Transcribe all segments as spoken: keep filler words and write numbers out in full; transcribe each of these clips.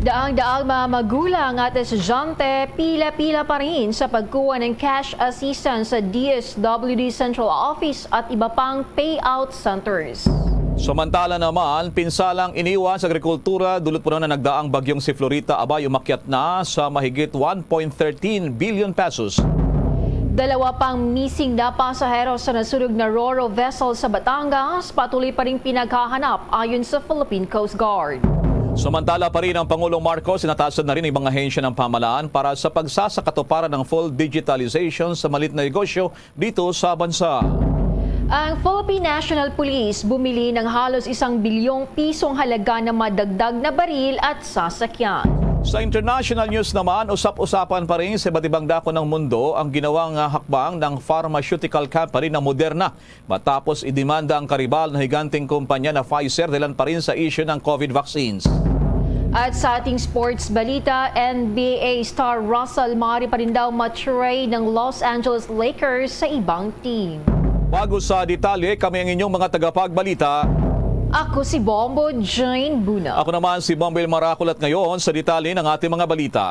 Daang-daang mga magulang at estudyante pila-pila pa rin sa pagkuha ng cash assistance sa D S W D Central Office at iba pang payout centers. Samantala naman, pinsalang iniwan sa agrikultura dulot puno na nagdaang bagyong si Florita, abay umakyat na sa mahigit one point thirteen billion pesos. Dalawa pang missing na pasahero sa nasunog na Roro vessel sa Batangas, patuloy pa rin pinaghahanap ayon sa Philippine Coast Guard. Samantala pa rin, ang Pangulong Marcos, inatasan na rin ang mga ahensya ng pamahalaan para sa pagsasakatuparan ng full digitalization sa maliit na negosyo dito sa bansa. Ang Philippine National Police bumili ng halos isang bilyong pisong halaga ng madagdag na baril at sasakyan. Sa international news naman, usap-usapan pa rin sa iba't ibang dako ng mundo ang ginawang, ah, hakbang ng pharmaceutical company na Moderna matapos idemanda ang karibal na higanteng kumpanya na Pfizer dahilan pa rin sa issue ng COVID vaccines. At sa ating sports balita, N B A star Russell maaari pa rin daw ma-trade ng Los Angeles Lakers sa ibang team. Bago sa detalye, kami ang inyong mga tagapagbalita. Ako si Bombo Jane Buna. Ako naman si Bombo Ilmar Aculat ngayon sa detalye ng ating mga balita.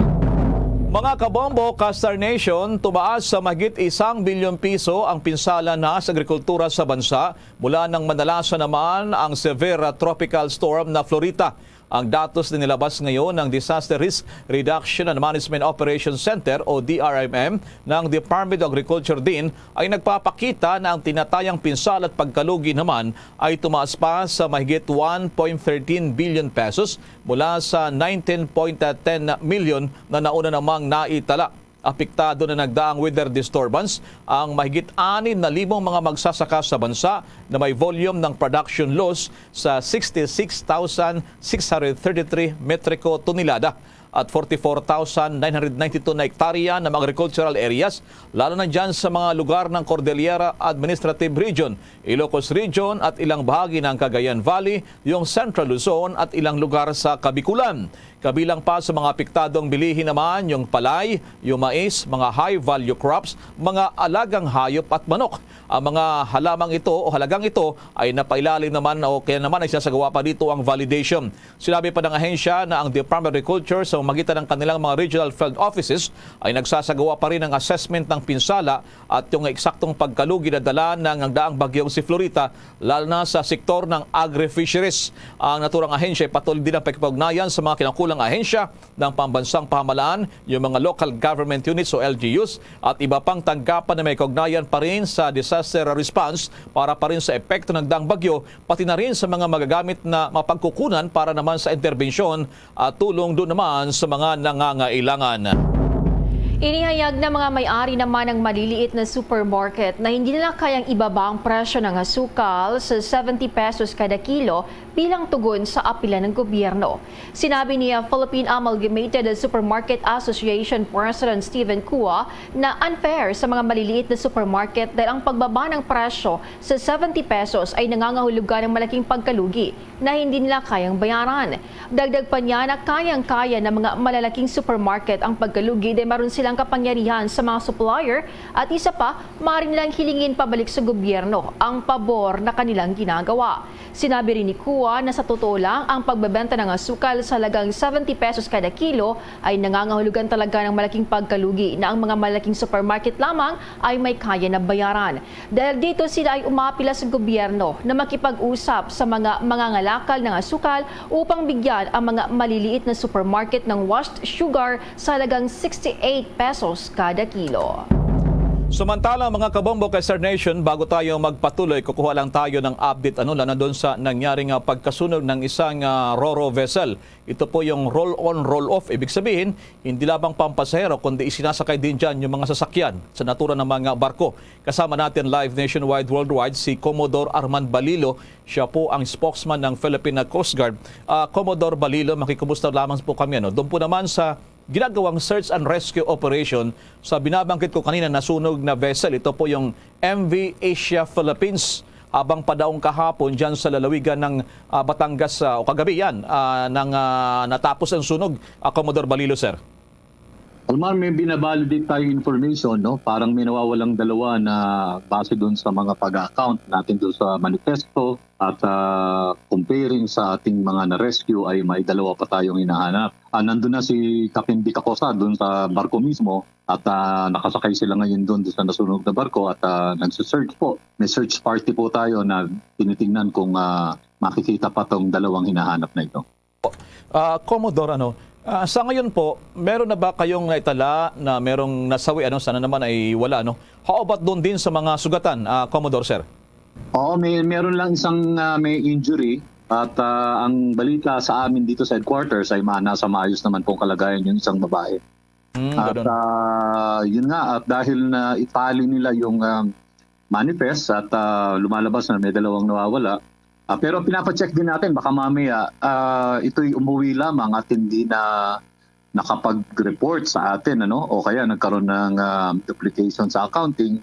Mga kabombo, ka-Star Nation, tumaas sa mahigit isang bilyong piso ang pinsala na sa agrikultura sa bansa mula nang manalasa naman ang severe tropical storm na Florita. Ang datos na nilabas ngayon ng Disaster Risk Reduction and Management Operations Center o D R M M ng Department of Agriculture din ay nagpapakita na ang tinatayang pinsala at pagkalugi naman ay tumaas pa sa mahigit one point thirteen billion pesos mula sa nineteen point ten million na nauna namang naitala. Apektado na nagdaang weather disturbance ang mahigit anim na libong mga magsasaka sa bansa na may volume ng production loss sa sixty-six thousand six hundred thirty-three metriko tonelada at forty-four thousand nine hundred ninety-two na hektarya ng mga agricultural areas, lalo na dyan sa mga lugar ng Cordillera Administrative Region, Ilocos Region at ilang bahagi ng Cagayan Valley, yung Central Luzon at ilang lugar sa Kabikulan. Kabilang pa sa mga apektadong bilihin naman yung palay, yung mais, mga high-value crops, mga alagang hayop at manok. Ang mga halamang ito o halagang ito ay napailalim naman o kaya naman ay sinasagawa pa dito ang validation. Sinabi pa ng ahensya na ang Department of Agriculture sa pamamagitan ng kanilang mga regional field offices ay nagsasagawa pa rin ng assessment ng pinsala at yung eksaktong pagkalugi na dala ng nagdaang bagyong si Florita, lalo na sa sektor ng agri-fisheries. Ang naturang ahensya ay patuloy din ang pakipag-ugnayan sa mga kinakulang ahensya ng pambansang pamahalaan, yung mga local government units o L G Us, at iba pang tanggapan na may kaugnayan pa rin sa disaster response para pa rin sa epekto ng daang bagyo, pati na rin sa mga magagamit na mapagkukunan para naman sa interbensyon at tulong doon naman sa mga nangangailangan. Inihayag ng mga may-ari naman ng maliliit na supermarket na hindi nila kayang ibaba ang presyo ng asukal sa seventy pesos kada kilo bilang tugon sa apila ng gobyerno. Sinabi ni, uh, Philippine Amalgamated Supermarket Association President Steven Cua na unfair sa mga maliliit na supermarket dahil ang pagbaba ng presyo sa seventy pesos ay nangangahulugan ng malaking pagkalugi na hindi nila kayang bayaran. Dagdag pa niya na kayang-kaya ng mga malalaking supermarket ang pagkalugi dahil meron silang kapangyarihan sa mga supplier at isa pa, maaari nilang hilingin pabalik sa gobyerno ang pabor na kanilang ginagawa. Sinabi rin ni Cua na sa totoo lang, ang pagbebenta ng asukal sa halagang seventy pesos kada kilo ay nangangahulugan talaga ng malaking pagkalugi na ang mga malaking supermarket lamang ay may kaya na bayaran. Dahil dito, sila ay umapila sa gobyerno na makipag-usap sa mga mangangalakal ng asukal upang bigyan ang mga maliliit na supermarket ng washed sugar sa halagang sixty-eight pesos kada kilo. Samantala, mga kabombo, ka-Star Nation, bago tayo magpatuloy, kukuha lang tayo ng update, ano, lalo na doon sa nangyaring, ah, pagkasunog ng isang, ah, Roro vessel. Ito po yung roll-on, roll-off. Ibig sabihin, hindi lamang pampasahero, kundi isinasakay din dyan yung mga sasakyan sa natura ng mga barko. Kasama natin live nationwide, worldwide, si Commodore Armand Balilo. Siya po ang spokesman ng Philippine Coast Guard. Ah, Commodore Balilo, makikumusta lamang po kami, ano? Doon po naman sa ginagawang search and rescue operation sa binabanggit ko kanina na sunog na vessel. Ito po yung M V Asia Philippines. Habang padaong kahapon dyan sa lalawigan ng, ah, Batangas, ah, o kagabi yan, ah, nang, ah, natapos ang sunog, ah, Commodore Balilo, sir. Almar, may binabalidate tayong information, no? Parang may nawawalang dalawa na base dun sa mga pag-account natin dun sa manifesto at, ah, comparing sa ating mga na-rescue ay may dalawa pa tayong hinahanap. Ah, nandun na si Captain Vic Acosta dun sa barko mismo at, ah, nakasakay sila ngayon dun, dun sa nasunog na barko at, ah, nagse-search po. May search party po tayo na tinitingnan kung, ah, makikita pa tong dalawang hinahanap na ito. Ah, Commodore, ano, ah, sa ngayon po, meron na ba kayong naitala na merong nasawi, ano, sana naman ay wala, ano? How about doon din sa mga sugatan, ah, Commodore, sir? Oo, may, meron lang isang, ah, may injury at, ah, ang balita sa amin dito sa headquarters ay ma-, nasa maayos naman pong kalagayan yung isang babae. Mm, At, ganun. ah, yun nga, at dahil na itali nila yung, ah, manifest at, ah, lumalabas na may dalawang nawawala. Ah, pero pinapacheck din natin, baka mamaya, ah, ito'y umuwi lamang at hindi na nakapag-report sa atin, ano? O kaya nagkaroon ng, ah, duplication sa accounting.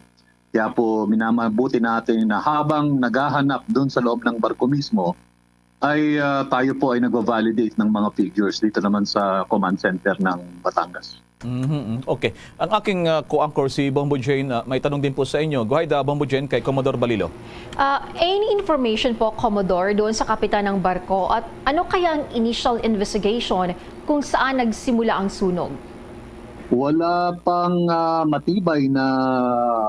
Kaya po, minamabuti natin na habang naghahanap dun sa loob ng barko mismo, ay, ah, tayo po ay nagva-validate ng mga figures dito naman sa command center ng Batangas. Mhm, mhm. Okay. Ang aking, ah, co-anchor, si Bombo Jane, ah, may tanong din po sa inyo. Go ahead, ah, Bombo Jane, kay Commodore Balilo. Ah, any information po, Commodore, doon sa kapitan ng barko? At ano kaya ang initial investigation kung saan nagsimula ang sunog? Wala pang, ah, matibay na,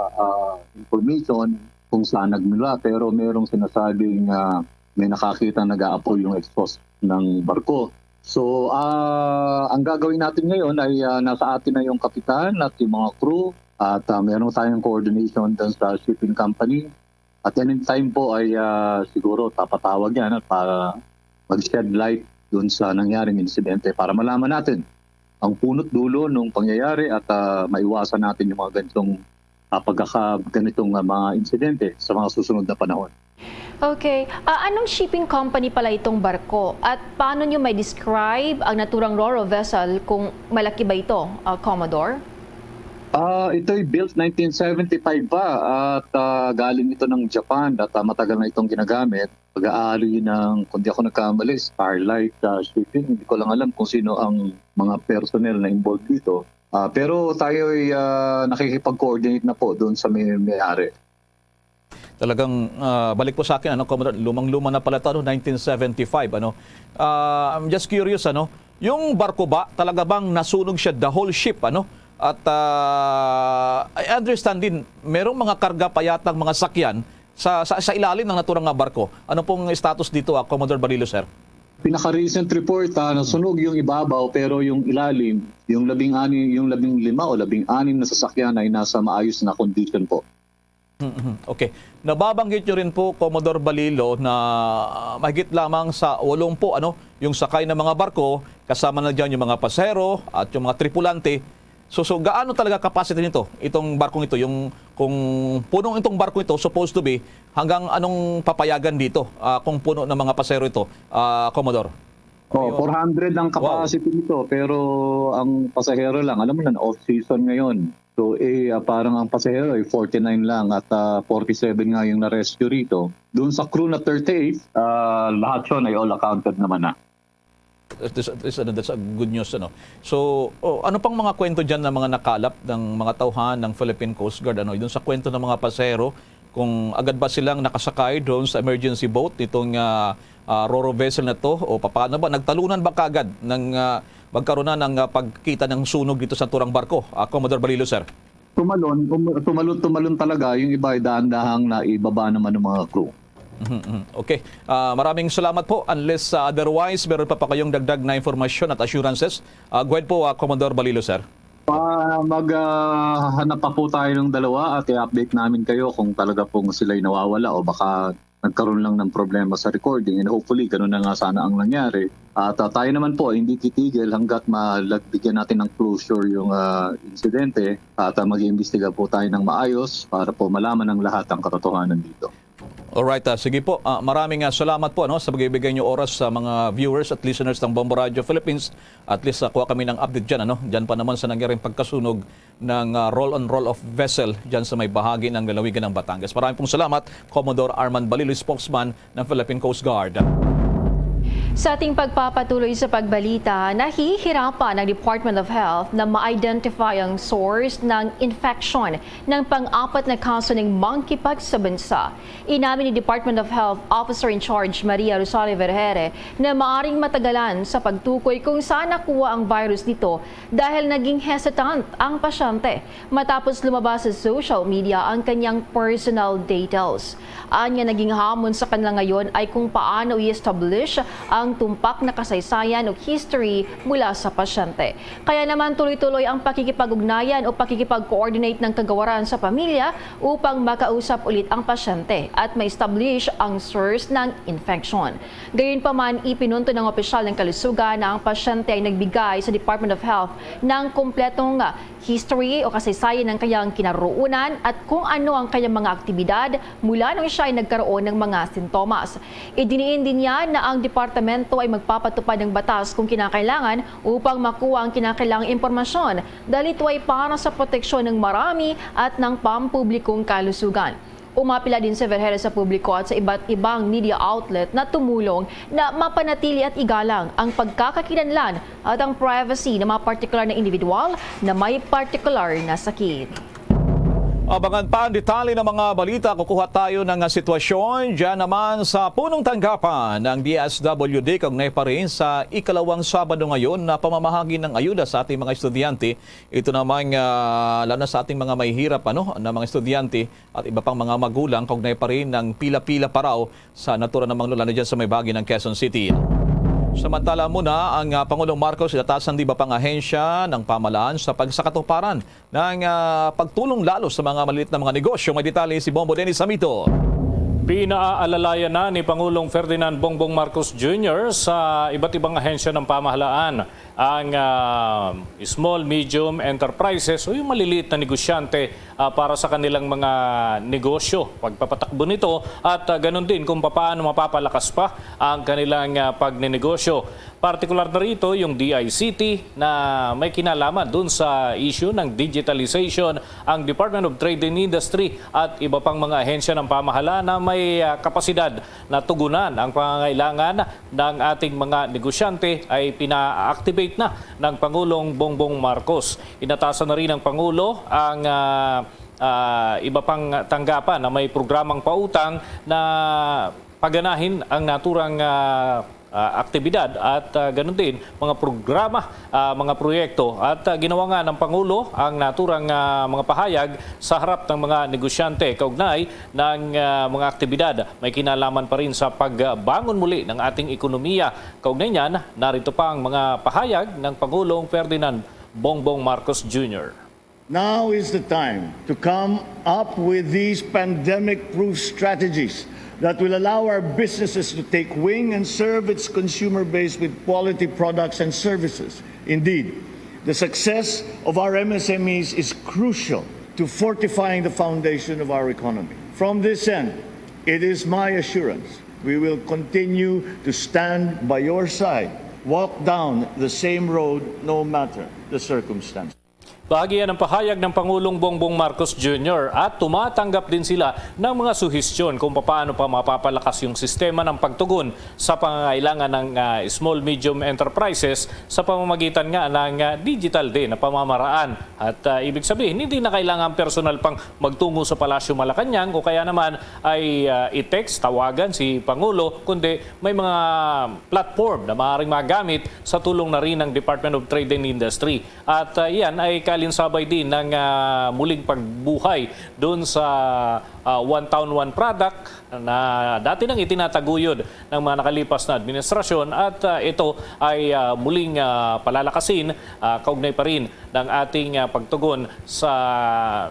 ah, information kung saan nagmula, pero merong sinasabing, ah, may nakakita nag-aapoy yung exhaust ng barko. So, ah, ang gagawin natin ngayon ay, ah, nasa atin na yung kapitan at yung mga crew at, ah, meron tayong coordination dun sa shipping company. At any time po ay, ah, siguro papatawag yan at para mag-shed light dun sa nangyaring insidente para malaman natin ang punot dulo ng pangyayari at, ah, maiwasan natin yung mga ganitong, ah, pagkaka-, ganitong, ah, mga insidente sa mga susunod na panahon. Okay. Ah, anong shipping company pala itong barko? At paano nyo may describe ang naturang ro-ro vessel kung malaki ba ito, ah, Commodore? Ah, ito'y built nineteen seventy-five pa at, ah, galing ito ng Japan at, ah, matagal na itong ginagamit. Pag-aari ng, kung di ako nagkamali, Starlight, ah, Shipping. Hindi ko lang alam kung sino ang mga personnel na involved dito. Ah, pero tayo'y, ah, nakikipag-coordinate na po doon sa may, may-ari. Talagang, ah, balik po sa akin, ano, Commodore, lumang-luma na pala 'to, ano, nineteen seventy-five, ano. Ah, I'm just curious, ano, yung barko ba, talaga bang nasunog siya, the whole ship, ano? At, ah, I understand din, merong mga karga pa yatang mga sakyan sa, sa, sa ilalim ng naturang nga barko. Ano pong status dito, ah, Commodore Balilo, sir? Pinaka-recent report, ah, nasunog yung ibabaw, pero yung ilalim, yung labing-anim, yung labing lima o labing-anim na sasakyan ay nasa maayos na condition po. Mhm. Okay. Nababanggit nyo rin po, Commodore Balilo, na, ah, mahigit lamang sa walong po, ano, yung sakay ng mga barko, kasama na dyan yung mga pasahero at yung mga tripulante. So, so gaano talaga capacity nito, itong barkong ito, yung kung punong itong barko ito, supposed to be, hanggang anong papayagan dito, ah, kung puno ng mga pasahero ito, ah, Commodore? Oh, Ayun. four hundred ang Wow. capacity nito, pero ang pasahero lang, alam mo na, off-season ngayon. So, eh, ah, parang ang pasahero ay forty-nine lang at, ah, forty-seven nga yung na-rescue rito. Doon sa crew na thirty-eight, ah, lahat yun ay all accounted naman na. That is, that is, ano, that's a good news, ano. So, oh, ano pang mga kwento dyan ng mga nakalap ng mga tauhan ng Philippine Coast Guard, ano, dun sa kwento ng mga pasahero, kung agad ba silang nakasakay doon sa emergency boat nitong, ah, ah, ro-ro vessel na 'to, o papaano ba? Nagtalunan ba kaagad ng, ah, magkaroon na ng, ah, pagkita ng sunog dito sa naturang barko, ah, Commodore Balilo, sir? Tumalon, um, tumalon, tumalon talaga. Yung iba ay dahan-dahang naibaba naman ng mga crew. Mhm, mhm. Okay. Ah, maraming salamat po. Unless, ah, otherwise, meron pa pa kayong dagdag na impormasyon at assurances, ah, go ahead po, ah, Commodore Balilo, sir. Ah, mag, ah, hanap pa po tayo ng dalawa at i-update namin kayo kung talaga pong sila'y nawawala o baka nagkaroon lang ng problema sa recording. And hopefully, ganun na nga sana ang nangyari. At, ah, tayo naman po, hindi titigil hanggat malagbigyan natin ng closure yung, ah, insidente. At, ah, mag-iimbestiga po tayo ng maayos para po malaman ng lahat ang katotohanan dito. Alright, ah, sige po. Ah, maraming, ah, salamat po, ano, sa pagbibigay niyo oras sa mga viewers at listeners ng Bombo Radio Philippines. At least, ah, kuha kami ng update dyan, ano, dyan pa naman sa nangyaring pagkasunog ng, ah, roll-on roll-off vessel dyan sa may bahagi ng lalawigan ng Batangas. Marami pong salamat, Commodore Arman Balilo, spokesman ng Philippine Coast Guard. Sa ating pagpapatuloy sa pagbalita, nahihirapan ang Department of Health na ma-identify ang source ng infection ng pang-apat na kaso ng monkeypox sa bansa. Inamin ni Department of Health Officer in Charge Maria Rosario Vergere na maaring matagalan sa pagtukoy kung saan nakuha ang virus nito dahil naging hesitant ang pasyente matapos lumabas sa social media ang kanyang personal details. Anya, naging hamon sa kanila ngayon ay kung paano i-establish ang tumpak na kasaysayan o history mula sa pasyente. Kaya naman, tuloy-tuloy ang pakikipag-ugnayan o pakikipag-coordinate ng kagawaran sa pamilya upang makausap ulit ang pasyente at ma-establish ang source ng infection. Gayunpaman, ipinunto ng opisyal ng kalusugan na ang pasyente ay nagbigay sa Department of Health ng kompletong history o kasaysayan ng kanyang kinaroonan at kung ano ang kanyang mga aktibidad mula nung siya ay nagkaroon ng mga sintomas. Idiniin din niya na ang departamento ay magpapatupad ng batas kung kinakailangan upang makuha ang kinakailangang impormasyon, dahil ito ay para sa proteksyon ng marami at ng pampublikong kalusugan. Umapila din si Vergere sa publiko at sa iba't ibang media outlet na tumulong na mapanatili at igalang ang pagkakakilanlan at ang privacy ng mga partikular na individual na may partikular na sakit. Abangan pa ang detalye ng mga balita. Kukuha tayo ng, ah, sitwasyon dyan naman sa punong tanggapan ng D S W D, kaugnay pa rin sa ikalawang Sabado ngayon na pamamahagi ng ayuda sa ating mga estudyante. Ito naman, ah, lalo na sa ating mga mahihirap, ano, na mga estudyante at iba pang mga magulang, kaugnay pa rin ng pila-pila pa raw sa naturang mga lugar dyan sa may bahagi ng Quezon City. Samantala muna, ang, ah, Pangulong Marcos inatasan ng iba pang ahensya ng pamahalaan sa pagsakatuparan ng, ah, pagtulong lalo sa mga maliit na mga negosyo. May detalye si Bombo Dennis Hamito. Pinaalalayan na ni Pangulong Ferdinand Bongbong Marcos Junior sa iba't ibang ahensya ng pamahalaan ang, ah, small, medium enterprises o yung maliliit na negosyante, ah, para sa kanilang mga negosyo, pagpapatakbo nito at, ah, ganun din kung papaano mapapalakas pa ang kanilang, ah, pagnenegosyo. Partikular na rito yung D I C T na may kinalaman dun sa issue ng digitalization, ang Department of Trade and Industry at iba pang mga ahensya ng pamahalaan na may, ah, kapasidad na tugunan ang pangangailangan ng ating mga negosyante ay pina-activate na ng Pangulong Bongbong Marcos. Inatasan na rin ng Pangulo ang, ah, ah, iba pang tanggapan na may programang pautang na paganahin ang naturang, ah, ah, aktibidad at, ah, ganun din mga programa, ah, mga proyekto. At, ah, ginawa nga ng Pangulo ang naturang, ah, mga pahayag sa harap ng mga negosyante kaugnay ng, ah, mga aktibidad may kinalaman pa rin sa pagbangon muli ng ating ekonomiya. Kaugnay niyan, narito pa ang mga pahayag ng Pangulong Ferdinand Bongbong Marcos Junior. Now is the time to come up with these pandemic-proof strategies that will allow our businesses to take wing and serve its consumer base with quality products and services. Indeed, the success of our M S M Es is crucial to fortifying the foundation of our economy. From this end, it is my assurance we will continue to stand by your side, walk down the same road no matter the circumstance. Bahagi yan ng pahayag ng Pangulong Bongbong Marcos Junior at tumatanggap din sila ng mga suhestyon kung paano pa mapapalakas yung sistema ng pagtugon sa pangangailangan ng, ah, small medium enterprises sa pamamagitan nga ng, ah, digital din na pamamaraan. At, ah, ibig sabihin, hindi na kailangan personal pang magtungo sa Palasyo Malacañang o kaya naman ay, ah, i-text, tawagan si Pangulo, kundi may mga platform na maaaring magamit sa tulong na rin ng Department of Trade and Industry. At, ah, iyan ay kalinsabay din ng, ah, muling pagbuhay doon sa, ah, One Town, One Product na dati nang itinataguyod ng mga nakalipas na administrasyon at, ah, ito ay, ah, muling, ah, palalakasin, ah, kaugnay pa rin ng ating, ah, pagtugon sa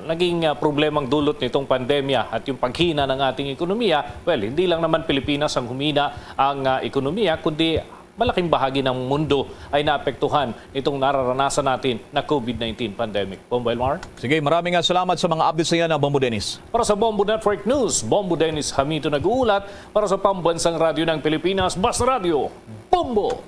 naging, ah, problemang dulot nitong pandemya at yung paghina ng ating ekonomiya. Well, hindi lang naman Pilipinas ang humina ang, ah, ekonomiya, kundi malaking bahagi ng mundo ay naapektuhan nitong nararanasan natin na COVID nineteen pandemic. Bombo Elmar? Sige, maraming, ah, salamat sa mga updates na yan, ah, Bombo Dennis. Para sa Bombo Network News, Bombo Dennis Hamito nag-uulat. Para sa Pambansang Radyo ng Pilipinas, Basta Radyo, Bombo!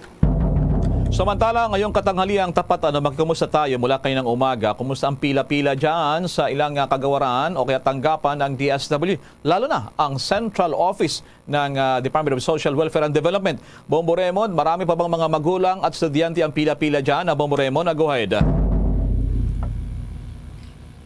Samantala, ngayong katanghaliang tapat, ano, magkamusta tayo mula kaninang umaga? Kumusta ang pila-pila dyan sa ilang, ah, kagawaran o kaya tanggapan ng D S W? Lalo na ang Central Office ng, ah, Department of Social Welfare and Development. Bombo Raymond, marami pa bang mga magulang at estudyante ang pila-pila dyan? Ah, Bombo Raymond, ah, go ahead.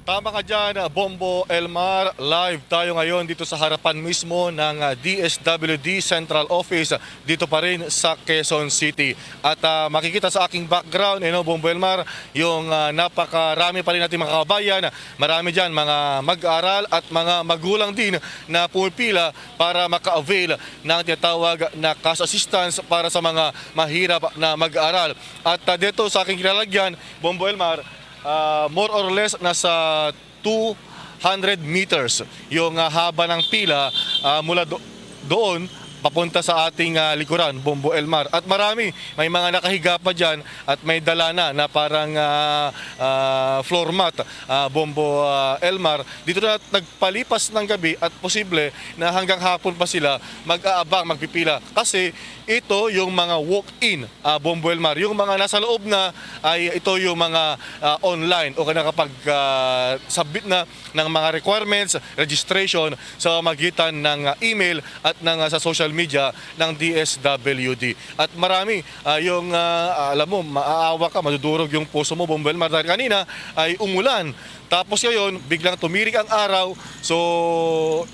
Tama ka dyan, Bombo Elmar. Live tayo ngayon dito sa harapan mismo ng, ah, D S W D Central Office dito pa rin sa Quezon City. At, ah, makikita sa aking background, you know, Bombo Elmar, yung, ah, napakarami pa rin nating mga kababayan. Marami dyan, mga mag-aaral at mga magulang din na pumipila para maka-avail ng tinatawag na cash assistance para sa mga mahirap na mag-aaral. At, ah, dito sa aking kinalagyan, Bombo Elmar, ah, more or less nasa two hundred meters yung, ah, haba ng pila, ah, mula do-, doon papunta sa ating, ah, likuran, Bombo Elmar. At marami, may mga nakahiga pa dyan at may dala na, na parang, ah, ah, floor mat, ah, Bombo, ah, Elmar. Dito na nagpalipas ng gabi at posible na hanggang hapon pa sila mag-aabang, magpipila. Kasi ito yung mga walk-in, ah, Bombo Elmar. Yung mga nasa loob na ay ito yung mga, ah, online o nakapag, ah, submit na ng mga requirements, registration sa magitan ng, ah, email at ng, ah, sa social media ng D S W D. At marami, ah, yung, ah, alam mo, maaawa ka, madudurog yung puso mo, Bombo Elmar, dahil kanina ay umulan. Tapos ngayon, biglang tumirik ang araw. So,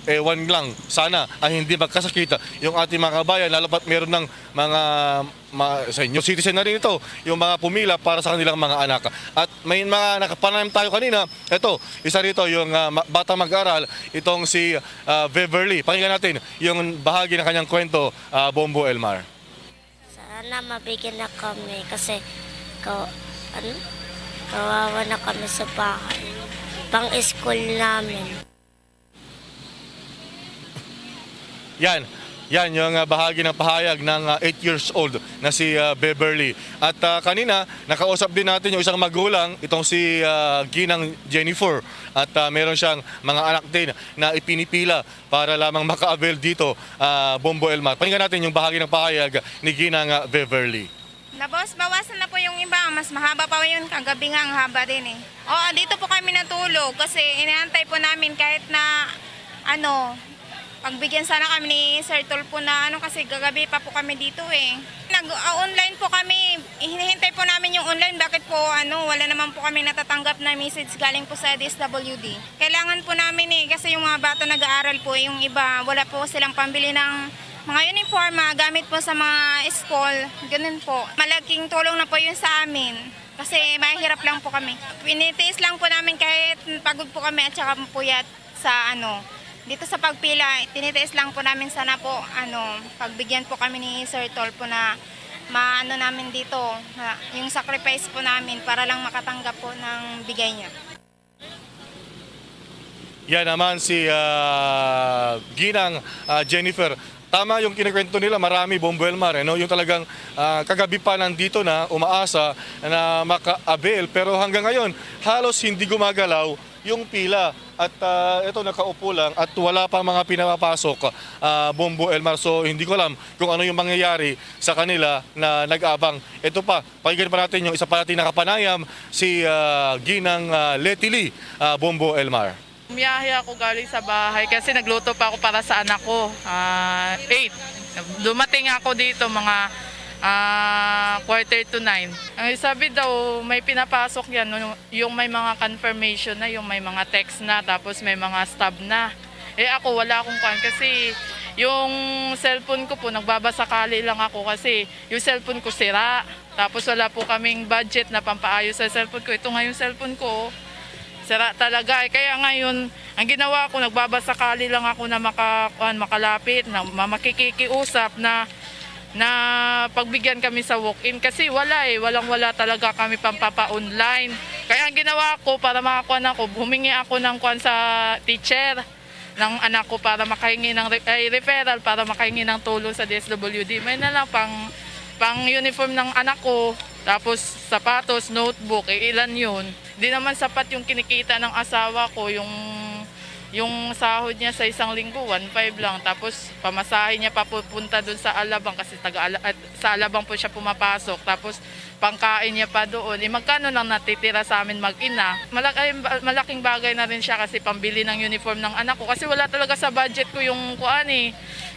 ewan lang, sana ay hindi magkasakit yung ating mga kabayan, lalo pat meron ng mga ma-, senior citizen na rin ito, yung mga pumila para sa kanilang mga anak. At may mga nakapanayan tayo kanina. Ito, isa rito, yung, ah, ma-, batang mag-aral, itong si, ah, Beverly. Pakinggan natin yung bahagi ng kanyang kwento, ah, Bombo Elmar. Sana mabigyan na kami kasi ka-, ano? Kawawa na kami sa bahay. Pang-school namin. Yan. Yan yung, ah, bahagi ng pahayag ng, ah, eight years old na si, ah, Beverly. At, ah, kanina, nakausap din natin yung isang magulang, itong si, ah, Ginang Jennifer. At, ah, meron siyang mga anak din na ipinipila para lamang maka-avail dito, ah, Bombo Elmar. Pakinggan natin yung bahagi ng pahayag ni Ginang, ah, Beverly. Nabawas-bawasan na po yung iba. Mas mahaba pa yun. Kagabi nga, ang haba din eh. Oo, dito po kami natulog kasi inaantay po namin kahit na, ano, pagbigyan sana kami ni Sir Tulfo na ano kasi gagabi pa po kami dito eh. Nag-, ah, online po kami. Hinihintay po namin yung online. Bakit po, ano, wala naman po kami natatanggap na message galing po sa D S W D. Kailangan po namin eh, kasi yung mga bata nag-aaral po, yung iba, wala po silang pambili ng mga uniform, mga gamit po sa mga school, ganun po. Malaking tulong na po yun sa amin. Kasi mahirap lang po kami. Pinitiis lang po namin kahit pagod po kami at saka puyat sa ano, dito sa pagpila, tinitiis lang po namin sana po, ano, pagbigyan po kami ni Sir Tulfo na maano namin dito, na yung sacrifice po namin para lang makatanggap po ng bigay niya. Yan naman si, ah, Ginang, ah, Jennifer. Tama yung kinikwento nila, marami, Bombo Elmar, eh, no? Yung talagang, ah, kagabi pa nandito na, umaasa na maka-avail. Pero hanggang ngayon, halos hindi gumagalaw yung pila. At, ah, ito, nakaupo lang at wala pang mga pinapapasok, ah, Bombo Elmar. So, hindi ko alam kung ano yung mangyayari sa kanila na nag-abang. Ito pa, pakinggan pa natin yung isa pa nating nakapanayam, si, ah, Ginang, ah, Letty Lee, ah, Bombo Elmar. Bumiyahe ako galing sa bahay kasi nagluto pa ako para sa anak ko. Ah, eight. Dumating ako dito mga, ah, quarter to nine. Ang sabi daw, may pinapasok yan, no, yung may mga confirmation na, yung may mga text na, tapos may mga stub na. Eh, ako, wala akong kuwan kasi yung cellphone ko po, nagbabasakali lang ako kasi yung cellphone ko sira. Tapos wala po kaming budget na pampaayos sa cellphone ko. Ito nga yung cellphone ko, sira talaga eh. Kaya ngayon, ang ginawa ko, nagbabasakali lang ako na maka-, kuwan, makalapit, na ma-, makikikiusap na, na pagbigyan kami sa walk-in. Kasi wala eh, walang-wala talaga kami pampapa-online. Kaya ang ginawa ko, para makakuha ako, humingi ako ng kuwan sa teacher ng anak ko para makahingi ng re-, ay, referral para makahingi ng tulong sa D S W D. May na lang pang, pang uniform ng anak ko, tapos sapatos, notebook, eh, ilan yun? Di naman sapat yung kinikita ng asawa ko, yung, yung sahod niya sa isang linggo, one five lang. Tapos pamasahe niya papupunta dun sa Alabang kasi taga Ala-, at sa Alabang po siya pumapasok. Tapos Pangkain niya pa doon. Eh, magkano lang natitira sa amin mag-ina? Malak-, ay, ba-, malaking bagay na rin siya kasi pambili ng uniform ng anak ko. Kasi wala talaga sa budget ko yung kuan eh,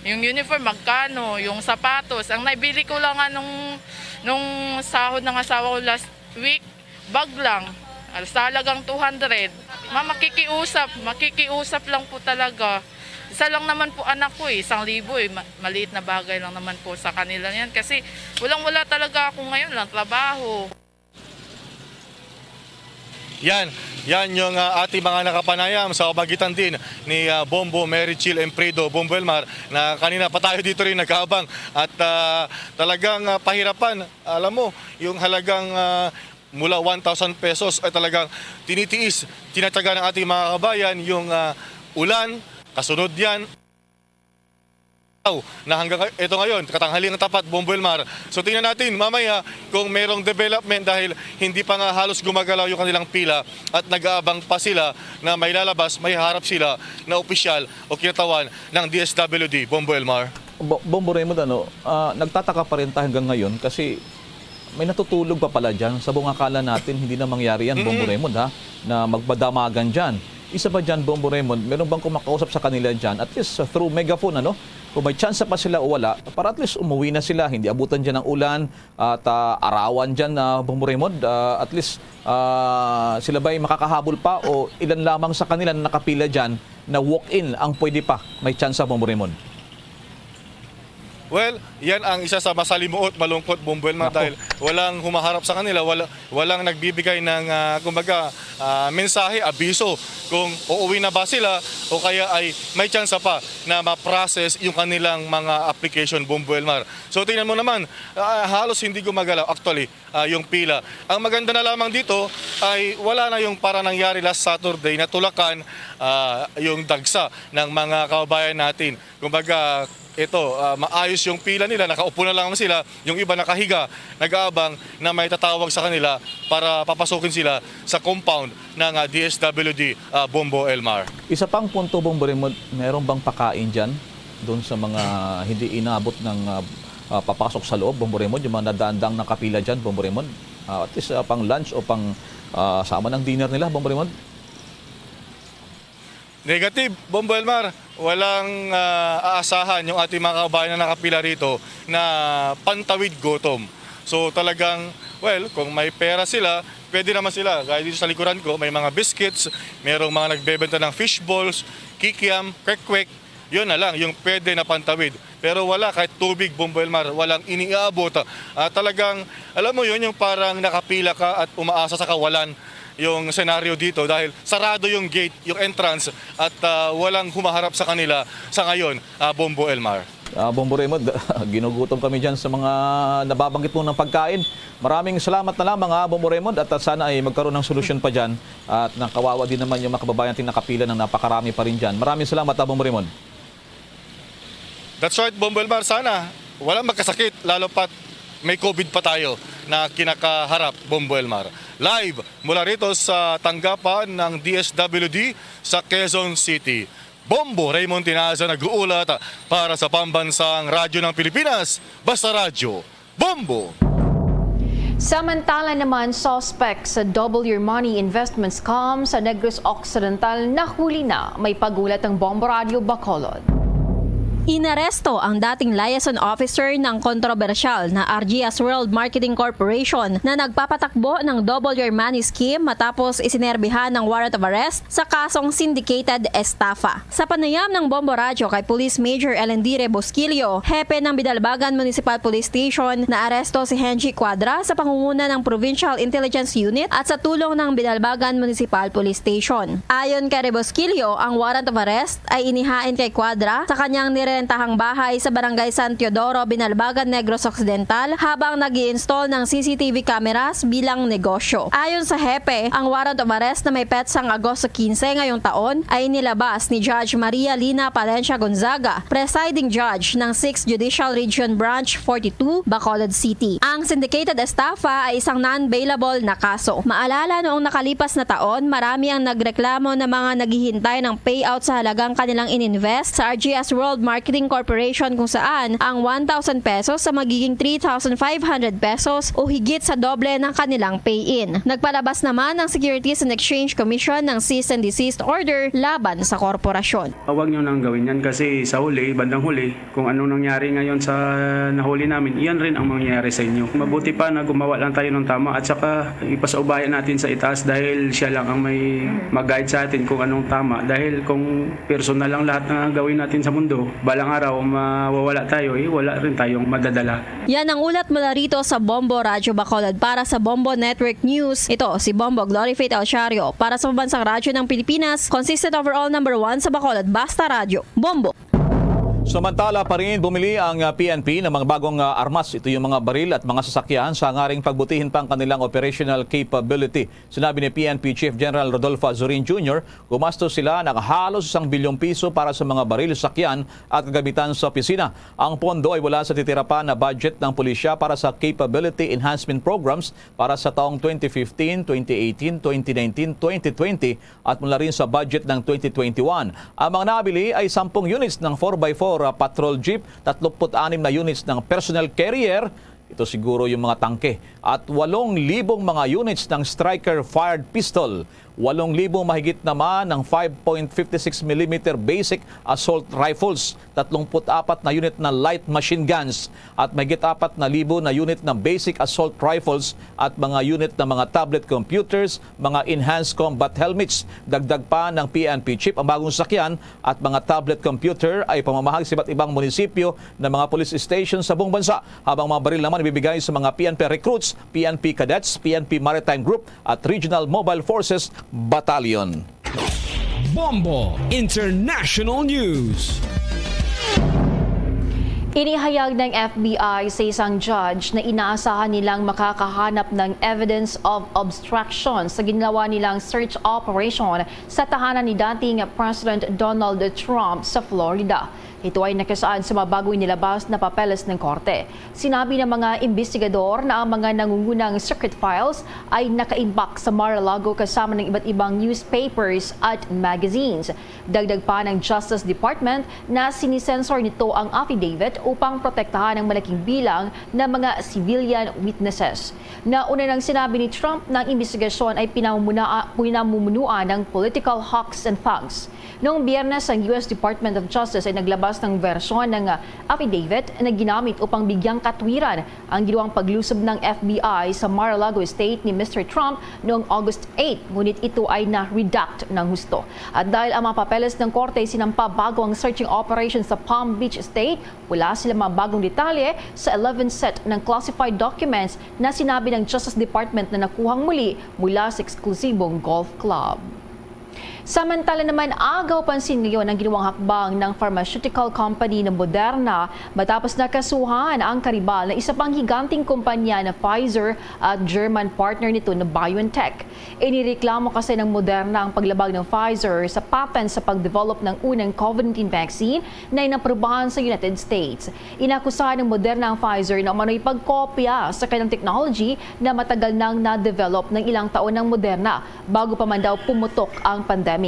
yung uniform, magkano, yung sapatos. Ang naibili ko lang nga nung, nung sahod ng asawa ko last week, bag lang. Sa halagang two hundred. Ma, makikiusap, makikiusap lang po talaga. Isa lang naman po anak ko eh, isang libo eh. Ma-, maliit na bagay lang naman po sa kanila yan. Kasi walang-wala talaga ako ngayon, lang trabaho. Yan, yan yung ah, ating mga nakapanayam sa pagitan din ni ah, Bombo Mary Chill Emprido, Bombo Elmar, na kanina pa tayo dito rin nag-aabang at ah, talagang ah, pahirapan. Alam mo, yung halagang ah, mula one thousand pesos ay talagang tinitiis, tinataga ng ating mga kabayan yung ah, ulan, kasunod yan, na hanggang ito ngayon, katanghaliang tapat, Bombo Elmar. So tingnan natin mamaya kung merong development dahil hindi pa nga halos gumagalaw yung kanilang pila at nag-aabang pa sila na may lalabas, may harap sila na opisyal o kinatawan ng D S W D, Bombo Elmar. Bo- Bombo Raymond, ano, ah, nagtataka pa rin tayo hanggang ngayon kasi may natutulog pa pala dyan. Sa bungakala natin, hindi na mangyari yan, Bombo Raymond, ha, na magpadamagan dyan. Isa pa dyan, Bombo Raymond, meron bang kumakausap sa kanila dyan, at least uh, through megaphone, ano? Kung may tsansa pa sila o wala, para at least umuwi na sila, hindi abutan dyan ng ulan, at ah, arawan dyan, ah, Bombo Raymond, ah, at least ah, sila ba'y makakahabol pa o ilan lamang sa kanila na nakapila dyan na walk-in ang pwede pa may tsansa, Bombo Raymond? Well, yan ang isa sa masalimuot, malungkot, Bombo Elmar, dahil walang humaharap sa kanila, wala, walang nagbibigay ng, ah, kumbaga, ah, mensahe, abiso kung uuwi na ba sila o kaya ay may tsansa pa na ma-process yung kanilang mga application, Bombo Elmar. So tingnan mo naman, ah, halos hindi gumagalaw. Actually, ah, yung pila. Ang maganda na lamang dito ay wala na yung para nangyari last Saturday na tulakan ah, yung dagsa ng mga kababayan natin. Kumbaga, ito, ah, maayos yung pila nila, nakaupo na lang sila, yung iba nakahiga, nag-aabang na may tatawag sa kanila para papasukin sila sa compound ng ah, D S W D ah, Bombo Elmar. Isa pang punto, Bombo Raymond, meron bang pakain dyan doon sa mga hindi inabot ng ah, ah, papasok sa loob, Bombo Raymond, yung mga nadaandang nakapila dyan, Bombo Raymond? Ah, at least ah, pang lunch o pang ah, sama ng dinner nila, Bombo Raymond? Negative, Bombo Elmar. Walang ah, aasahan yung ating mga kababayan na nakapila rito na pantawid gutom. So talagang, well, kung may pera sila, pwede naman sila. Gaya dito sa likuran ko, may mga biscuits, merong mga nagbebenta ng fish balls, kikiam, kwek-kwek. Yun na lang, yung pwede na pantawid. Pero wala kahit tubig, Bombo Elmar, walang iniaabot. Ah, talagang, alam mo yun, yung parang nakapila ka at umaasa sa kawalan yung senaryo dito dahil sarado yung gate, yung entrance at ah, walang humaharap sa kanila sa ngayon, ah, Bombo Elmar. Ah, Bombo Raymond, ginugutom kami dyan sa mga nababanggit mo ng pagkain. Maraming salamat na lamang, ha, Bombo Raymond, at ah, sana ay magkaroon ng solusyon pa dyan at nakawawa din naman yung mga kababayan natin nakapila ng napakarami pa rin dyan. Maraming salamat, ha, Bombo Raymond. That's right, Bombo Elmar. Sana walang magkasakit, lalo pat may COVID pa tayo na kinakaharap, Bombo Elmar. Live mula rito sa tanggapan ng D S W D sa Quezon City. Bombo Raymond Tinaza nag-uulat para sa Pambansang Radyo ng Pilipinas, Basta Radyo, Bombo! Samantala naman, suspect sa Double Your Money investment scam sa Negros Occidental nahuli na. May pagulat ang Bombo Radio Bacolod. Inaresto ang dating liaison officer ng kontrobersyal na Argias World Marketing Corporation na nagpapatakbo ng Double Your Money scheme matapos isinerbihan ng warrant of arrest sa kasong syndicated estafa. Sa panayam ng Bombo Radyo kay Police Major L N D Rebosquillo, hepe ng Bidalbagan Municipal Police Station, naaresto si Henji Cuadra sa pangunguna ng Provincial Intelligence Unit at sa tulong ng Bidalbagan Municipal Police Station. Ayon kay Rebosquillo, ang warrant of arrest ay inihain kay Cuadra sa kanyang nirerentahang bahay sa Barangay San Teodoro, Binalbagan, Negros Occidental, habang nag-i-install ng C C T V cameras bilang negosyo. Ayon sa hepe, ang warrant of arrest na may petsang Agosto quince ngayong taon ay nilabas ni Judge Maria Lina Palencia Gonzaga, Presiding Judge ng Sixth Judicial Region Branch forty-two, Bacolod City. Ang syndicated estafa ay isang non-bailable na kaso. Maalala, noong nakalipas na taon, marami ang nagreklamo na mga naghihintay ng payout sa halagang kanilang ininvest sa R G S World Market Marketing Corporation, kung saan ang one thousand pesos sa magiging three thousand five hundred pesos o higit sa doble ng kanilang pay-in. Nagpalabas naman ang Securities and Exchange Commission ng cease and desist order laban sa korporasyon. Huwag niyo nang gawin yan kasi sa huli, bandang huli, kung anong nangyari ngayon sa nahuli namin, iyan rin ang mangyayari sa inyo. Mabuti pa na gumawa lang tayo ng tama at saka ipasaubaya natin sa itaas dahil siya lang ang may mag-guide sa atin kung anong tama. Dahil kung personal lang lahat na gawin natin sa mundo, balang araw mawawala tayo, eh, wala rin tayong madadala. Yan ang ulat mula rito sa Bombo Radyo Bacolod. Para sa Bombo Network News, ito si Bombo Glory Faith Alciario. Para sa Pambansang Radyo ng Pilipinas, consistent overall number one sa Bacolod, Basta Radyo, Bombo. Samantala pa rin, bumili ang ah, P N P ng mga bagong ah, armas. Ito yung mga baril at mga sasakyan sa hangaring pagbutihin pa ang kanilang operational capability. Sinabi ni P N P Chief General Rodolfo Azurin Junior, gumastos sila ng halos isang bilyong piso para sa mga baril, sasakyan at kagamitan sa opisina. Ang pondo ay wala sa titira pa na budget ng pulisya para sa capability enhancement programs para sa taong twenty fifteen, twenty eighteen, twenty nineteen, twenty twenty at mula rin sa budget ng twenty twenty-one. Ang mga nabili ay sampung units ng four by four patrol jeep, tatlumpu't anim na units ng personnel carrier, ito siguro yung mga tangke, at walong libong mga units ng striker fired pistol, walong libo mahigit naman ng five point fifty six millimeter basic assault rifles, tatlumpu't apat na unit na light machine guns, at mahigit apat na libo na unit na basic assault rifles at mga unit na mga tablet computers, mga enhanced combat helmets. Dagdag pa ng P N P chief, ang bagong sasakyan at mga tablet computer ay pamamahagi sa iba't ibang munisipyo ng mga police station sa buong bansa, habang mga baril naman ibibigay sa mga P N P recruits, P N P cadets, P N P Maritime Group at Regional Mobile Forces Battalion. Bombo International News. Inihayag ng F B I sa isang judge na inaasahan nilang makakahanap ng evidence of obstruction sa ginawa nilang search operation sa tahanan ni dating President Donald Trump sa Florida. Ito ay nakasaad sa mga bagong inilabas na papeles ng korte. Sinabi ng mga imbestigador na ang mga nangungunang secret files ay nakaimbak sa Mar-a-Lago kasama ng iba't ibang newspapers at magazines. Dagdag pa ng Justice Department na sinisensor nito ang affidavit upang protektahan ang malaking bilang ng mga civilian witnesses. Nauna nang sinabi ni Trump na ang imbestigasyon ay pinamumuna- pinamumunuan ng political hawks and thugs. Noong Biyernes, ang U S Department of Justice ay naglabas ng bersyon ng ah, affidavit na ginamit upang bigyang katwiran ang ginawang paglusob ng F B I sa Mar-a-Lago estate ni Mister Trump noong August eight, ngunit ito ay na-redact ng husto. At dahil ang mga papeles ng korte ay sinampa bago ang searching operation sa Palm Beach Estate, wala sila mga bagong detalye sa eleven set ng classified documents na sinabi ng Justice Department na nakuhang muli mula sa eksklusibong golf club. Samantala naman, agaw pansin ngayon ang ginawang hakbang ng pharmaceutical company na Moderna matapos nakasuhan ang karibal na isa pang higanting kumpanya na Pfizer at German partner nito na BioNTech. Inireklamo kasi ng Moderna ang paglabag ng Pfizer sa patent sa pagdevelop ng unang COVID nineteen vaccine na inaprubahan sa United States. Inakusahan ng Moderna ang Pfizer na umano'y pagkopya sa kanilang technology na matagal nang na-develop ng ilang taon ng Moderna bago pa man daw pumutok ang pandemic.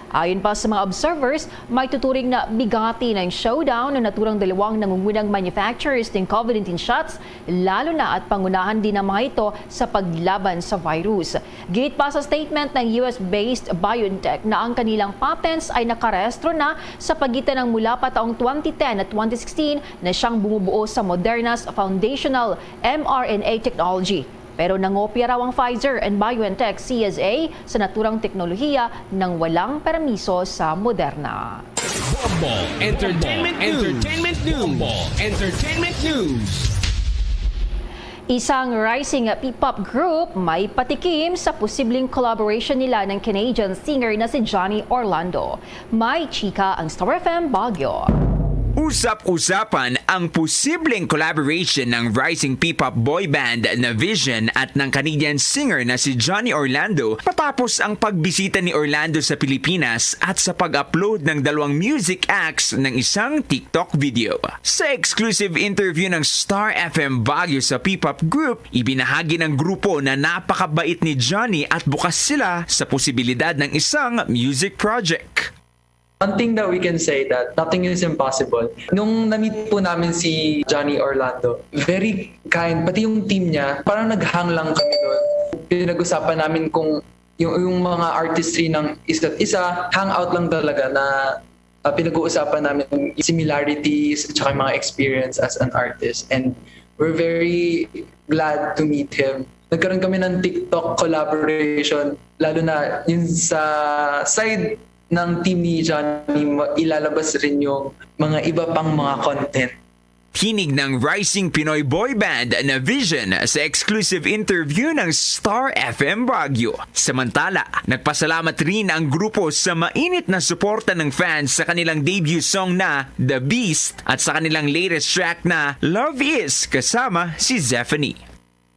Ayon pa sa mga observers, may tuturing na bigati ng showdown ng naturang dalawang nangungunang manufacturers ng COVID nineteen shots, lalo na at pangunahan din ang mga ito sa paglaban sa virus. Ginit pa sa statement ng U S-based BioNTech na ang kanilang patents ay nakarehistro na sa pagitan ng mula pa taong twenty ten at twenty sixteen na siyang bumubuo sa Moderna's foundational mRNA technology. Pero nangopya raw ang Pfizer and BioNTech C S A sa naturang teknolohiya nang walang permiso sa Moderna. Bombo Entertainment News. Entertainment News. Bombo Entertainment News. Isang rising P-pop group may patikim sa posibleng collaboration nila ng Canadian singer na si Johnny Orlando. May chika ang Star F M Baguio. Usap-usapan ang posibleng collaboration ng rising P-pop boy band na Vision at ng Canadian singer na si Johnny Orlando matapos ang pagbisita ni Orlando sa Pilipinas at sa pag-upload ng dalawang music acts ng isang TikTok video. Sa exclusive interview ng Star F M Baguio sa P-pop group, ibinahagi ng grupo na napakabait ni Johnny at bukas sila sa posibilidad ng isang music project. One thing that we can say that nothing is impossible. Nung na-meet po namin si Johnny Orlando, very kind. Pati yung team niya, parang nag-hang lang kami doon. Pinag-usapan namin kung yung, yung mga artistry ng isa't isa, hangout lang talaga na ah, pinag-uusapan namin yung similarities at saka yung mga experience as an artist. And we're very glad to meet him. Nagkaroon kami ng TikTok collaboration, lalo na yun sa side ng team ni Johnny, ma- ilalabas rin yung mga iba pang mga content. Tinig ng rising Pinoy boy band na Vision sa exclusive interview ng Star F M Baguio. Samantala, nagpasalamat rin ang grupo sa mainit na suporta ng fans sa kanilang debut song na The Beast at sa kanilang latest track na Love Is kasama si Zephanie.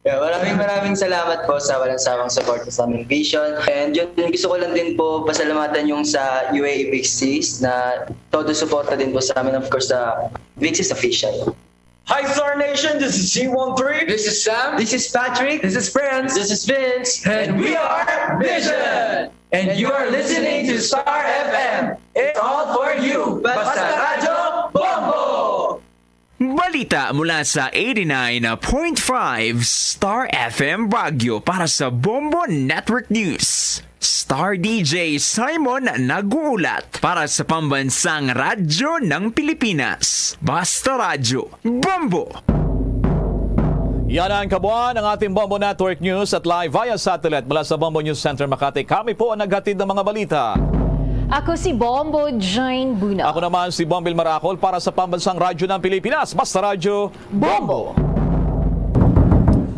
Yeah, maraming maraming salamat po sa walang sawang suporta sa aming Vision. And yun, gusto ko lang din po pasalamatan yung sa U A E Pixies na todo suporta din po sa amin, of course, sa Pixies Official. Hi, Star Nation. This is G one three. This is Sam. This is Patrick. This is Prince. This is Vince. And we are Vision. And you are listening to Star F M. It's all for you. Basta Radyo Bombo. Balita mula sa eighty-nine point five Star F M Baguio para sa Bombo Network News. Star D J Simon nag-uulat para sa pambansang radyo ng Pilipinas. Basta Radyo, Bombo! Yan ang kabuuan ng ating Bombo Network News at live via satellite mula sa Bombo News Center Makati. Kami po ang naghatid ng mga balita. Ako si Bombo Jane Buna. Ako naman si Bombil Maracol para sa Pambansang Radyo ng Pilipinas. Basta Radyo, Bombo!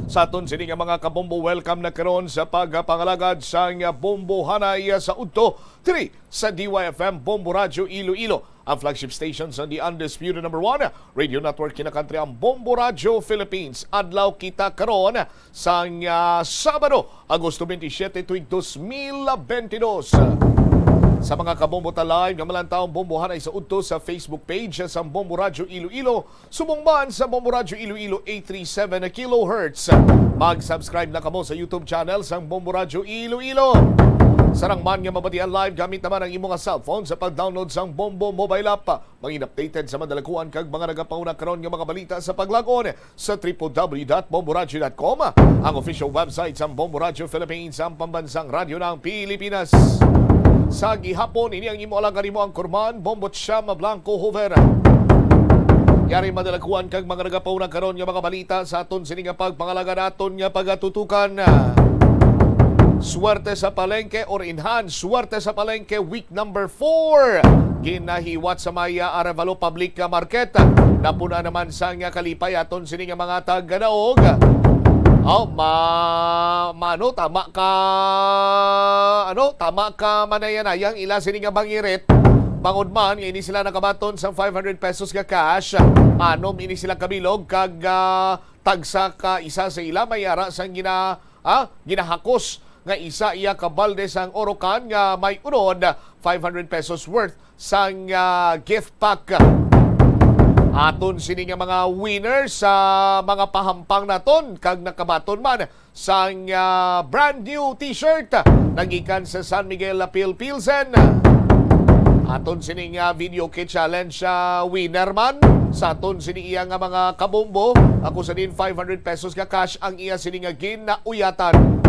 Sa aton sini nga mga kabombo, welcome na karon sa pagpangalagad sang bombohanay sa udto diri sa D Y F M Bombo Radyo Iloilo, ang flagship station sa The Undisputed Number One Radio Network, Kinakantri ang Bombo Radyo Philippines. Adlaw kita karon sang ah, Sabado, Agosto twenty-seven, tuig dos mil bentidós. Sa mga kabombo ta live nga malantaw ang bombohanay sa udto sa Facebook page sang Bombo Radyo Iloilo, subong man sa Bombo Radyo Iloilo eight three seven kilohertz. Mag-subscribe na kamo sa YouTube channel sang Bombo Radyo Iloilo. Sarang man nga mabatian live, gamit naman ang imo nga cellphone sa pag-download sang Bombo mobile app. Mangin updated sa madalakuan kag mga nagapauna karon nga mga balita sa paglagon sa triple W dot bomboradio dot com, ang official website sang Bombo Radyo Philippines, ang pambansang radyo ng Pilipinas. Sa gihapon, ini ang imo alagad, imo ang kurman, Bombo Chama Blanco Hoover. Yari madalakuan kag mga nagapauna karon nga mga balita sa aton sini nga pagpangalagad, aton nga pagatutukan. Swerte sa Palengke or Enhance Swerte sa Palengke Week number four. Ginahiwat sa may ah, Arevalo Public Market. Napuna naman sang kalipay aton sini nga mga taga-Daog. Oh, ma, mano, tama ka, ano, tama ka, manayanayang ila sini nga bangirit. Bangod man nga ini sila nakabaton sang five hundred pesos nga cash, anom ini sila kabilog kag ah, tagsa ka isa sa ila may ara sang gina, ah, ginahakos nga isa iya ka balde sang Orocan nga may unod five hundred pesos worth sang ah, gift pack. Aton sini nga mga winners sa mga pahampang naton kag nakabaton man sang ah, brand new t-shirt nagikan sa San Miguel Lapil Pilsen. Aton sini nga video kit challenge ah, winner man sa aton sini iya nga mga kabombo. Ako sa din five hundred pesos nga cash ang iya sini nga ginauyatan.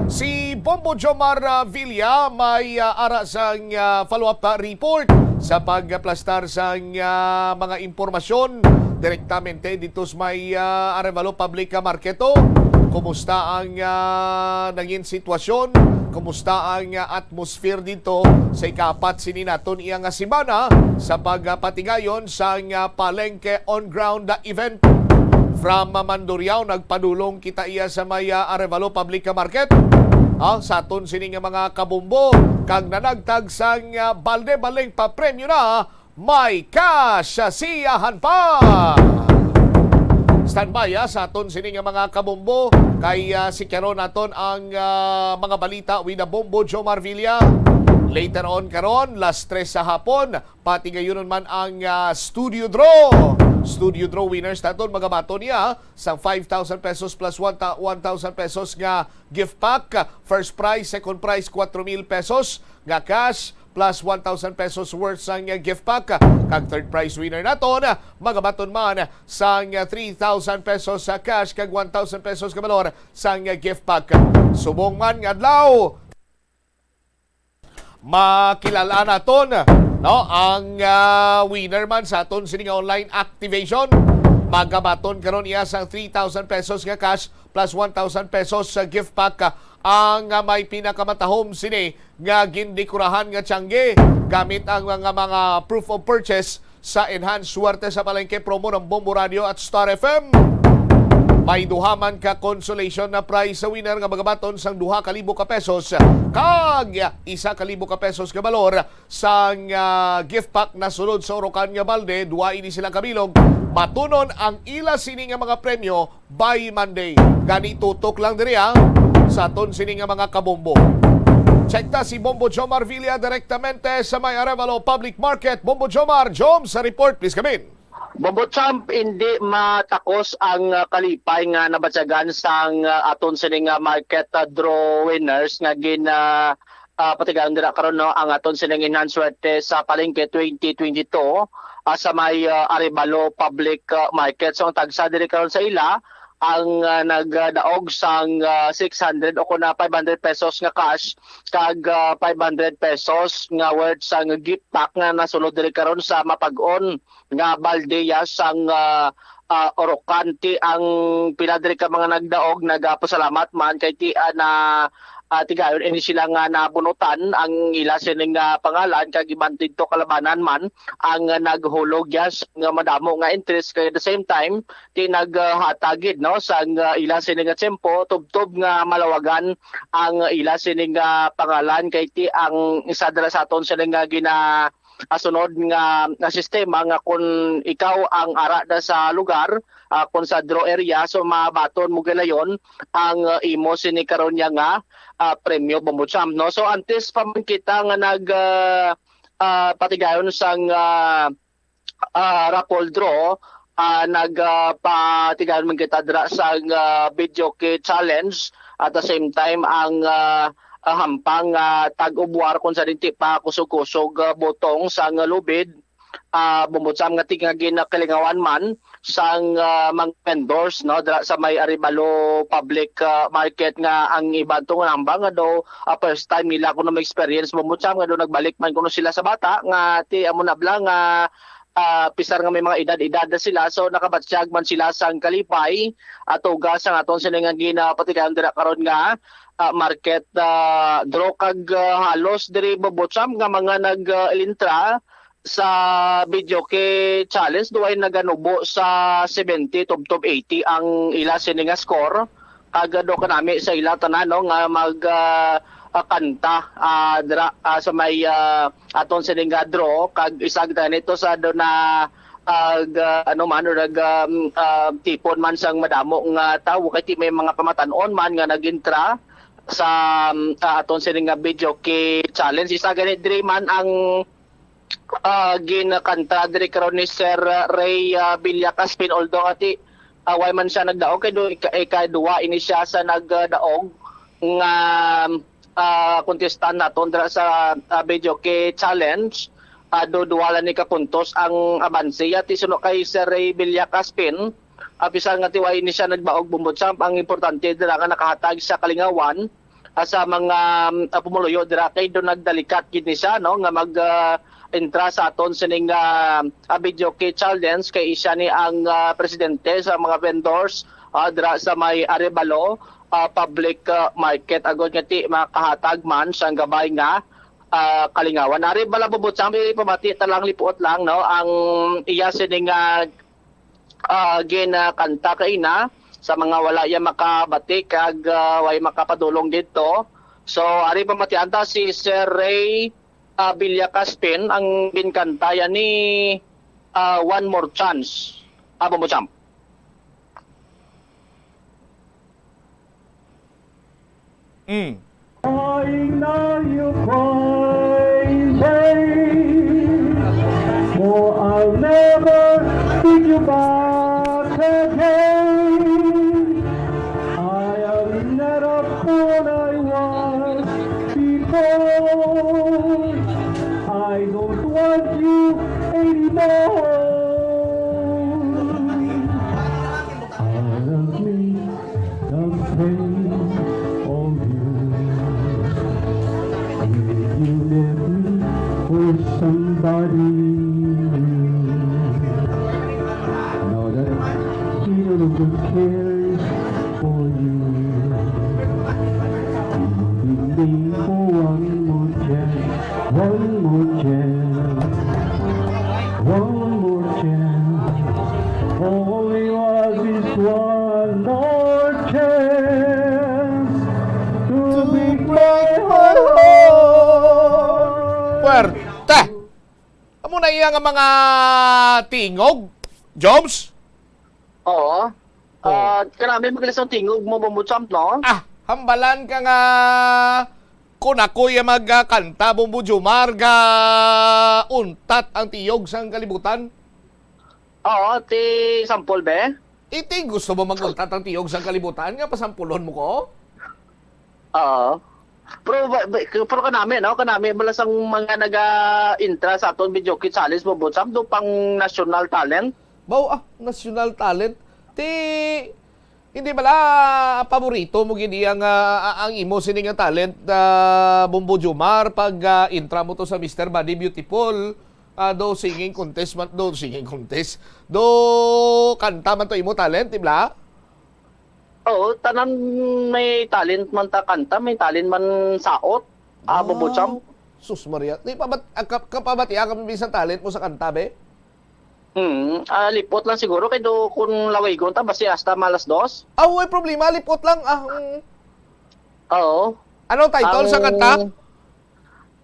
Si Bombo Jomar ah, Villa may ah, ara sang ah, follow-up ah, report sa pagplastar sang ah, mga impormasyon direktamente dito sa may ah, Arevalo Public Market. Kumusta ang ah, nangin sitwasyon? Kumusta ang ah, atmosphere dito sa ikaapat sini naton iya nga semana sa pagpatigayon sang ah, Palengke on Ground ah, event? From ah, Mandurriao, nagpadulong kita iya sa may ah, Arevalo Public Market. Ah, sa aton sini nga mga kabombo, kag nanagtag sang ah, balde-baleng papremyo na may cash siyahan pa. Standby ah, sa aton sini nga mga kabombo, kay ah, sikyaron naton ang ah, mga balita with the Bombo Joe Marvilla. Later on karon, las tres sa hapon, patigayunon man ang ah, studio draw. Studio draw winners naton, magabaton niya sang five thousand pesos plus one ta- one thousand pesos nga gift pack. First prize, second prize, kwatro mil pesos nga cash. plus one thousand pesos worth sang gift pack. Kag third prize winner naton, magabaton man sang three thousand pesos sa cash kag one thousand pesos ka balor sang gift pack. Subong man nga adlaw, makilal-an naton, no, ang, ah, winner man sa aton sini nga online activation. Magabaton karon iya sang three thousand pesos nga cash plus one thousand pesos sa gift pack, ah, ang, ah, may pinakamatahom sini nga gindekorahan nga tiyangge gamit ang mga, mga proof of purchase sa Enhanced Suwerte sa Palengke promo ng Bombo Radio at Star F M. May duha man ka consolation na prize sa winner nga magabaton sang duha ka libo ka pesos kag isa ka libo ka pesos nga balor sang, ah, gift pack na sulod sa Orocan nga balde. Duha ini sila kabilog. Batunon ang ila sini nga mga premyo by Monday. Gani tutok lang diri, ah, sa aton sini nga mga kabombo. Check ta si Bombo Jomar Villa direktamente sa may Arevalo Public Market. Bombo Jomar, Jom sa report, please come in. Bombo Champ, hindi matakos ang, ah, kalipay nga nabatyagan sang, ah, aton sini nga market, ah, draw winners nga gin, ah, ah, patigayon dira karon, no, ang aton sining Enhanced Suwerte sa Palengke twenty twenty-two, ah, sa may, ah, Arevalo Public, ah, Market. So, ang tagsa diri karon sa ila ang, ah, nagdaog sang, ah, six hundred o kon, ah, five hundred pesos nga cash kag, ah, five hundred pesos nga worth sang gift pack nga nasulod diri karon sa mapag-on nga balde ya sang, ah, ah, Orocan. Ti ang pila diri ka mga nagdaog nagapasalamat man kay ti, ah, na, ah, tigayon ini sila nga nabunutan ang ila sining, ah, pangalan kag iban didto kalabanan man ang, ah, naghulog ya nga madamo nga interest kay at the same time ti naghatag gid, no, sang, ah, ila sini nga tiyempo tubtob nga malawagan ang ila sini nga pangalan kay ti ang isa dira sa aton sini nga gina ah, sunod nga, nga sistema nga kun ikaw ang ara na sa lugar, ah, kun sa draw area, so mabaton mo gilayon ang, ah, imo sini karon niya nga, ah, premyo, Bombo Champ, no? So antes pa man kita nga nag, ah, ah, patigayon sang, ah, ah, raffle draw, ah, nag, ah, patigayon man kita dira sa, ah, video key challenge. At the same time, ang, ah, ah, hampang, ah, tag-ubwar kung sa dinti pa kusog-kusog, ah, butong sang lubid, ah, Bombo Champ, nga ti nga ginakalingawan man sang, ah, mga vendors, no, dira sa may Arevalo Public, ah, Market nga ang iban to nga nahambal nga daw, ah, first time nila kuno ma-experience, Bombo Champ, nga daw nagbalik man kuno sila sa bata nga ti amo na bala nga, ah, pisar nga may mga edad-edad na sila, so nakabatyag man sila sang kalipay, ah, tuga sang aton sini nga ginapatigayon dira karon nga, ah, market, ah, draw kag, ah, halos diri, Bombo Champ, nga mga nag, ah, elintra sa video key challenge, duay naganubo sa seventy tubtob eighty ang ila sini nga score. Kag, ah, do kanami sa ila tanan, no, nga mag, ah, ah, kanta, ah, dira, ah, sa may, ah, aton sini nga draw, kag isa gani to sa do na, ah, ga-, ano man, or nag, um, ah, tipon man sang madamo nga tawo, kay ti may mga pamatan-on man nga nag-intra sa, um, ah, aton sini nga video key challenge. Isa gani diri man ang, ah, ginakanta diri karon ni Sir, ah, Ray, ah, Villacaspin, although ati, ah, way man siya nagdaog kay do-, ika-, ikaduha ini siya sa nagdaog nga, ah, contestant naton dira sa, ah, video key challenge. Ah, do duha lang ni ka puntos ang abanse. Ati suno kay Sir Ray Villacaspin, ah, bisan nga ti way ni siya nagbaog, Bombo Champ, ang importante dira nga nakahatag sa kalingawan, ah, sa mga, um, ah, pumuluyo dira kay do nagdalikat gid ni siya, no, nga mag, ah, entra sa aton sining, ah, ah, video key challenge kay siya ni ang, ah, presidente sa mga vendors, ah, dira sa may Arevalo, ah, public, ah, market, agod nga ti makahatag man sang gabay nga, ah, kalingawan. Ari bala, Bombo Champ, ipamati ta lang lipuot lang, no, ang iya sining, ah, ah, ginakanta kaina sa mga wala ya makabati kag, ah, way makapadulong didto. So, ari pamatian ta si Sir Ray, ah, Villacaspin ang ginkanta ya ni, ah, One More Chance. Ah, Bombo Champ. Mm. Ay, now you cry, babe. Oh, I'll never take you back again. I am not a fool I was before. This one more chance to make my heart. Puwerte! Amo na iya nga mga tingog, Jobs? Oo. Ah, kanami maglisang tingog mo, Bombo Champ, no? Ah, hambalan ka nga kun ako ya magkanta, Bombo Jomar, ga untat ang tiyog sang kalibutan. Oo, ti sample, be. Iti gusto mo maguntat ang tiyog sang kalibutan nga pasampulon mo ko? Oo. Pero, ba- ba- pero kanami, no? Kanami, wala sang mga naga-intra sa aton video kit challenge mo, Botsam, do pang national talent. Baw, ah, national talent. Ti, hindi bala, paborito mo gid iya nga, ah, ang imo sini nga talent, ah, Bombo Jomar, pag, ah, intra mo to sa Mister Body Beautiful, ah, do singing contest man, do singing contest, do kanta man to imo talent, di bala? Oo, tanan may talent man ta kanta, may talent man saot. Ah, Bobo Champ. Sus Maria. Di pa bat, ah, ka, kapabatian ka bisan talent mo sa kanta, be? Hmm, ah, lipot lang siguro kay do kung lawigon ta basi hasta malas dos. Ah, way problema, lipot lang. Ah, mm. Oo. Ano title sa Ang- kanta?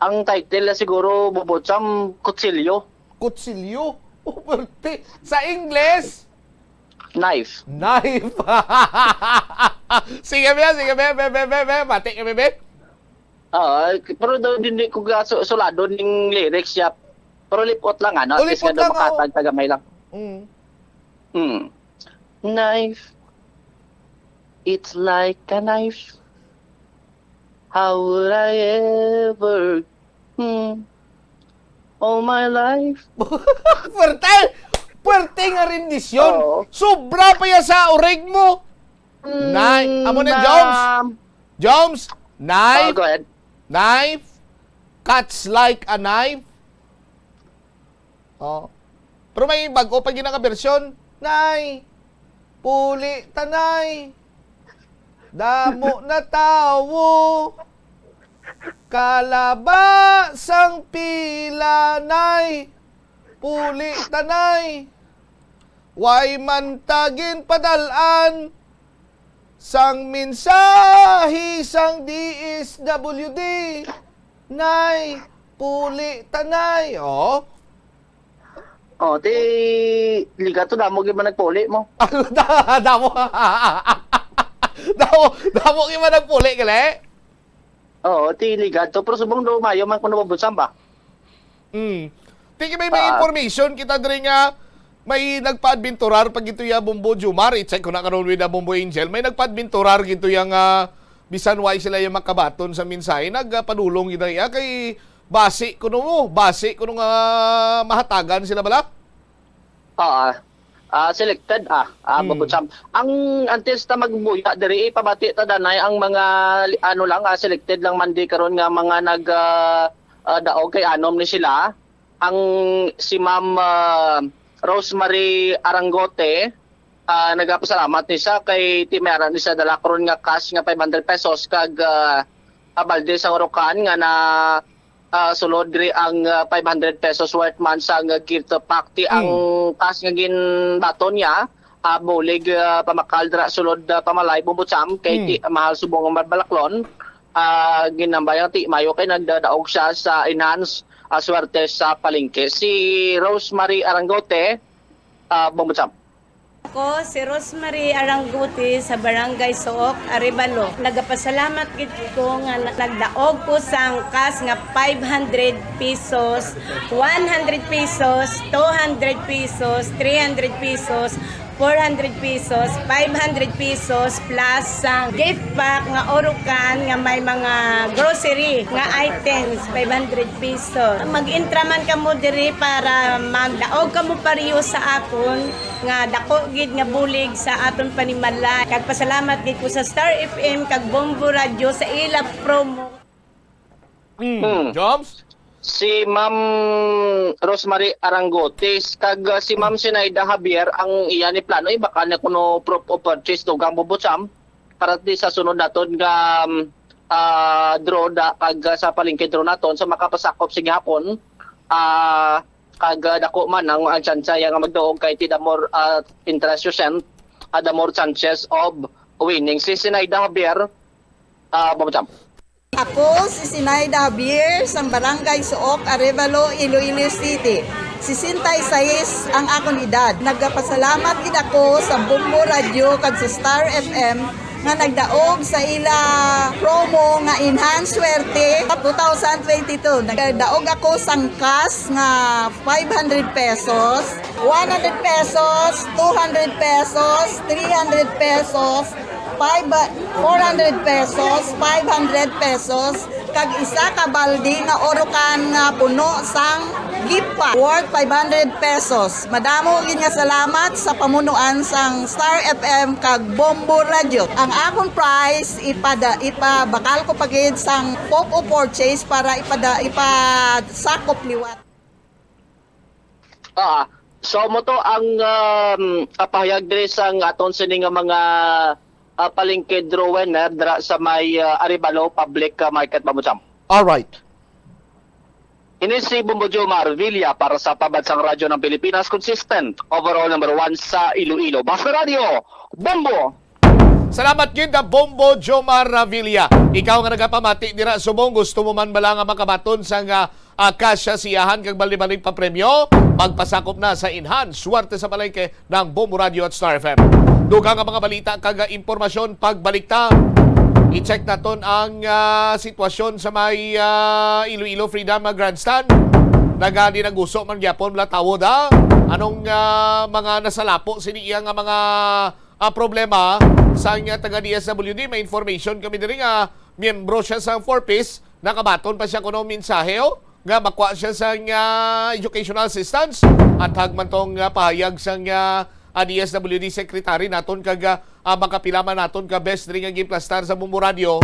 Ang title na siguro, Bobo Champ, Kutsilyo. Kutsilyo. Oh, pwerte. Sa English? Knife. Knife. Sige, be. Sige, be. Be, be, be, be. Mati kami, be. Ah, pero daw hindi ko ga su- sulado ning lyrics siya. Pero lipot lang, ano? At least Ulipot nga daw lang, oo. makatag taga may lang. Mm. Hmm. Knife. It's like a knife. How would I ever? Hmm. All my life. Puwerte! Puwerte nga rendisyon. Oo. Sobra pa ya sa urig mo. Nay, amo na, Joms. Um, Joms, oh, knife, go ahead. knife, cuts like a knife. Oh. Pero may bago pa gina nga bersyon. Nay, puli ta, nay. Damo na tawo. Kalaba sang pila, nay. Puli ta, nay. Way man ta ginpadal-an sang mensahe sang D S W D. Nay, puli ta, nay. Oh. Oh, ti liga to, damo gyud man nagpuli mo. Da- damo. Damo, damo gyud man nagpuli, gali? Oo, ti liga to, pero subong do mayo man kuno, Bobo Champ, ba. Mm. Tiki may, may Ah. information kita diri nga may nagpaadventurar pa gito ya Bombo Jomar. I-check ko na karon with a Bombo Angel. May nagpaadventurar gito ya nga bisan way sila yung makabaton sa mensahe. Nagpadulong gito ya kay basi kuno mo, basi kuno nga mahatagan sila bala. Ah, ah, selected, ah, ah, Hmm. Bobo Champ. Ang antes ta magbuya diri, ipabati ta danay ang mga li- ano lang, ah, selected lang man di karon nga mga nag ah, ah, daog kay anom ni sila. Ang si Ma'am ah, Rosemary Arangote, ah, nagapasalamat ni siya kay ti may ara ni siya dala karon nga cash nga five hundred pesos kag ah, abalde sang urukan nga na ah, sulod diri ang ah, five hundred pesos worth man sang gift pack. Ti ang cash nga ginbaton niya, ah, bulig ah, pamakal dira sulod ah, pamalay, Bombo Champ, kay ti mahal subong ang balaklon. Ah, ginambay ang ti mayo kay nagdadaog siya sa enhance ah, swerte sa palengke. Si Rosemary Arangote, ah, Bombo Champ. Ako si Rosemary Aranguti sa Barangay Suok, Arevalo. Nagapasalamat gid ko nga na- nagdaog ko sang cash nga five hundred pesos, one hundred pesos, two hundred pesos, three hundred pesos, four hundred pesos, five hundred pesos, plus sang gift pack nga urukan nga may mga grocery nga items, five hundred pesos. Mag-intra man kamo diri para magdaog kamo pareho sa akon nga dako gid nga bulig sa aton panimalay. Kag pasalamat gid ko sa Star F M kag Bombo Radio sa ila promo. Mm. Hmm. Jobs? Si Ma'am Rosemary Arangotes kag uh, si Ma'am Sinaida Javier ang iya ni plano, eh, baka na kuno proof of purchase, dugang, Bombo Champ, para di sa sunod naton nga um, ah, draw da kag uh, sa palengke draw naton sa makapasakop sa gihapon, ah, kag uh, dako man ang, ang tsansa ya nga magdaog kay ti the more uh, interest you send, Adamor Sanchez of Winning. Si Sinaida Javier, ah, Bombo Jam. Ako si Sinaida Javier sang Barangay Suok, Arevalo, Iloilo City. Sesenta y seis ang akon edad. Nagapasalamat gid ako sa Bombo Radio kag sa Star F M nga nagdaog sa ila promo nga Enhance Swerte two thousand twenty-two. Nagdaog ako sang cash nga five hundred pesos, one hundred pesos, two hundred pesos, three hundred pesos, five, four hundred pesos, five hundred pesos, kag isa ka balde nga urukan nga puno sang gift pack worth five hundred pesos. Madamo gid nga salamat sa pamunuan sang Star F M kag Bombo Radio. Ang akon prize, ipada, ipabakal ko pa gid sang Popo purchase para ipada, ipadasakop liwat. Ah, so mo to ang, um, ah, pahayag diri sang aton sini nga mga, ah, palengke draw winner dira sa may, ah, Arevalo Public, ah, Market, Bombo Jam. All right. Ini si Bombo Jomar Villa para sa Pambansang Radyo ng Pilipinas, consistent, overall number one sa Iloilo. Basta Radyo, Bombo! Salamat gid, ah, Bombo Jomar Villa. Ikaw nga nagapamati dira subong, gusto mo man bala nga makabaton sang, ah, ah, kasya siyahan kag balibali pa premyo, magpasakop na sa Enhance Swerte sa Palengke ng Bombo Radio at Star F M. Dugang nga mga balita kag, ah, impormasyon pagbalik ta. I-check naton ang, ah, sitwasyon sa may, ah, Iloilo Freedom, ah, Grandstand. Nagadi naguso man gyapon bala tawo da. Anong, ah, mga nasalapo sini iya nga mga, ah, problema sa iya taga D S W D? May information kami diri nga miyembro siya sa Four Ps. Nakabaton pa siya kuno mensahe, oh, nga makuha siya sang, ah, educational assistance. At hagman tong, ah, pahayag sang, ah, ah, D S W D secretary naton kag, ah, ah, makapila man naton ka best diri nga ginplastar sa Bombo Radio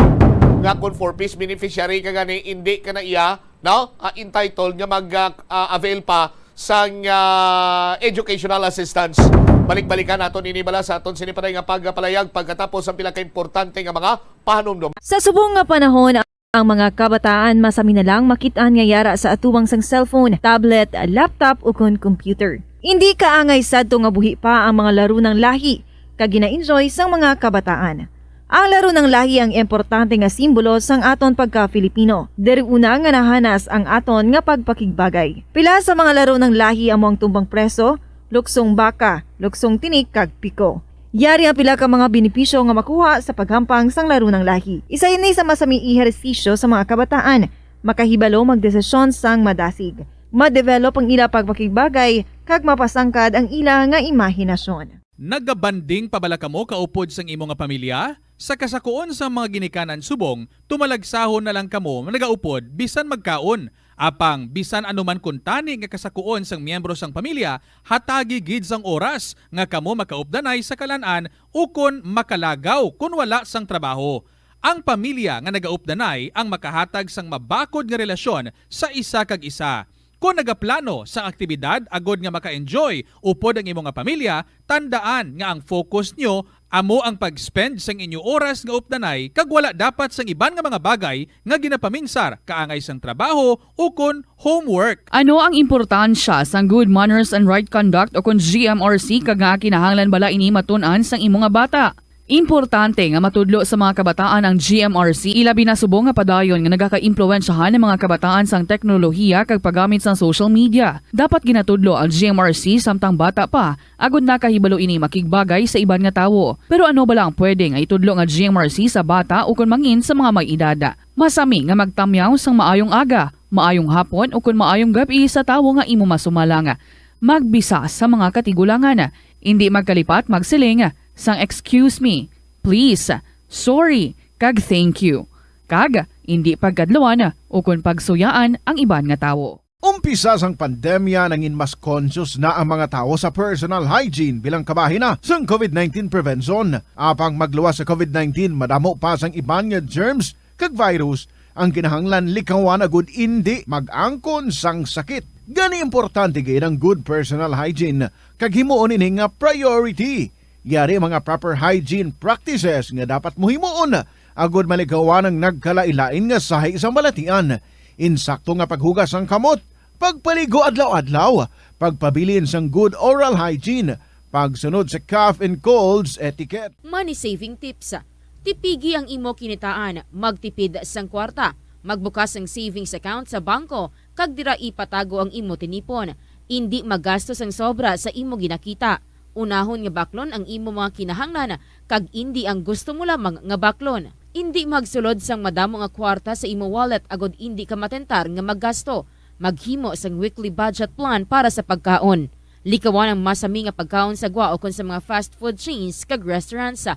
nga kon Four Ps beneficiary ka gani, indi ka na iya, no? Ah, entitled nga mag, ah, ah, avail pa sang, ah, educational assistance. Balik-balikan naton ini bala sa aton sini pa nga pagpalayag pagkatapos ang pila ka importante nga mga pahanumdom. Sa subong nga panahon, ang mga kabataan masami na lang makit-an nga yara sa atubang sang cellphone, tablet, laptop, ukon computer. Indi kaangay sadto nga buhi pa ang mga laro ng lahi kag gina-enjoy sang mga kabataan. Ang laro ng lahi ang importante nga simbolo sang aton pagka-Filipino. Diri una nga nahanas ang aton nga pagpakigbagay. Pila sa mga laro ng lahi amo ang tumbang preso, luksong baka, luksong tinik, kag piko. Yari ang pila ka mga benepisyo nga makuha sa paghampang sang laro ng lahi. Isa ini sa masami ehersisyo sa mga kabataan, makahibalo magdesisyon sang madasig, ma-develop ang ila pagpakigbagay, kag mapasangkad ang ila nga imahinasyon. Nagabanding pa bala kamo kaupod sang imo nga pamilya? Sa kasakuon sang mga ginikanan subong, tumalagsahon na lang kamo nagaupod bisan magkaon. Apang bisan ano man kuntani nga kasakuon sang miyembro sang pamilya, hatagi gid sang oras nga kamo makaupdanay sa kalan-an ukon makalagaw kon wala sang trabaho. Ang pamilya nga nagaupdanay ang makahatag sang mabakod nga relasyon sa isa kag isa. Kon nagaplano sang aktibidad agod nga maka-enjoy upod ang imo nga pamilya, tandaan nga ang focus nyo amo ang pag-spend sang inyo oras nga updanay kag wala dapat sang iban nga mga bagay nga ginapaminsar kaangay sang trabaho ukon homework. Ano ang importansya sang good manners and right conduct ukon G M R C, kag nga kinahanglan bala ini matun-an sang imo nga bata? Importante nga matudlo sa mga kabataan ang G M R C, ilabi na subong nga padayon nga nagakaimpluwensyahan ang mga kabataan sang teknolohiya kag paggamit sang social media. Dapat ginatudlo ang G M R C samtang bata pa, agod nakahibalo ini makigbagay sa iban nga tawo. Pero ano bala ang pwede nga itudlo nga G M R C sa bata ukon mangin sa mga may edad? Masami nga magtamyaw sang maayong aga, maayong hapon, ukon maayong gab-i sa tawo nga imo masumalang. Magbisa sa mga katigulangan. Indi magkalipat magsiling sang "Excuse me", "Please", "Sorry", kag "Thank you". Kag indi pagkadluan ukon pagsuyaan ang iban nga tawo. Umpisa sang pandemya, nangin mas conscious na ang mga tawo sa personal hygiene bilang kabahin na sang COVID nineteen prevention. Apang magluwas sa COVID nineteen, madamo pa sang iban nga germs kag virus ang kinahanglan likawan agud indi mag-angkon sang sakit. Gani, importante gid ang good personal hygiene kag himuon ini nga priority. Yari mga proper hygiene practices nga dapat mo himuon agud malikawan ang nagkalain-lain nga sahi sa balatian. Insakto nga paghugas sang kamot, pagpaligo adlaw-adlaw, pagpabilin sang good oral hygiene, pagsunod sa cough and colds etiquette. Money saving tips. Tipigi ang imo kinitaan, magtipid sang kwarta, magbukas sang savings account sa bangko, kag dira ipatago ang imo tinipon. Indi magasto sang sobra sa imo ginakita. Unahon nga baklon ang imo mga kinahanglan kag indi ang gusto mo lamang nga baklon. Indi magsulod sang madamo nga kwarta sa imo wallet agod indi ka matentar nga maggasto. Maghimo sang weekly budget plan para sa pagkaon. Likawan ang masami nga pagkaon sa gwa ukon sa mga fast food chains kag restaurants.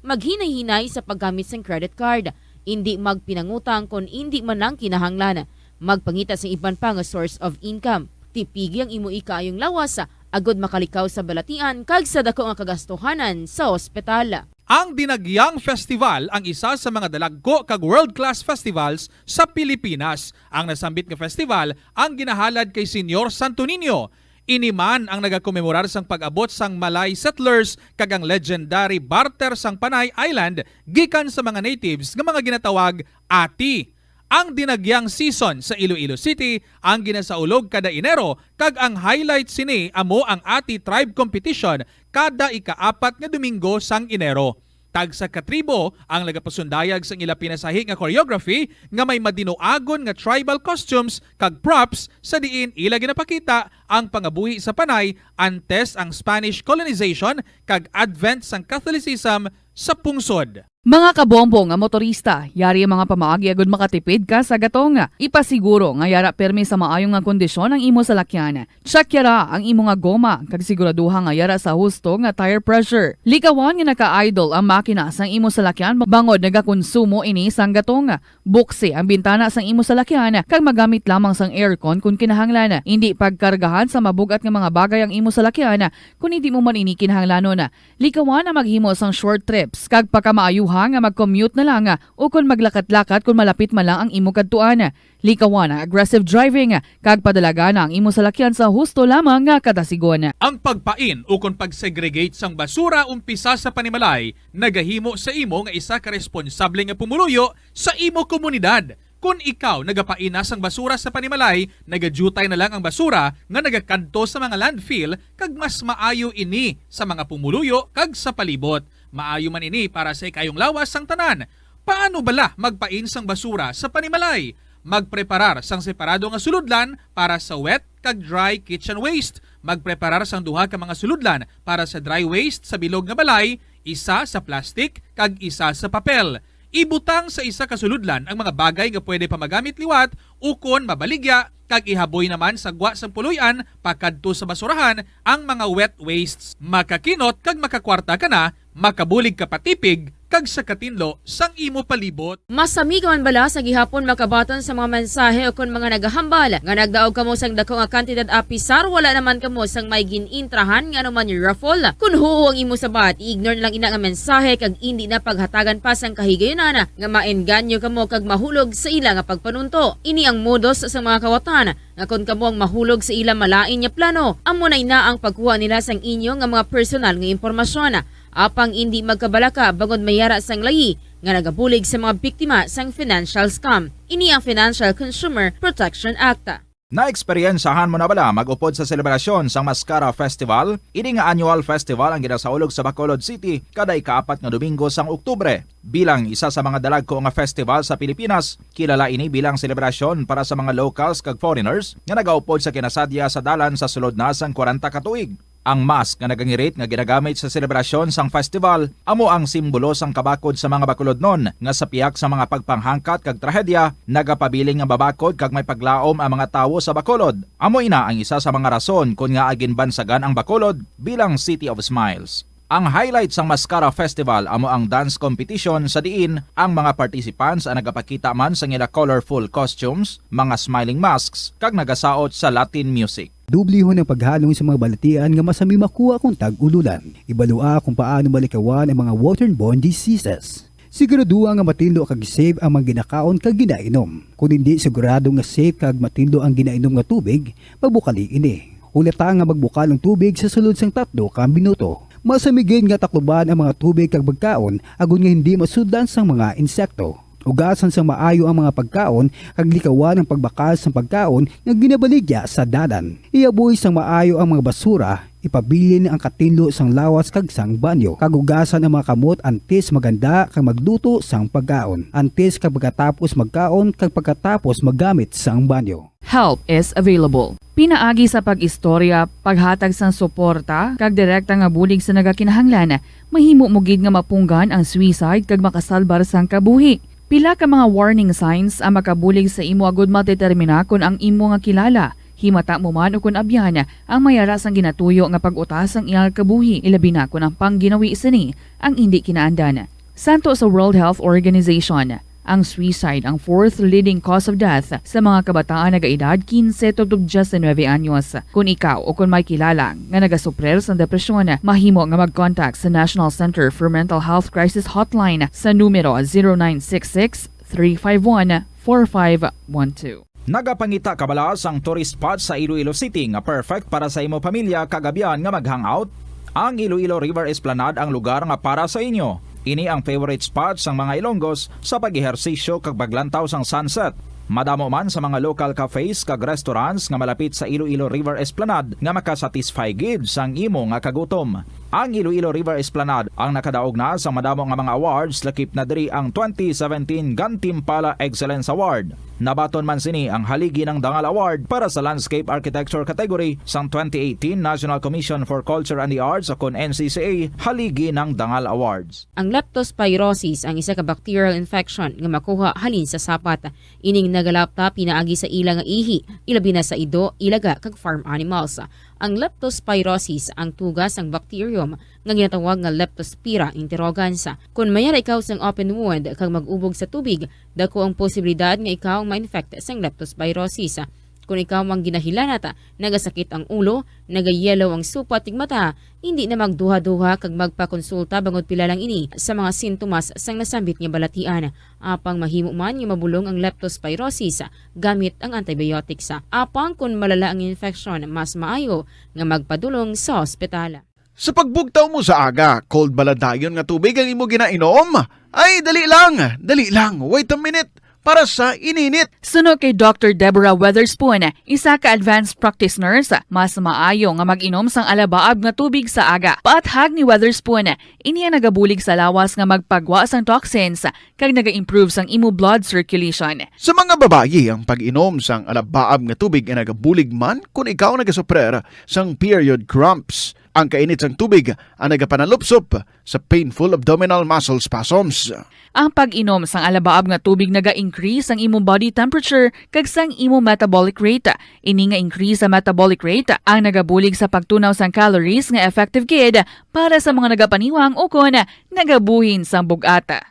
Maghinay-hinay sa paggamit sang credit card. Indi magpinangutang kon indi man lang kinahanglan. Magpangita sang iban pa nga source of income. Tipigi ang imo ikaayong lawas agod makalikaw sa balatian kag sa dako nga kagastuhanan sa ospital. Ang Dinagyang Festival ang isa sa mga dalagko kag world-class festivals sa Pilipinas. Ang nasambit nga festival ang ginahalad kay Señor Santo Niño. Ini man ang nagakomemorar sang pag-abot sang Malay settlers kag ang legendary barter sang Panay Island gikan sa mga natives nga mga ginatawag ati. Ang Dinagyang season sa Iloilo City ang ginasaulog kada Enero, kag ang highlight sini amo ang Ati Tribe Competition kada ikaapat nga Domingo sang Enero. Tagsa ka tribo ang nagapasundayag sang ila pinasahi nga choreography nga may madinuagon nga tribal costumes kag props, sa diin ila ginapakita ang pangabuhi sa Panay antes ang Spanish colonization kag advent sang Catholicism sa pungsod. Mga kabombo nga motorista, yari ang mga pamaagi agud makatipid ka sa gatong. Ipasiguro nga yara pirmi sa maayo nga kondisyon ang imo salakyan. Check yara ang imo nga goma kag siguraduha nga yara sa husto nga tire pressure. Likawan nga naka-idle ang makina sang imo salakyan bangod nagakonsumo ini sang gatong. Buksi ang bintana sang imo salakyan kag magamit lamang sang aircon kon kinahanglan. Indi pagkargahan sa mabug-at nga mga bagay ang imo salakyan kon indi mo man ini kinahanglanon. Likawan ang maghimo sang short trips kag pakamaayuha nga mag-commute na lang ukon maglakat-lakat kon malapit man lang ang imo kadtuan. Likawan ang aggressive driving kag padalagan ang imo salakyan sa husto lamang nga kadasigon. Ang pagpain ukon pag-segregate sang basura umpisa sa panimalay nagahimo sa imo nga isa ka responsable nga pumuluyo sa imo komunidad. Kon ikaw nagapain na sang basura sa panimalay, nagadiutay na lang ang basura nga nagakadto sa mga landfill, kag mas maayo ini sa mga pumuluyo kag sa palibot. Maayo man ini para sa ikaayong lawas sang tanan. Paano bala magpain sang basura sa panimalay? Magpreparar sang separado nga sulodlan para sa wet kag dry kitchen waste. Magpreparar sang duha ka mga sulodlan para sa dry waste sa bilog nga balay, isa sa plastic kag isa sa papel. Ibutang sa isa ka sulodlan ang mga bagay nga pwede pa magamit liwat ukon mabaligya, kag ihaboy naman sa gwa sang puloy-an pakadto sa basurahan ang mga wet wastes. Makakinot kag makakwarta ka na, makabulig ka pa tipig kag sa katinlo sang imo palibot. Masami ka man bala sa gihapon makabaton sa mga mensahe ukon mga nagahambal nga nagdaog kamo sang dako nga kantidad apisar wala naman kamo sang may gin-intrahan nga anuman raffle? Kon huo ang imo sabat, i-ignore na lang ina nga mensahe kag indi na paghatagan pa sang kahigayunan nga maengganyo kamo kag mahulog sa ila nga pagpanunto. Ini ang modus sa mga kawatan nga kon kamo ang mahulog sa ila malain nga plano, amo na ina ang pagkuha nila sang inyo nga mga personal nga impormasyon. Apang indi magkabalaka bangod may yara sang layi nga nagabulig sa mga biktima sang financial scam. Ini ang Financial Consumer Protection Act. Naeksperyensahan mo na bala mag-upod sa selebrasyon sang Mascara Festival? Ini nga annual festival ang ginasaulog sa Bacolod City kada ikaapat nga Domingo sang Oktubre. Bilang isa sa mga dalagko nga festival sa Pilipinas, kilala ini bilang selebrasyon para sa mga locals kag foreigners nga nagaupod sa kinasadya sa dalan sa sulod na sang kwarenta ka tuig. Ang mask nga nagangirit nga ginagamit sa selebrasyon sang festival amo ang simbolo sang kabakod sa mga Bacolodnon nga sa pihak sa mga pagpanghangkat kag trahedya nagapabilin nga mabakod kag may paglaom ang mga tawo sa Bacolod. Amo ina ang isa sa mga rason kon ngaa ginbansagan ang Bacolod bilang City of Smiles. Ang highlight sang Mascara Festival amo ang dance competition sa diin ang mga participants ang nagapakita man sang ila colorful costumes, mga smiling masks, kag nagasaot sa Latin music. Dublihon ang paghalong sa mga balatian nga masami makuha kon tag-ululan. Ibalua kon paano malikawan ang mga waterborne diseases. Siguraduha nga matinlo kag safe ang mga ginakaon kag ginainom. Kon indi sigurado nga safe kag matinlo ang ginainom nga tubig, pabukali ini. Hulata nga magbukal ang tubig sa sulod sang tatlo ka minuto. Masami gid nga takluban ang mga tubig kag pagkaon agod nga hindi masudlan sang mga insekto. Ugasan sang maayo ang mga pagkaon kag likawan ang pagbakal sang pagkaon nga ginabaligya sa dalan. Ihaboy sang maayo ang mga basura, ipabilin ang katinlo sang lawas kag sang banyo, kag hugasan ang mga kamot antes maghanda kag magluto sang pagkaon, antes kag pagkatapos magkaon, kag pagkatapos maggamit sang banyo. Help is available. Pinaagi sa pag-istorya, paghatag sang suporta, kag direkta nga bulig sa nagakinahanglan, mahimo mo gid nga mapunggan ang suicide kag makasalbar sang kabuhi. Pila ka mga warning signs ang makabulig sa imo agud madetermina kon ang imo nga kilala, himata mo man ukon abyan, ang may ara sang ginatuyo nga pag-utas sang iyang kabuhi, ilabi na kon ang pangginawi sini ang indi kinaandan. Santo sa World Health Organization, ang suicide ang fourth leading cause of death sa mga kabataan nagaedad quince to diecinuebe anyos. Kon ikaw o kon may kilala nga nagasuprer sang depresyon, mahimo nga mag-contact sa National Center for Mental Health Crisis Hotline sa numero zero nine six six, three five one, four five one two. Nagapangita ka bala sang tourist spot sa Iloilo City nga perfect para sa imo pamilya kag abyan nga mag-hangout? Ang Iloilo River Esplanade ang lugar nga para sa inyo. Ini ang favorite spot sang mga Ilonggos sa pag-ehersisyo kag paglantaw sang sunset. Madamo man sa mga local cafes kag restaurants nga malapit sa Iloilo River Esplanade nga makasatisfy gid sang imo nga kagutom. Ang Iloilo River Esplanade ang nakadaog na sa madamo nga mga awards, lakip na diri ang twenty seventeen Gantimpala Excellence Award. Nabaton man sini ang Haligi ng Dangal Award para sa Landscape Architecture category sang twenty eighteen National Commission for Culture and the Arts, o kon N C C A, Haligi ng Dangal Awards. Ang leptospirosis ang isa ka bacterial infection nga makuha halin sa sapat. Ining nagalapta pinaagi sa ila nga ihi, ilabi na sa ido, ilaga, kag farm animals. Ang leptospirosis ang tuga sang bacterium nga ginatawag nga Leptospira interrogans. Kon may ara ikaw sang open wound kag mag-ubog sa tubig, dako ang posibilidad nga ikaw ma-infect sang leptospirosis. Kon ikaw ang ginahilanat, nagasakit ang ulo, nagayelo ang supat kag mata, hindi na magduha-duha kag magpakonsulta bangod pila lang ini sa mga sintomas sang nasambit nga balatian. Apang mahimo man nga mabulong ang leptospirosis gamit ang antibiotics. Apang kon malala ang infeksyon, mas maayo nga magpadulong sa ospital. Sa pagbugtaw mo sa aga, cold bala dayon nga tubig ang imo ginainom? Ay, dali lang, dali lang, wait a minute, para sa ininit. Suno kay Doctor Deborah Weatherspoon, isa ka advanced practice nurse, mas maayo nga mag-inom sang alabaab nga tubig sa aga. Paathag ni Weatherspoon, ini ang nagabulig sa lawas nga magpagwa sang toxins kag naga-improve sang imo blood circulation. Sa mga babayi, ang pag-inom sang alabaab nga tubig ay nagabulig man kon ikaw nagasuprer sang period cramps. Ang kainit sang tubig ang nagapanalupsop sa painful abdominal muscle spasms. Ang pag-inom sang alabaab nga tubig naga-increase sang imong body temperature kag sang imong metabolic rate. Ini nga increase sa metabolic rate ang nagabulig sa pagtunaw sang calories nga effective gid para sa mga nagapaniwang ukon nagabuhin sang bug-at.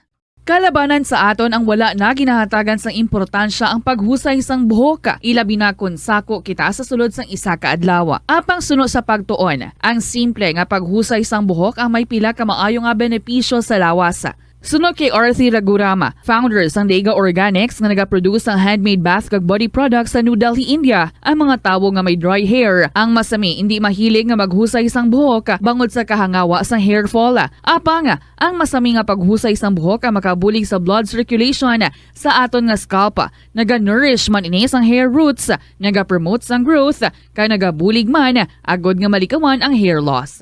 Kalabanan sa aton ang wala na ginahatagan sang importansya ang paghusay sang buhok, ilabi na kon sako kita sa sulod sang isa ka adlaw. Apang suno sa pagtuon, ang simple nga paghusay sang buhok ang may pila ka maayo nga benepisyo sa lawas. Suno kay Arthi Raghuram, founder sang Dega Organics nga nagaproduce sang handmade bath kag body products sa New Delhi, India, ang mga tawo nga may dry hair ang masami indi mahilig nga maghusay sang buhok bangod sa kahangawa sang hair fall. Apang ang masami nga paghusay sang buhok ang makabulig sa blood circulation sa aton nga scalp. Naga-nourish man ini sang hair roots, naga-promote sang growth, kag nagabulig man agud nga malikawan ang hair loss.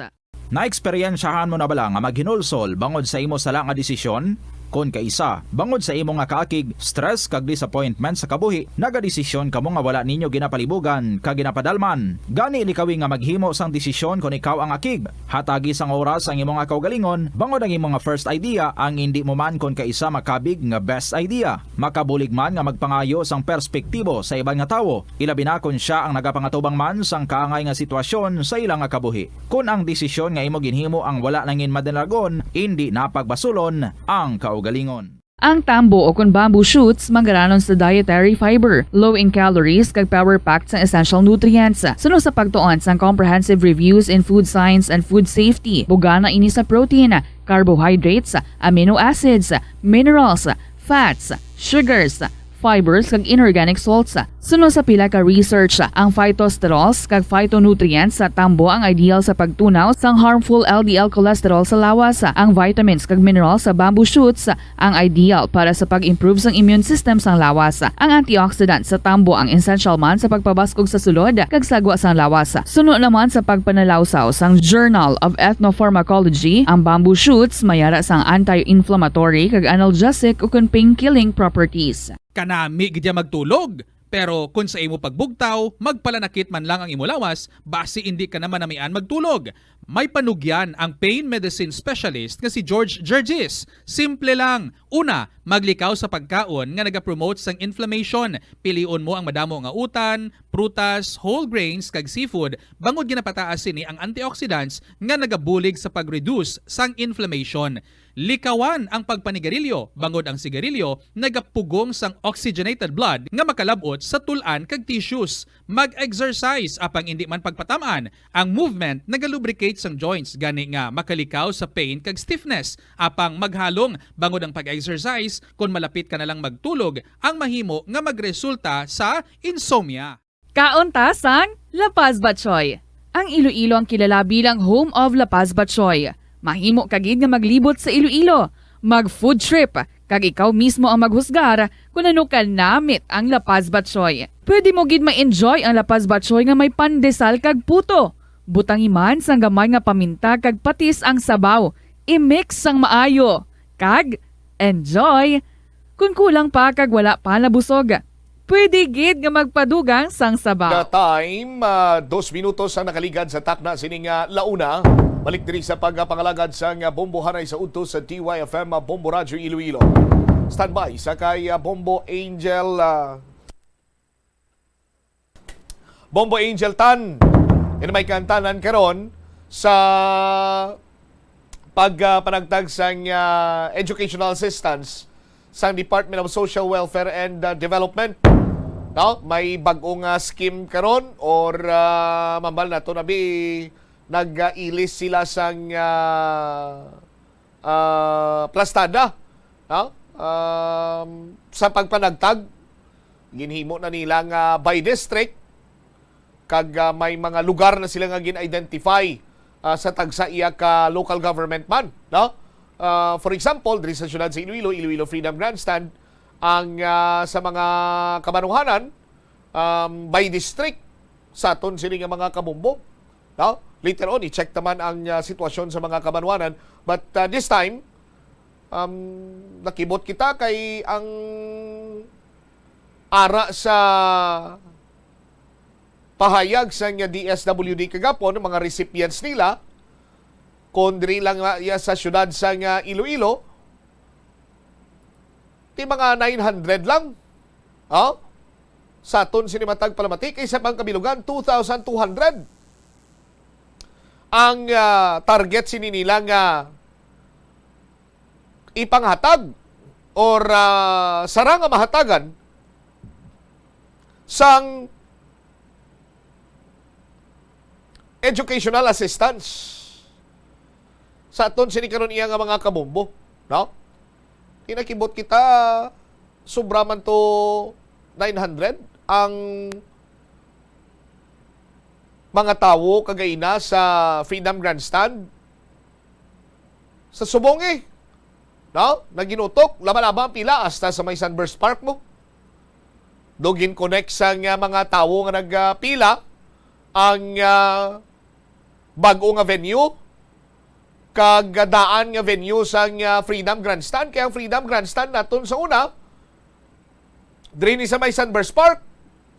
Naeksperyensyahan mo na bala nga maghinulsol bangod sa imo sala nga desisyon? Kon kaisa, bangod sa imo nga kaakig, stress, kag disappointment sa kabuhi, nagadesisyon kamo nga wala ninyo ginapalibugan kag ginapadalman. Gani, likawi nga maghimo sang desisyon kon ikaw ang akig. Hatagi sang oras ang imo nga kaugalingon, bangod ang imo nga first idea ang indi mo man kon kaisa makabig nga best idea. Makabulig man nga magpangayo sang perspektibo sa iban nga tawo, ilabi na kon sia ang nagapangatubang man sang kaangay nga sitwasyon sa ila nga kabuhi. Kon ang desisyon nga imo ginhimo ang wala nangin madalagon, indi na pagbasulon ang kaugalingon. Ang tambo o kon bamboo shoots manggaranon sa dietary fiber, low in calories, kag power-packed sang essential nutrients. Suno sa pagtuon sang Comprehensive Reviews in Food Science and Food Safety, bugana ini sa protein, carbohydrates, amino acids, minerals, fats, sugars, fibers, kag inorganic salts. Suno sa pila ka research, ang phytosterols kag phytonutrients sa tambo ang ideal sa pagtunaw sang harmful L D L cholesterol sa lawas. Ang vitamins kag minerals sa bamboo shoots ang ideal para sa pag-improve sang immune system sang lawas. Ang antioxidant sa tambo ang essential man sa pagpabaskog sa sulod kag sagwa sang lawas. Suno naman sa pagpanalawsaw sang Journal of Ethnopharmacology, ang bamboo shoots may ara sang anti-inflammatory kag analgesic ukon pain-killing properties. Kanami gid ya magtulog. Pero kon sa imo pagbugtaw, magpalanakit man lang ang imo lawas, basi indi ka na manamian magtulog. May panugyan ang pain medicine specialist nga si George Gergis. Simple lang. Una, maglikaw sa pagkaon nga nagapromote sang inflammation. Pilion mo ang madamo nga utan, prutas, whole grains, kag seafood, bangod ginapataas sini ang antioxidants nga nagabulig sa pag-reduce sang inflammation. Likawan ang pagpanigarilyo, bangod ang sigarilyo nagapugong sang oxygenated blood nga makalab-ot sa tul-an kag tissues. Mag-exercise, apang indi man pagpatam-an. Ang movement nagalubricate sang joints, gani nga makalikaw sa pain kag stiffness. Apang maghalong, bangod ang pag-exercise, kon malapit ka na lang magtulog, ang mahimo nga magresulta sa insomnia. Kaon ta sang La Paz Batchoy. Ang Iloilo ang kilala bilang home of La Paz Batchoy. Mahimo ka gid nga maglibot sa Iloilo, mag-food trip, kag ikaw mismo ang maghusgar kon ano ka namit ang La Paz Batchoy. Pwede mo gid ma-enjoy ang La Paz Batchoy nga may pandesal kag puto. Butangi man sang gamay nga paminta kag patis ang sabaw. I-mix sang maayo. Kag enjoy! Kon kulang pa kag wala pa nabusog, pwede gid nga magpadugang sang sabaw. The time, ah, dos minutos ang nakaligad sa takna sining, ah, launa. Balik diri sa pagpangalagad sang, ah, Bombo Hanay sa udto sa D Y F M, ah, Bombo Radyo Iloilo. Standby sa kay, ah, Bombo Angel, ah, Bombo Angel Tan. Yan may kantanan karon sa pag, ah, panagtag sang, ah, educational assistance sang Department of Social Welfare and, ah, Development. No? May bag-ong, ah, scheme karon or, ah, mambal nato na bi nag-ilis sila sang, ah, ah, plastada, no? Um, sa pagpanagtag, ginhimo na nila nga by district, kag, ah, may mga lugar na sila nga gin-identify, ah, sa tagsa iya ka local government man, no? Ah, for example, diri sa siyudad sa Iloilo, Iloilo Freedom Grandstand, ang, ah, sa mga kabanuhanan, um, by district sa aton sini nga mga kabombo, no? Later on, i-check naman ang, ah, sitwasyon sa mga kabanuhanan. But, ah, this time, um, nakibot kita kay ang ara sa pahayag sang D S W D kagapon, ang mga recipients nila, kung diri lang nga iya sa siyudad sang Iloilo, ti mga nine hundred lang. Oh? Sa aton sini matag palamati, kay sa ibang kabilugan, two thousand two hundred ang, ah, target sini nila nga ipanghatag or, ah, sara nga mahatagan sang educational assistance sa aton sini karon iya nga mga kabombo, no? Kinakibot kita, sobra man to nine hundred ang mga tawo kagaina sa Freedom Grandstand sa subong, eh. No? Naginutok, laba-laba ang pila hasta sa may Sunburst Park mo. Do gin-connect sang, ah, mga tawo nga nagpila ang, ah, bag-o nga venue kag daan nga venue sang, ah, Freedom Grandstand. Kay ang Freedom Grandstand naton sa una, diri ni sa may Sunburst Park,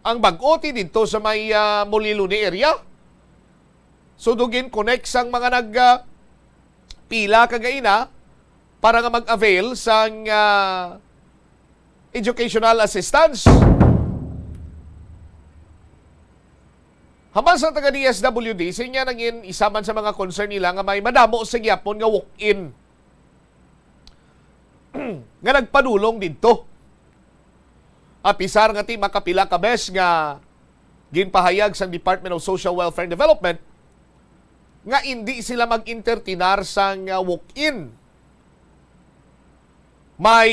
ang bag-o ti didto sa may, ah, Moliluni area. So, do gin-connect sang mga nag, ah, pila kagaina para nga mag-avail sang, ah, educational assistance. Hamas ang taga D S W D, siya nangin isa man sa mga concern nila nga may madamo sa gyapon nga walk-in nga nagpadulong didto. Apisar nga ti makapila ka bes nga ginpahayag sang Department of Social Welfare and Development nga indi sila mag-entertainar sang, ah, walk-in. May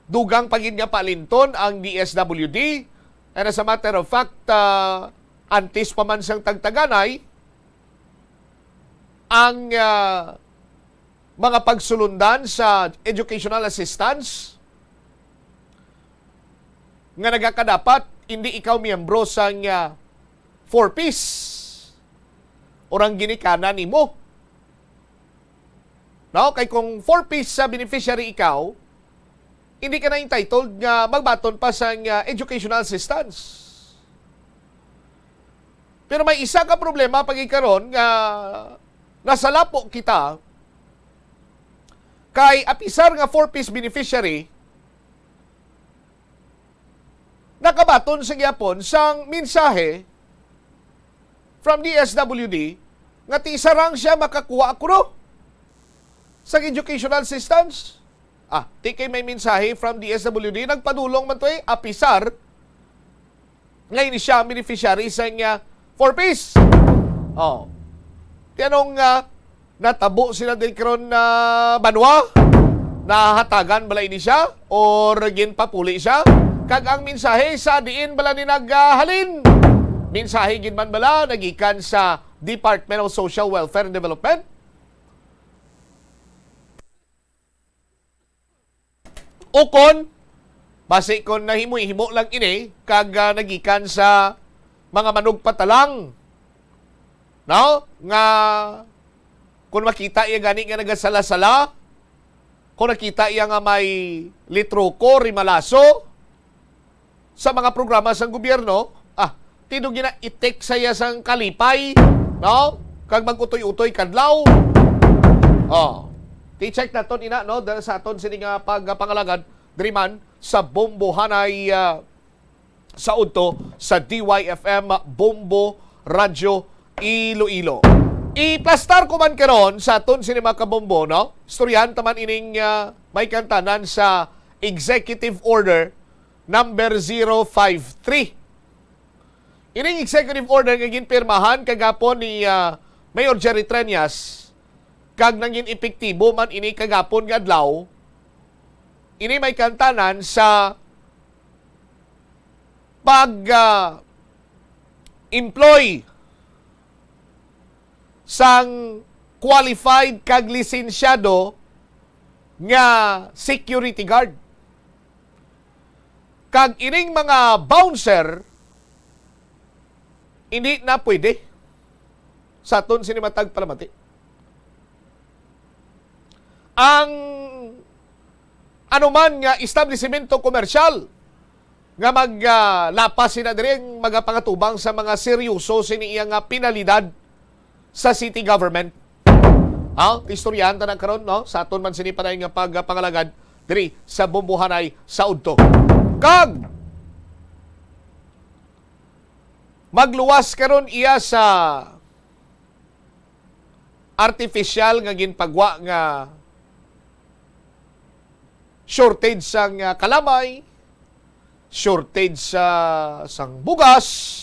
dugang pa gid nga paalinton ang D S W D. And as a matter of fact, ah, antes pa man sang tagtaganay, ang, ah, mga pagsulundan sa educational assistance nga nagakadapat, hindi ikaw miyembro sang, ah, four Ps, orang ginikanan nimo. No? Kay kung four Ps sa beneficiary ikaw, hindi ka na entitled nga magbaton pa sang, ah, educational assistance. Pero may isa ka problema pa gid karon nga nasalapo kita, kay apisar nga four Ps beneficiary, nakabaton sa gyapon sang mensahe from D S W D nga ti sarang siya makakuha kuno sa educational assistance. Ah, ti kay may mensahe from D S W D, nagpadulong man to, eh, apisar nga ini siya ang beneficiary sa nga four Ps. Oh. Ti anong, ah, natabo sila din karon na banwa? Nahatagan bala ini siya or ginpapuli siya? Kag ang mensahe sa diin bala ni naghalin? Mensahe gid man bala nagikan sa Department of Social Welfare and Development? Ukon, basi kon nahimo-himo lang ini kag, ah, nagikan sa mga manugpatalang, no? Nga kung makita iya gani nga nagasala-sala, kung nakita iya nga may litroko, rimalaso, sa mga programa sang gobyerno, ah, ti do gina-itik sa iya sang kalipay, no? Kag mag-utoy-utoy kadlaw. Oh. Ti-check naton ina, no? Dala sa aton sini nga pagpangalagad diri man sa Bombohanay, ah, sa udto sa D Y F M Bombo Radyo Iloilo. Iplastar ko man karon sa aton sini mga kabombo, no? Istoryahan ta man ining, ah, may kantanan sa Executive Order number zero five three. Ining executive order nga ginpirmahan kagapon ni, ah, Mayor Jerry Treñas, kag nangin epektibo man ini kagapon nga adlaw, ini may kantanan sa pag, ah, employ sang qualified kag lisensyado nga security guard. Kag ining mga bouncer, hindi na pwede sa aton sini matag palamati. Ang anuman nga establisimento komersyal nga mag, ah, lapas sina diri ang magapangatubang sa mga seryoso sini iya nga penalidad sa city government. Ha? Istoryahan ta na karon, no? Sa aton man sini panay nga pagpangalagad diri sa Bombohanay sa udto. Kag magluwas karon iya sa artificial nga ginpagwa nga shortage sang, ah, kalamay, shortage sa, sang bugas.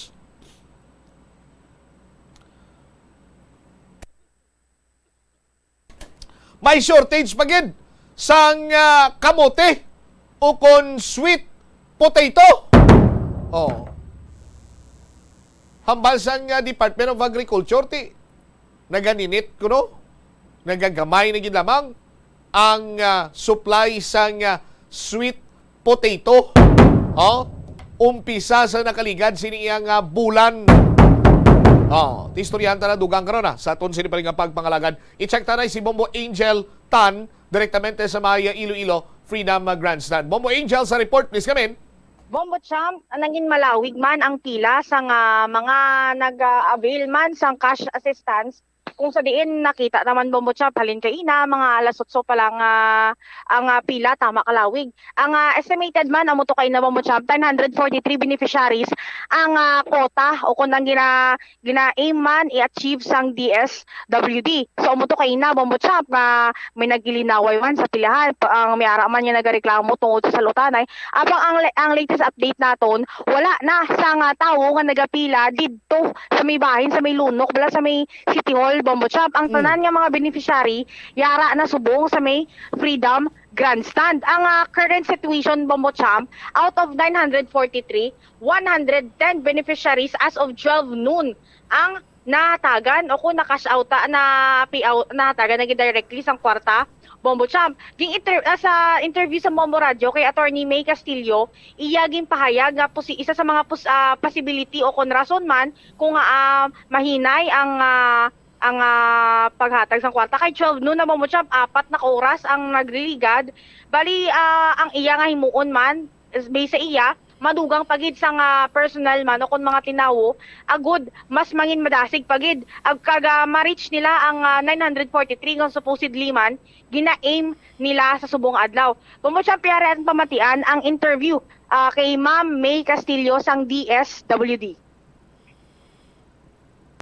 May shortage pa gid sang, ah, kamote ukon sweet potato. Oh. Hambal sang, ah, Department of Agriculture, ti naganinit kuno, nagagamay na gid lamang ang, ah, supply sang, ah, sweet potato. Oh, umpisa sa nakaligad sini iya nga bulan. Oh, ti istoryahan ta na dugang karon, ah, sa aton sini pa rin nga pagpangalagad. I-check ta na si Bombo Angel Tan direktamente sa may Iloilo Freedom Grandstand. Bombo Angel sa report, please come in. Bombo Champ, nangin malawig man ang pila sang mga nag-avail man sang cash assistance. Kung sa diin nakita naman, Bombo Champ, halin kaina, mga alas otso pa lang, ah, ang, ah, pila, tama kalawig. Ang, ah, estimated man, amo to kaina, Bombo Champ, nine hundred forty-three beneficiaries ang, ah, quota o kung ang gina-, gina-aim man i-achieve sang D S W D. So, amo to kaina, Bombo Champ, nga may nagilinaway man sa pilahan, pa-, ang may ara man nga nagareklamo tungod sa salutanay. Apang ang, ang latest update naton, wala na sang tawo nga nagapila didto sa may bahin, sa may lunok, bala sa may City Hall, Bombo Champ. Ang Mm. tanan nga mga beneficiary, yara na subong sa may Freedom grandstand. Ang, ah, current situation, Bombo Champ, out of nine hundred forty-three, one hundred ten beneficiaries as of twelve noon ang nahatagan o kung na-cash out, ah, na payout, nahatagan na gid directly sang kwarta, Bombo Champ. Ging inter-, ah, sa interview sa Bombo Radio kay Attorney May Castillo, iya ginpahayag nga posi-, isa sa mga pos-, ah, possibility o kon rason man kung, ah, mahinay ang, ah, ang, ah, paghatag sang kwarta kay twelve noon na, Bombo Champ, apat na ka oras ang nagliligad. Bali, ah, ang iya nga himuon man, is based sa iya, madugang pa gid sang, ah, personnel man o kon mga tinawo, agud mas mangin madasig pa gid. Ag kag, ah, ma-reach nila ang, ah, nine hundred forty-three nga supposedly man gina-aim nila sa subong adlaw. Bombo Champ, yari atong pamatian ang interview, ah, kay Ma'am May Castillo sang D S W D.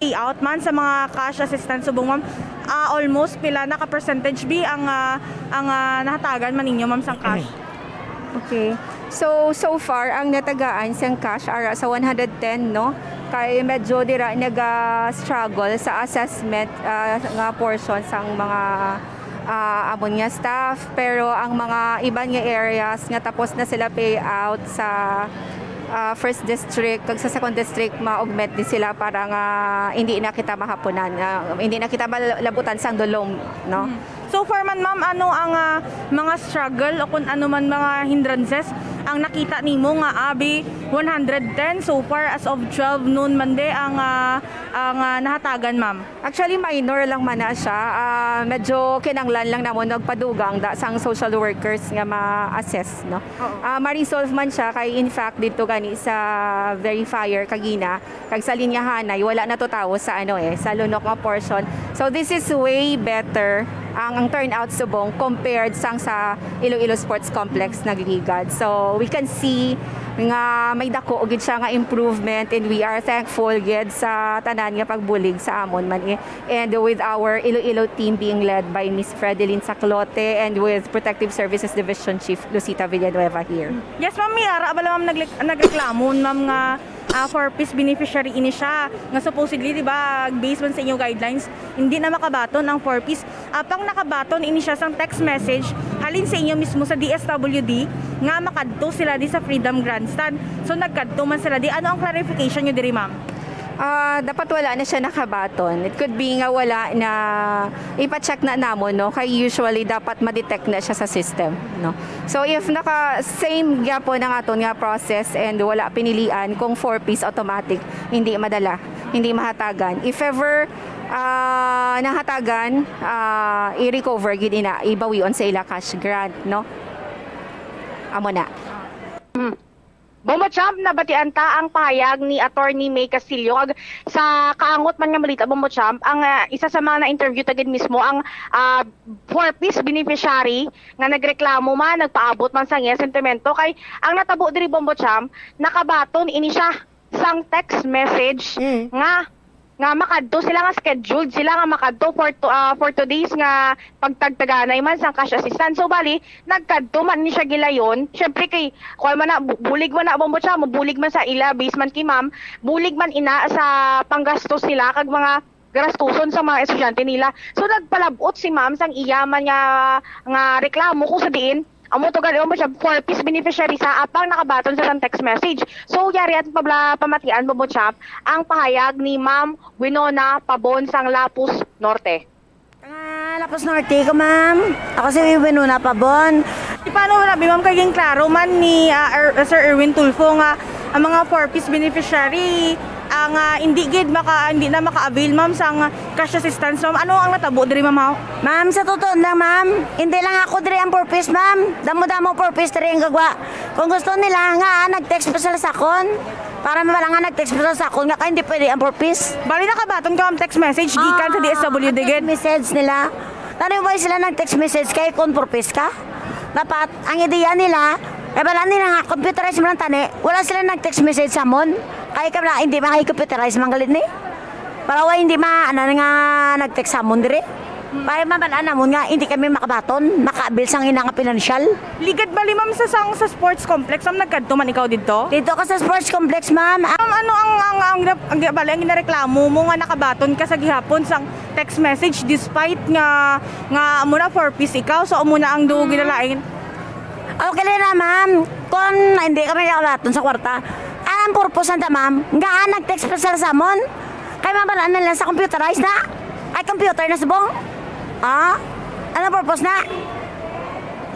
Payout man sa mga cash assistance subong, ma'am, ah, almost pila na ka percentage bi ang, ah, ang, ah, nahatagan man ninyo, ma'am, sang cash? Okay. So, so far, ang natagaan sang cash ara sa one hundred ten, no? Kay medyo dira naga-struggle sa assessment, ah, nga portion sang mga, ah, amon nga staff. Pero ang mga iban nga areas nga tapos na sila payout sa, ah, first district kag sa second district, ma-augment din sila para nga hindi na kita mahapunan, ah, hindi na kita malabutan sang dulom, no? Mm. So far man, ma'am, ano ang, ah, mga struggle o kung ano man mga hindrances ang nakita nimo nga abi one hundred ten so far as of twelve noon man di ang, ah, ang, ah, nahatagan, ma'am? Actually, minor lang man na siya. Ah, medyo kinanglan lang namon og padugang da sang social workers nga ma-assess, no? Oo. Ah, ma-resolve man siya kay in fact dito gani sa verifier kagina, kag sa linyahanay, wala na to tawo sa ano eh, sa lunok nga portion. So this is way better ang, ang turnout subong compared sang sa Iloilo Sports Complex nagligad. So we can see nga may dako gid siya nga improvement, and we are thankful gid sa tanan nga pagbulig sa amon man eh. And with our Iloilo team being led by Miss Fredeline Saclote and with Protective Services Division Chief Lucita Villanueva here. Yes, ma'am, may ara bala, ma'am, nagle-, nagreklamo, ma'am, nga, ah, four Ps beneficiary ini siya, nga supposedly, di ba, based man sa inyo guidelines, hindi na makabaton ang four Ps. Apang nakabaton ini siya sang text message halin sa inyo mismo sa D S W D nga makadto sila di sa Freedom Grandstand. So, nagkadto man sila di. Ano ang clarification nyo diri, ma'am? Ah, dapat wala na siya nakabaton. It could be nga wala na, ipa-check na namon, no? Kay usually dapat ma-detect na siya sa system, no? So if naka same gyapon ang aton nga process and wala pinilian, kung four Ps automatic, hindi madala, hindi mahatagan. If ever, ah, nahatagan, ah, i-recover gid ina, ibawion sa ila cash grant, no? Amo na. Bombo Champ, nabatian ta ang pahayag ni Attorney May Castillo. Kag sa kaangot man nga balita, Bombo Champ, ang, ah, isa sa mga na-interview ta gid mismo ang, ah, four Ps beneficiary nga nagreklamo man, nagpaabot man sa iya sentimento. Kay ang natabo diri, Bombo Champ, nakabaton ini siya sang text message Mm. nga nga makadto sila, nga scheduled sila nga makadto for to, ah, for today's nga pagtagtaganay man sang cash assistance. So, bali, nagkadto man ni siya gilayon. Syempre, kay, kuwan man na, bu-, bulig man na, Bombo Champ, bulig man sa ila, based man kay ma'am, bulig man ina sa panggastos nila, kag mga garastuson sa mga estudyante nila. So, nagpalabot si ma'am sang iya man nga, nga reklamo kung sa diin, amo to gali, Bombo Champ, four Ps beneficiary sa apang nakabaton sa sang text message. So, yari at pabla-, pamatian, Bombo Champ, ang pahayag ni Ma'am Winona Pabon sang Lapuz Norte. Taga Lapuz Norte ko, ma'am. Ako si Winona Pabon. Paano na, ma'am, kay klaro man ni, ah, Er-, Sir Erwin Tulfo nga ang mga four Ps beneficiary, ang, ah, hindi gid maka-, hindi na maka-avail, ma'am, sang cash assistance, ma'am. Ano ang natabo diri, ma'am, haw? Ma'am, sa totoo lang, ma'am, hindi lang ako diri ang four Ps, ma'am. Damo-damo four Ps diri ang gagwa. Kung gusto nila nga, nag-text pa sila sa akon. Para mabala nga nag-text mo sa akon nga kay hindi pwede ang four Ps. Bali, nakabaton ka ang text message gikan sa Ah, D S W D ang text gid. Message nila. Tani, why sila nag-text message kay kon four Ps ka? Dapat ang ideya nila, kay bala nila nga computerized man ang tani, wala sila nag-text message sa amon. Kay kabla, hindi man kay computerized man galit ni. Para why hindi ma-, ano nga nag-text sa amon diri? Para mabalaan namon nga hindi kami makabaton, makaabil sang ina nga pinansyal. Ligad bali, ma'am, sa, sang, sa sports complex, ma'am, nagkadto man ikaw didto? Dito ka sa sports complex, ma'am. Ah, Ma'am, ano ang, ang, ang, ang, bali, ang ginareklamo mo nga nakabaton ka sa gihapon sang text message despite nga, nga amo na four Ps ikaw, so amo na ang duo ginalain? Okay lang na, ma'am. Kung hindi kami nakabaton sa kwarta, ang purpose na, ma'am, nga nag-text pa sila sa amon. Kay mabalaan na lang sa computerized na. Ay, computer na subong. Ah? Ano purpose na?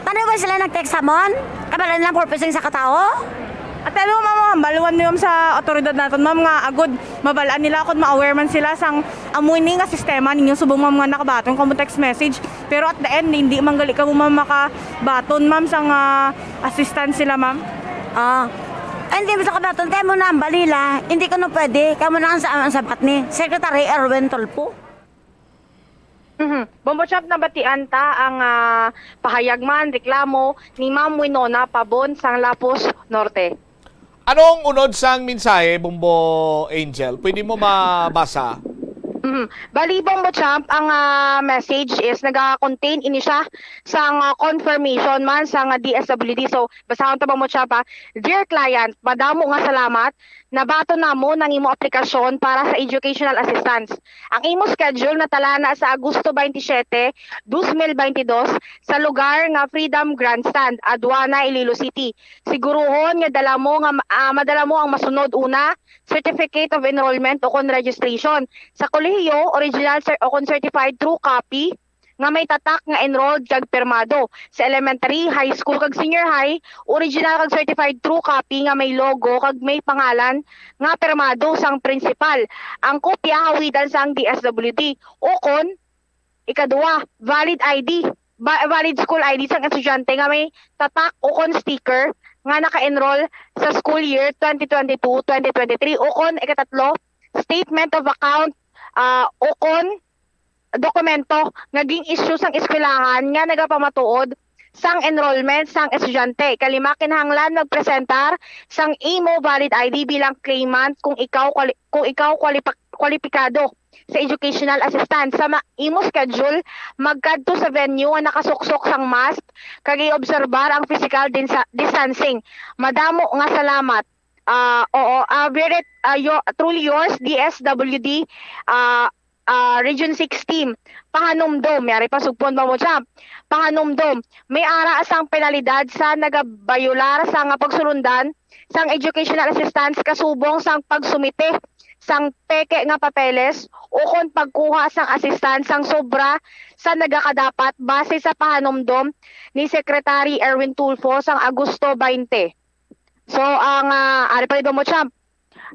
Ano ba sila nag-text sa amon? Kay mabalaan lang purpose sa isa ka tawo? At ano, ma'am, ma'am, baluan niyo, ma'am, sa otoridad naton, ma'am, nga agud mabalaan nila, agud ma-aware man sila sang amo ini nga sistema ninyo subong, ma'am, nga nakabaton kamo text message. Pero at the end, hindi man gali kamo, ma'am, makabaton, ma'am, sang ah, assistance sila, ma'am. Ah, hindi mo sa kabaton, kaya mo na ang balila. Hindi ko na pwede. Kaya mo na ang sa, ang sabat ni Secretary Erwin Tulfo. Mhm. Bombo Champ, nabatian ta ang, ah, pahayag man, reklamo ni Ma'am Winona Pabon sang Lapuz Norte. Anong unod sang mensahe, Bombo Angel? Pwede mo mabasa? Mhm. Bali, Bombo Champ, ang, ah, message is naga-contain ini siya sang, ah, confirmation man sang, ah, D S W D. So, basahon ta, Bombo Champ, ah. Dear client, madamo nga salamat. Nabaton namo ang imo aplikasyon para sa educational assistance. Ang imo schedule natala na sa Agosto twenty-seven, dos mil twenty-dos, sa lugar nga Freedom Grandstand, Aduana, Iloilo City. Siguruhon nga dala mo nga, ah, madala mo ang masunod: una, certificate of enrollment o kon registration. Sa kolehiyo, original cer-, o kon certified true copy nga may tatak nga enrolled kag pirmado. Sa elementary, high school, kag senior high, original kag certified true copy nga may logo kag may pangalan nga pirmado sang principal. Ang kopya hawidan sang D S W D. O kon, ikadua, valid I D. Ba-, valid school I D sang estudyante nga may tatak o kon sticker nga naka-enroll sa school year twenty twenty-two, twenty twenty-three. O kon, ikatatlo, statement of account, ah, o kon dokumento nga gin-issue sang eskwelahan nga nagapamatuod sang enrollment sang estudyante. Kalima, kinahanglan magpresentar sang imo valid I D bilang claimant kung ikaw kwali-, kung ikaw kwalipa-, kwalipikado sa educational assistance. Sa ma-, imo schedule, magkadto sa venue nga nakasuksok sang mask kag i-obserbar ang physical dinsa-, distancing. Madamo nga salamat. Ah, oo, ah, very, ah, yo-, truly yours, D S W D, ah, ah, Region six team. Pahanumdom, yari pa sugpon ba mo siya? Pahanumdom, may ara sang penalidad sa nagabayular sa nga pagsulundan sang educational assistance kasubong sang pagsumite sang peke nga papeles o kon pagkuha sang assistance sang sobra sa nagakadapat, base sa pahanumdom ni Secretary Erwin Tulfo sang Agosto twenty. So, ang, ah, ari pa rin mo, Champ,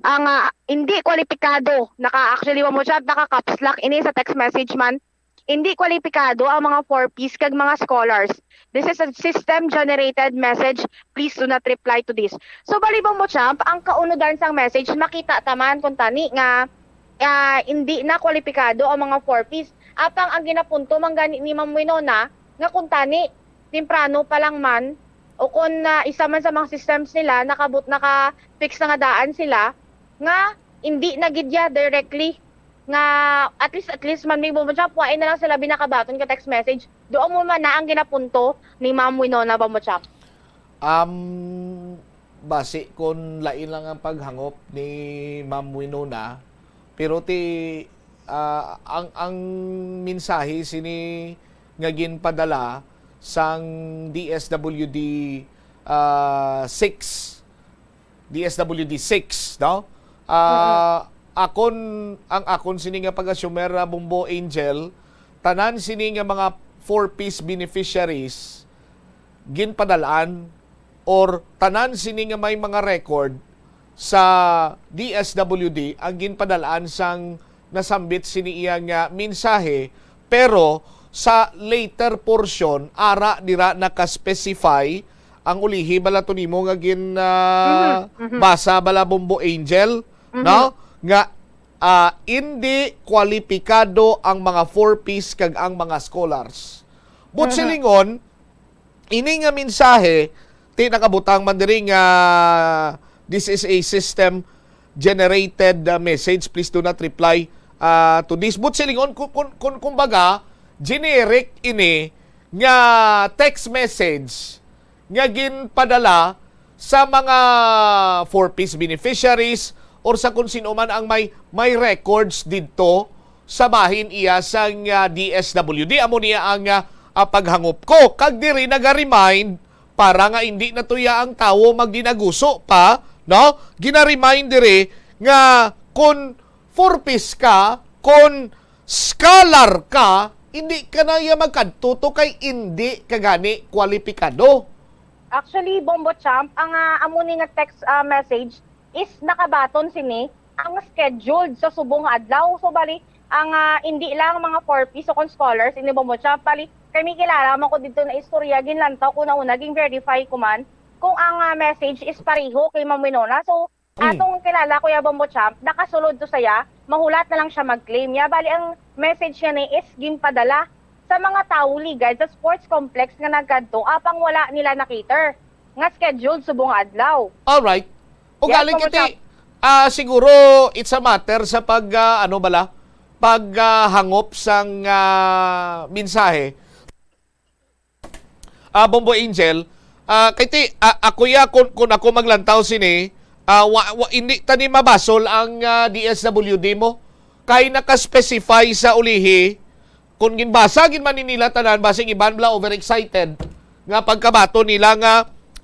ang, ah, hindi kwalipikado, naka, actually, mo, Champ, naka caps lock ini sa text message man. Hindi kwalipikado ang mga four Ps kag mga scholars. This is a system-generated message. Please do not reply to this. So, balibong mo, Champ, ang kaunodan sang message, makita taman kung tani nga, ah, hindi na kwalipikado ang mga four Ps. Apang ang ginapunto man gani ni Ma'am Winona, nga kung tani, temprano pa lang man, o kung, ah, isa man sa mga systems nila, nakabut-, naka-fix na nga daan sila, nga hindi na gid ya directly, nga at least, at least man may bumutsa, puwain na lang sila binakabaton ka text message. Doon mo man na ang ginapunto ni Ma'am Winona Bamuchap. Um, basi kung lain lang ang paghangop ni Ma'am Winona, pero ti, ah, ang, ang mensahe sini nga ginpadala sang D S W D, ah, six, D S W D six, no? Ah, akon, ang akon sini nga pag-assumer, ah, Bumbo Angel, tanan sini nga mga four Ps beneficiaries, ginpadal-an or tanan sini nga may mga record sa D S W D ang ginpadal-an sang nasambit sini iya nga mensahe, pero sa later portion, ara dira naka-specify ang ulihi bala to nimo nga gin, ah, Mhm, mhm. basa bala, Bumbo Angel, Mhm. no? Nga, ah, indi kwalipikado ang mga four Ps kag ang mga scholars. But Mhm. silingon, ini nga mensahe, ti nakabutang man diri nga, "This is a system generated, uh, message. Please do not reply, uh, to this." But silingon, kun, kun, kun, kumbaga, generic ini nga text message nga ginpadala sa mga four Ps beneficiaries or sa kung sino man ang may, may records didto sa bahin iya sang, ah, D S W D. Amo niya ang, ah, ah, paghangop ko. Kag diri naga-remind para nga hindi na tuya ang tawo magdinaguso pa, no? Gina-remind diri nga kon four Ps ka, kon scholar ka, hindi ka na iya magkadto to kay hindi ka gani kwalipikado. Actually, Bombo Champ, ang, ah, amo ni nga text, ah, message is nakabaton sini ang scheduled sa subong nga adlaw. So, bali, ang, ah, hindi lang mga four Ps o kon scholars ini, Bombo Champ, bali, kay may kilala man ko didto na istorya, ginlantaw ko na una, ging-verify ko man kung ang, ah, message is pareho kay Ma'am Winona. So, Mm. atong kilala, Kuya Bombo Champ, nakasulod to saya, mahulat na lang siya mag-claim niya. Bali, ang message niya ni is ginpadala sa mga tawo ligad sa sports complex nga nagkadto, apang wala nila na-cater nga scheduled subong nga adlaw. Alright. Yes, Ugaling Bombo kiti, Champ. ah, siguro it's a matter sa pag, ah, ano bala, pag, ah, hangop sang, ah, mensahe. Ah, Bombo Angel, ah, kay ti, ah, ako ya, kun, kun ako maglantaw sini, ah, wa, wa, hindi ta ni mabasol ang, ah, D S W D mo. Kay naka-specify sa ulihi, kung ginbasa gid man ni nila tanan, basig iban bala overexcited nga pagkabaton nila nga,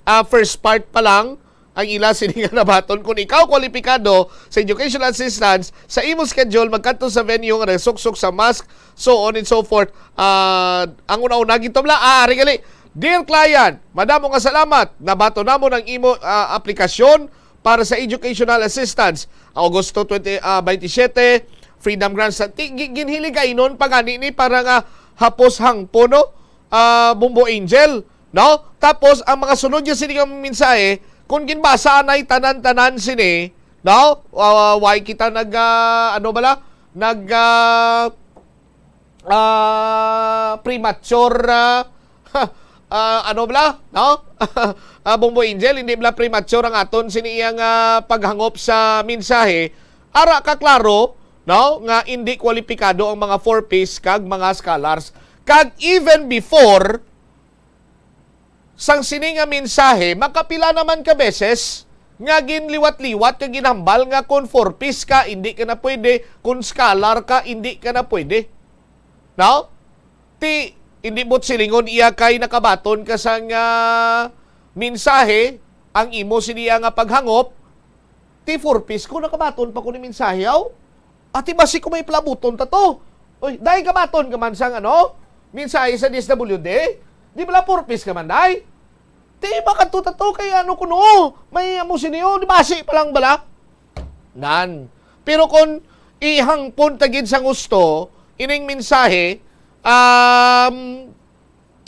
ah, first part pa lang, ang ila sini nga nabaton. Kung ikaw kwalipikado sa educational assistance, sa imong schedule, magkadto sa venue nga nagasuksok sa mask, so on and so forth. Ah, ang una-una, gintumla, ah, ari gali, "Dear client, madamo nga salamat. Nabaton namon ang imo, ah, aplikasyon para sa educational assistance." Agosto twenty, ah, twenty-seven, Freedom Grants. Ti-, gi-, ginhiligaynon pa gani ni para nga hapos hangpo, no? Ah, Bombo Angel, no? Tapos, ang mga sunod niya sini nga mensahe, kung ginbasa anay tanan-tanan sini, no? Ah, why kita nag, ah, ano bala? Nag, ah, ah, premature, ah, ah, ano bala? No? Ah, Bombo Angel, hindi bala premature ang aton sini iyang, ah, paghangop sa mensahe. Ara ka klaro, no? Nga hindi kwalipikado ang mga four Ps kag mga scholars. Kag even before, sang sini nga mensahe, makapila naman ka beses nga ginliwat-liwat kag ginhambal nga kon four Ps ka, hindi ka na pwede, kon scholar ka, hindi ka na pwede. No? Ti, hindi mo't silingon iya kay nakabaton ka sang, ah, mensahe, ang imo sini nga paghangop, ti four Ps ko, nakabaton pa ko ni mensahe, aw? Ati, basi ko may palabuton ta to. Oy, dahil kabaton ka man sang, ano, mensahe sa D S W D? Di bala four Ps ka man, day? Ti, makadto ta to kay ano kuno, may amo sini, oh, di basi pa lang bala? Nan. Pero kung ihangpon ta gid sa gusto, ining mensahe, um,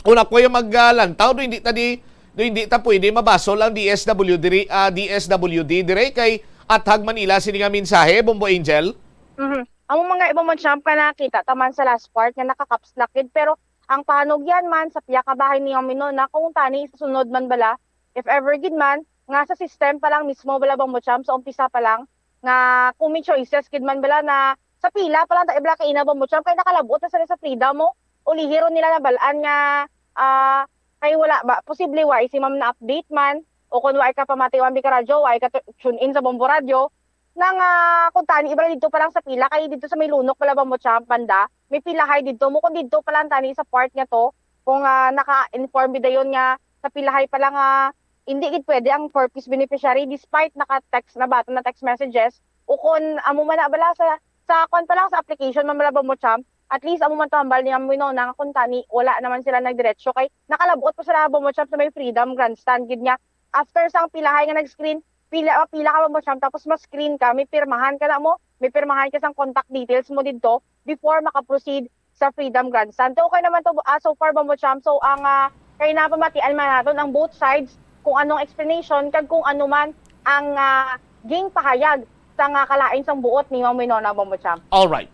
kung ako yung maglantaw, do hindi ta di, do hindi ta pwede mabasol ang D S W D diri, ah, D S W D dire kay athag man ila sini nga mensahe, Bombo Angel? Mhm. Amo man nga, Bombo Champ, ka nakita ta man sa last part nga naka-caps lock gid, pero ang pahanugyan man sa pila ka bahin ni Ma'am Winona, kung tani sa sunod man bala, if ever gid man, nga sa system pa lang mismo bala, Bombo Champ, sa umpisa pa lang, nga kung may choices gid man bala na sa pila pa lang ta ibla kaina, Bombo Champ, kay nakalabot na sila sa Freedom mo. Ulihi ron nila nabalaan nga, ah, kay wala ba, posible wa si Ma'am na-update man, o kung wa ka pamati, Ma'am, ka radyo, wa ka tu-, tune in sa Bombo Radyo, na nga, kung tani, ibala didto pa lang sa pila, kay didto sa may lunok bala, Bombo Champ, banda, may pilahay didto mo, kung didto pa lang tani sa part nga to, kung, ah, naka-inform bidayon nga sa pilahay pa lang nga hindi gid pwede ang four Ps beneficiary despite naka-text na baton na text messages, o kung amo man na bala sa, sa kwan pa lang, sa application man bala, Bombo Champ, at least amo man to hambal ni Ma'am Winona nga kung tani, wala naman sila nagdiretso kay nakalabot pa sila, Bombo Champ, sa may Freedom Grandstand gid nga after sang pilahay nga nag-screen, pila, pila ka, Bombo Champ, tapos ma-screen ka, may pirmahan ka na mo, may pirmahan ka sang contact details mo didto before maka-proceed sa Freedom Grandstand. So, okay naman to, ah, so far, Bombo Champ. So, ang, ah, kay napamatian man naton ang both sides, kung anong explanation, kag kung ano man ang, ah, ginpahayag sa nga kalain sang buot ni Ma'am Winona, Bombo Champ. Alright.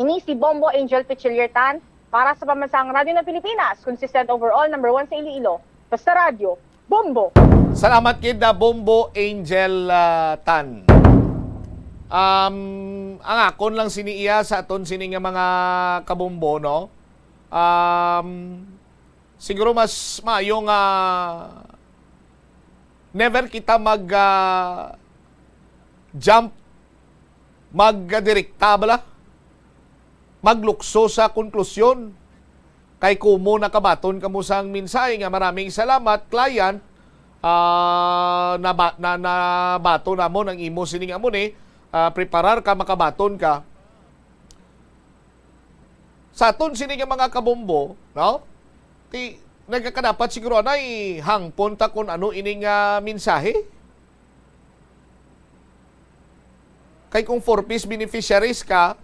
Ini si Bombo Angel Pichiliertan para sa Pambansang Radyo ng Pilipinas, consistent overall, number one sa Iloilo. Basta Radyo, Bombo! Salamat gid, ah, Bombo Angel, ah, Tan. Um, ang akon lang sini iya sa aton sini nga mga kabombo, no? Um, siguro mas maayo nga never kita mag, ah, jump, magdirekta bala, maglukso sa konklusyon. Kay kumo nakabaton kamo sang mensahe nga, "Maraming salamat, client. Ah, naba-, na, nabaton namon ang imo sining amo ni, ah, preparar ka, makabaton ka." Sa aton sini nga mga kabombo, no? Ti, nagakadapat siguro anay hangpon ta kung ano ini nga mensahe. Kay kung four Ps beneficiaries ka,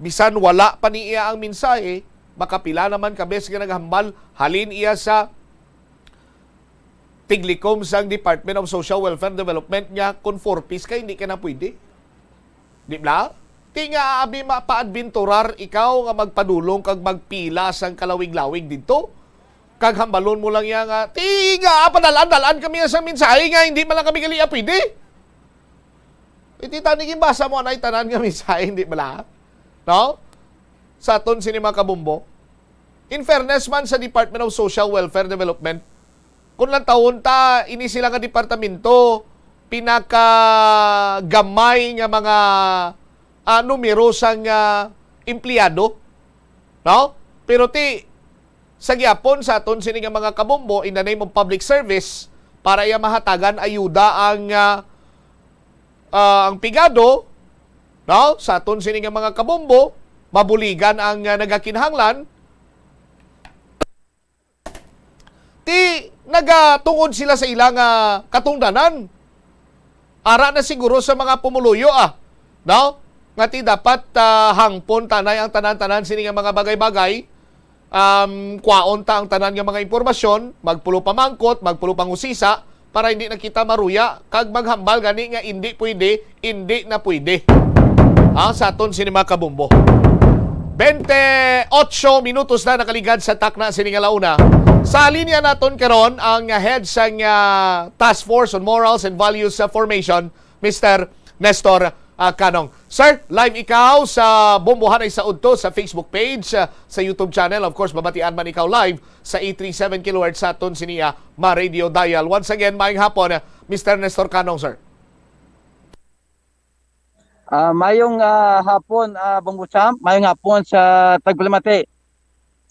bisan wala pa niya ang mensahe, makapila naman ka bes nga naghambal, halin iya sa tiglikom sang Department of Social Welfare and Development nga kung four Ps ka, hindi ka na pwede. Di ba? Ti nga abi mapaadventurar ikaw nga magpadulong kag magpila sang kalawig-lawig didto. Kag hambalon mo lang iya nga, "Ti nga, padal-an-dal-an kami sa mensahe nga hindi man lang kami gali pwede." Iti tani ginbasa mo anay tanan nga mensahe, hindi bala? No? Sa aton sini mga kabombo. In fairness man sa Department of Social Welfare Development, kung lantawon ta, ini sila nga departamento, pinakagamay nga mga, ah, numero sang, ah, empleyado, no? Pero ti, sa gihapon sa aton sini nga mga kabombo, in the name of public service, para iya mahatagan ayuda ang, ah, ah, ang pigado, no? Sa aton sini nga mga kabombo, mabuligan ang, ah, nagakinahanglan, ti nagatungod sila sa ila nga katungdanan. Ara na siguro sa mga pumuluyo, ah, no? Nga ti dapat, ah, hangpon tanay ang tanan-tanan sini nga mga bagay-bagay. Um, kwaon ta ang tanan nga mga impormasyon, magpulo pa mangkot, magpulo pang usisa, para hindi na kita maruya kag maghambal gani nga hindi pwede, hindi na pwede. Ha, sa aton sini mga kabombo. Bente otso minutos na nakaligad sa takna sini nga launa. Sa linya naton karon ang head sang, ah, Task Force on Morals and Values, ah, Formation, Mister Nestor, ah, Canong. Sir, live ikaw sa Bombohanay sa Udto sa Facebook page, ah, sa YouTube channel. Of course, mabatian man ikaw live sa eight three seven kilohertz sa aton sini nga radio dial. Once again, maayong hapon, ah, Mister Nestor Canong, sir. Ah, mayong, ah, hapon, ah, Bombo Champ. Mayong hapon sa tagpalamati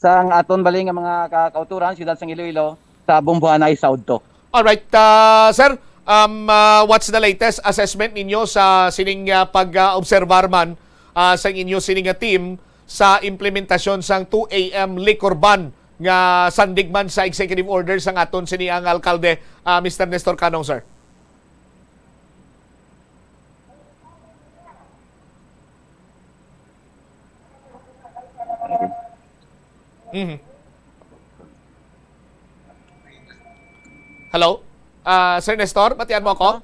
sang aton bali nga mga ka-, kauturan, siyudad sang Iloilo, sa Bombohanay sa Udto. Alright, ah, sir, um, ah, what's the latest assessment ninyo sa sining, ah, pag, ah, obserbar man, ah, sang inyo sining nga team sa implementasyon sang two A M liquor ban nga sandig man sa executive order sang aton sini ang alkalde, ah, Mister Nestor Canong, sir? Mhm. Hello? Ah, Sir Nestor, batian mo ako?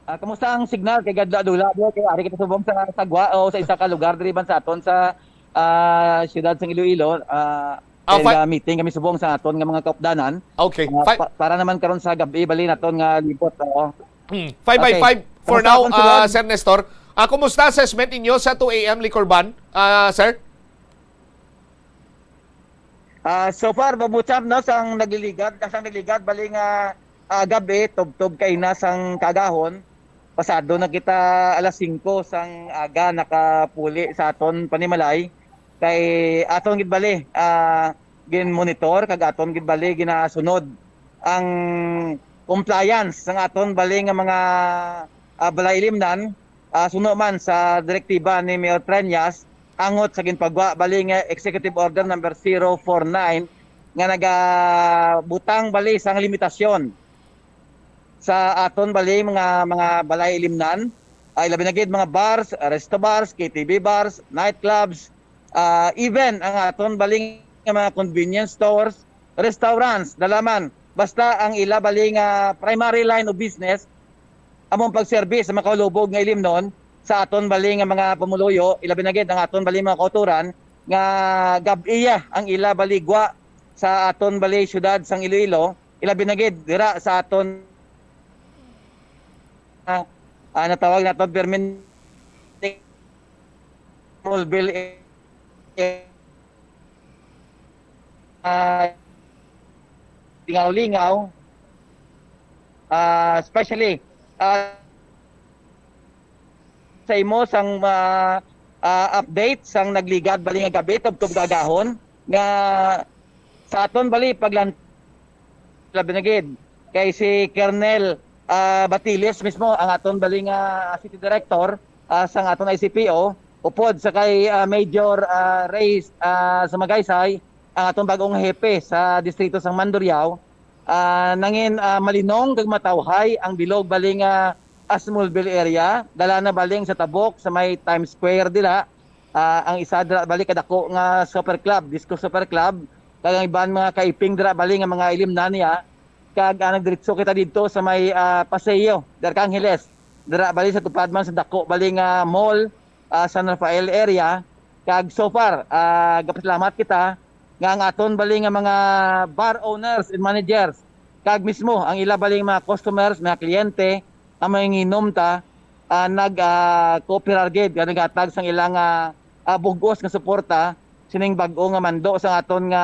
Ah, kamusta ang signal? Kay gadula-dula, bro. Kay ari kita subong sa sagwa o sa isa ka lugar diri man sa aton sa, ah, siyudad sang Iloilo. Ah, Ah, kay fi- ga-meeting kami subong sa aton nga mga kaupdanan. Okay. Ah, Fi- pa-, para naman karon sa gabi, bali naton nga libot, oo. Hmm. Five by Okay. five for Kamusta now, ang sunod? Ah, Sir Nestor. Ah, kumusta assessment ninyo sa two A M liquor ban, ah, sir? Ah, so far, Bombo Champ, no, sang nagliligad, sang nagliligad, bali nga, ah, gabi, tubtob kaina sang kaagahon, pasado na kita alas singko sang aga nakapuli sa aton panimalay. Kay aton gid bali, ah, gin-monitor kag aton gid bali ginasunod ang compliance sang aton bali nga mga, ah, balay ilimnan, ah, suno man sa direktiba ni Mayor Treñas, angot sa ginpagwa bali nga Executive Order number zero four nine nga nagabutang bali sang limitasyon sa aton bali mga, mga balay ilimnan, ah, ilabi na gid mga bars, resto bars, K T V bars, nightclubs, ah, even ang aton bali nga mga convenience stores, restaurants, dalaman, basta ang ila bali nga primary line of business, among pagserbi sa makaulubog nga ilimnon sa aton bali nga mga pumuluyo, ilabi na gid ang aton bali mga kauturan nga gab-iya ang ila baligwa sa aton bali syudad sang Iloilo, ilabi na gid dira sa aton, ah, ah, natawag naton permin-, Smallville, eh, ah, lingaw-lingaw, ah, especially, ah, sa imo sang, ah, ah, update sang nagligad bali nga gabi tubtob kaagahon nga sa aton bali paglan-, labi na gid kay si Colonel, ah, Batiles mismo ang aton bali nga city director, ah, sang aton I C P O, upod sa kay, ah, Major, ah, Reyes, ah, sa Magaysay, ang aton bag-ong hepe sa distrito sang Mandurriao, ah, nangin, ah, malinong kag matawhay ang bilog bali nga, ah, Smallville area. Dala na baling sa tabok sa may Times Square dila. Ah, ang isa dira bali kadako nga Super Club, Disco Super Club, kag ang iban mga kaiping dira bali nga mga ilimnan niya. Kag, ah, nagdiretso kita didto sa may, ah, Paseo de Arcangles. Dira bali sa tupad man sa dako bali nga mall, ah, San Rafael area. Kag so far, ah, gapasalamat kita nga ang aton bali nga mga bar owners and managers kag mismo ang ila bali nga mga customers, mga kliyente, ang manginginom ta, ah, nag, ah, kooperar gid nga naghatag sang ilang, ah, ah, bug-os nga suporta sining bag-o nga mando sang aton nga,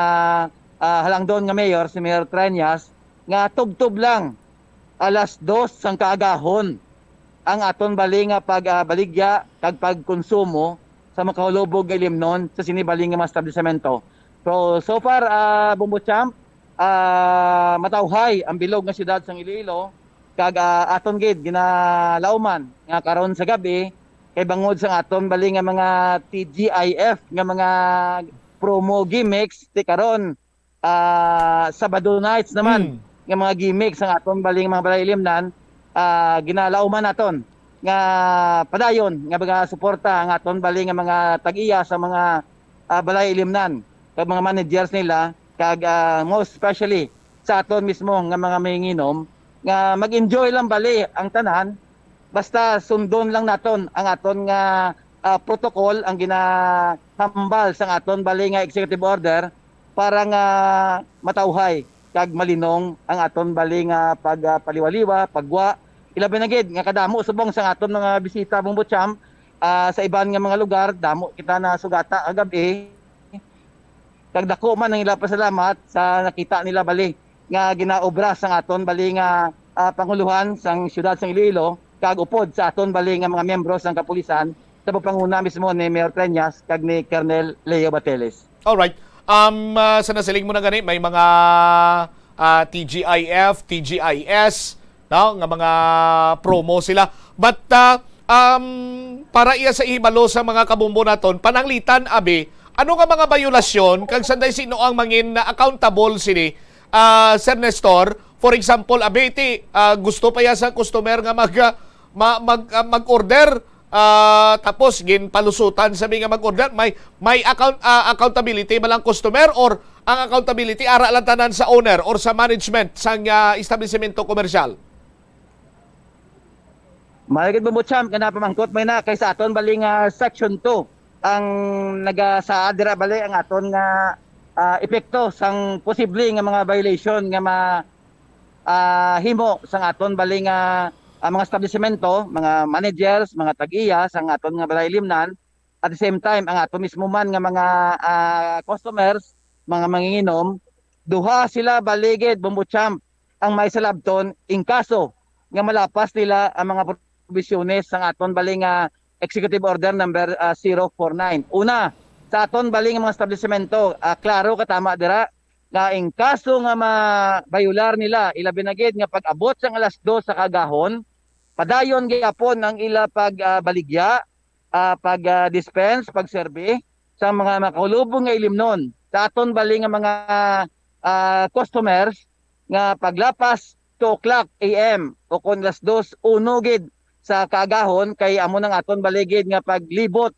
ah, halangdon nga mayor, si Mayor Treñas, nga tubtob lang alas dos sang kaagahon ang aton bali nga pag, ah, baligya kag pagkonsumo sa makahulubog nga ilimnon sa sini bali nga mga establisamento. So, so far, ah, Bombo Champ, ah, matawhay ang bilog nga siyudad sang Iloilo, kag, ah, aton gid ginalauman nga karon sa gabi kay bangod sang aton bali nga mga T G I F nga mga promo gimmicks, ti karon, ah, Sabado nights naman Hmm. nga mga gimmicks ang aton bali nga mga balay ilimnan, ah, ginalauman naton nga padayon nga mga suporta ang aton bali nga mga tag-iya sa mga, ah, balay ilimnan kag mga managers nila kag, ah, most especially sa aton mismo nga mga manginginom nga mag-enjoy lang bali ang tanan basta sundon lang naton ang aton nga, ah, protocol, ang ginahambal sang aton bali nga executive order para nga matawhay kag malinong ang aton bali nga pag, ah, paliwaliwa, pagwa. Ilabi na gid nga kadamo subong sang aton mga bisita, Bombo Champ, ah, sa iban nga mga lugar, damo kita nasugata kagabi. Kag dako man ang ila pasalamat sa nakita nila bali nga ginaobra sang aton bali nga, ah, panguluhan sang siyudad sang Iloilo kag upod sa aton bali nga mga miyembro sang kapulisan sa pagpanguna mismo ni Mayor Treñas kag ni Colonel Leo Bateles. Alright. Um, ah, sa nasiling mo na gani, may mga, ah, T G I F, T G I S, no, nga mga promo sila. But, ah, um, para iya sa ihibalo sa mga kabombo naton, pananglitan, abi, ano nga mga bayolasyon kag sanday sino ang mangin accountable sini, ah, Sir Nestor? For example, abi, ti, ah, gusto pa iya sa customer nga mag, ah, ma-, mag, ah, mag-order, ah, tapos ginpalusutan sa mga mag-order, may, may account, ah, accountability ba lang customer or ang accountability ara lang tanan sa owner or sa management sang, ah, establisemento komersyal? Mahal gid, Bombo Champ, nga napamangkot may na kay sa aton bali nga Section two ang nagasaad dira bali ang aton nga, ah, epekto sang posible nga mga violation nga ma-, ah, himo sang aton bali nga, ah, mga establisemento, mga managers, mga tag-iya sang aton nga balay limnan. At the same time, ang ato mismo man nga mga, ah, customers, mga manginginom, duha sila bali gid, Bombo Champ, ang may salabton in kaso nga malapas nila ang mga probisyones sang aton bali nga Executive Order number, ah, zero four nine. Una, sa aton bali nga mga establisemento, ah, klaro ka tama dira nga in kaso nga mabayular nila, ilabi na gid nga pag-abot sang alas dos sa kagahon, padayon gyapon ang ila pag, ah, baligya, ah, pag, ah, dispense, pag-serve sa mga makahulubong nga ilimnon. Sa aton bali nga mga, ah, customers nga paglapas two o'clock A M o kon alas dos, uno gid sa kaagahon, kay amo nang aton bali gid nga paglibot,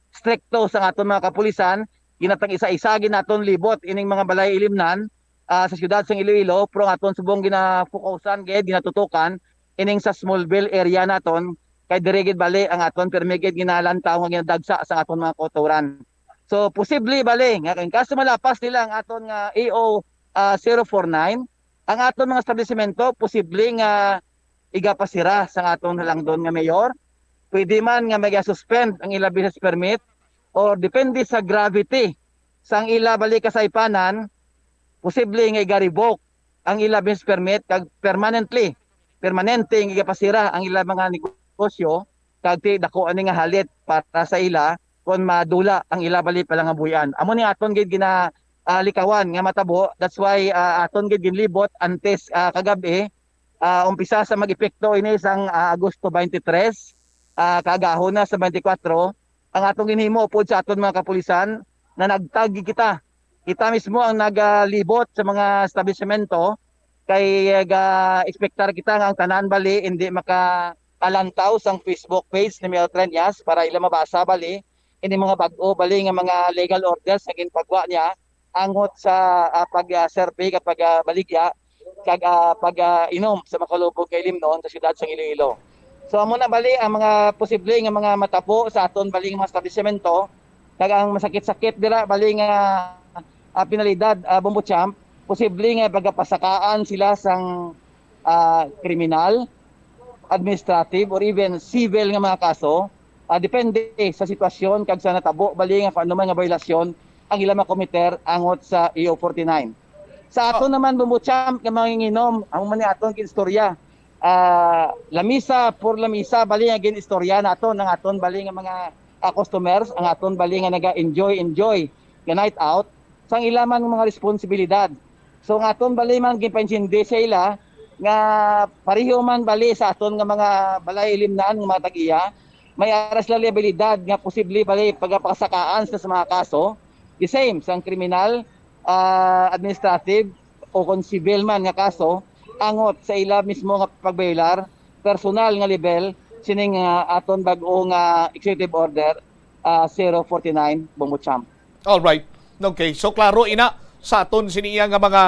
strikto sang aton mga kapulisan, ginatag isa-isa gid naton libot ining mga balay ilimnan, ah, sa siyudad sang Iloilo, pero ang aton subong ginafokusan gid, ginatutukan ining sa Smallville area naton, kay diri gid bali ang aton pirmi gid ginalantaw nga ginadagsa sang aton mga kautoran. So, posible bali nga in kaso malapas nila ang aton nga A O, ah, zero four nine, ang aton mga establisemento posible nga igapasira sang aton halangdon nga mayor. Pwede man nga mag-suspend ang ila business permit or depende sa gravity sang ila bali kasaypanan, posible nga iga-revoke ang ila business permit kag permanently, permanente ang igapasira ang ila mga negosyo kag ti dako ani nga halit para sa ila kon madula ang ila bali palangabuhian. Amo ni aton gid gina ah, likawan nga matabo. That's why ah, aton gid ginlibot antes ah, kagab-i. Ah, umpisa sa mag-epekto ini sang ah, Agosto twenty-three, ah, kaagahon na sa twenty-four, ang atong ginhimo upod sa aton mga kapulisan na nagtag kita. Kita mismo ang nagalibot sa mga establishmento kay ga-expectar kita nga ang tanan bali hindi maka alantaw sang Facebook page ni Mayor Treñas para ila mabasa bali ini mga bag-o bali nga mga legal orders nga ginpagwa niya angot sa ah, pag-survey kag pagbaligya kag ah, pag-inom sa makalubog nga ilimnon sa siyudad sang Iloilo. So amo na bali ang mga posible nga mga matabo sa aton bali nga mga establishmento, kag ang masakit-sakit dira bali nga ah, penalidad, ah, Bombo Champ, posible nga pagapasakaan sila sang ah, kriminal, administrative, or even civil nga mga kaso, ah, depende sa sitwasyon kag sa natabo bali nga kung ano man nga violasyon ang ila makomiter angot sa E O forty-nine. Sa aton naman, Bombo Champ, nga manginginom, amo man ni aton ginistorya. Ah, lamisa por lamisa bali nga ginistorya naton ang aton bali nga mga ah, customers, ang aton bali nga naga-enjoy, enjoy nga night out, sang ila man nga mga responsibilidad. So ang aton bali man ginpaintindi sa ila nga pareho man bali sa aton nga mga balay ilimnan nga mga tag-iya, may ara sila liabilidad nga posible bali pagapasakaan sa, sa mga kaso, the same sang kriminal, ah, administrative o kon civil man nga kaso angot sa ila mismo nga pagbayolar personal nga level sining ah, aton bag-o nga executive order ah, zero forty-nine, Bombo Champ. All right. Okay. So klaro ina sa aton sini iya nga mga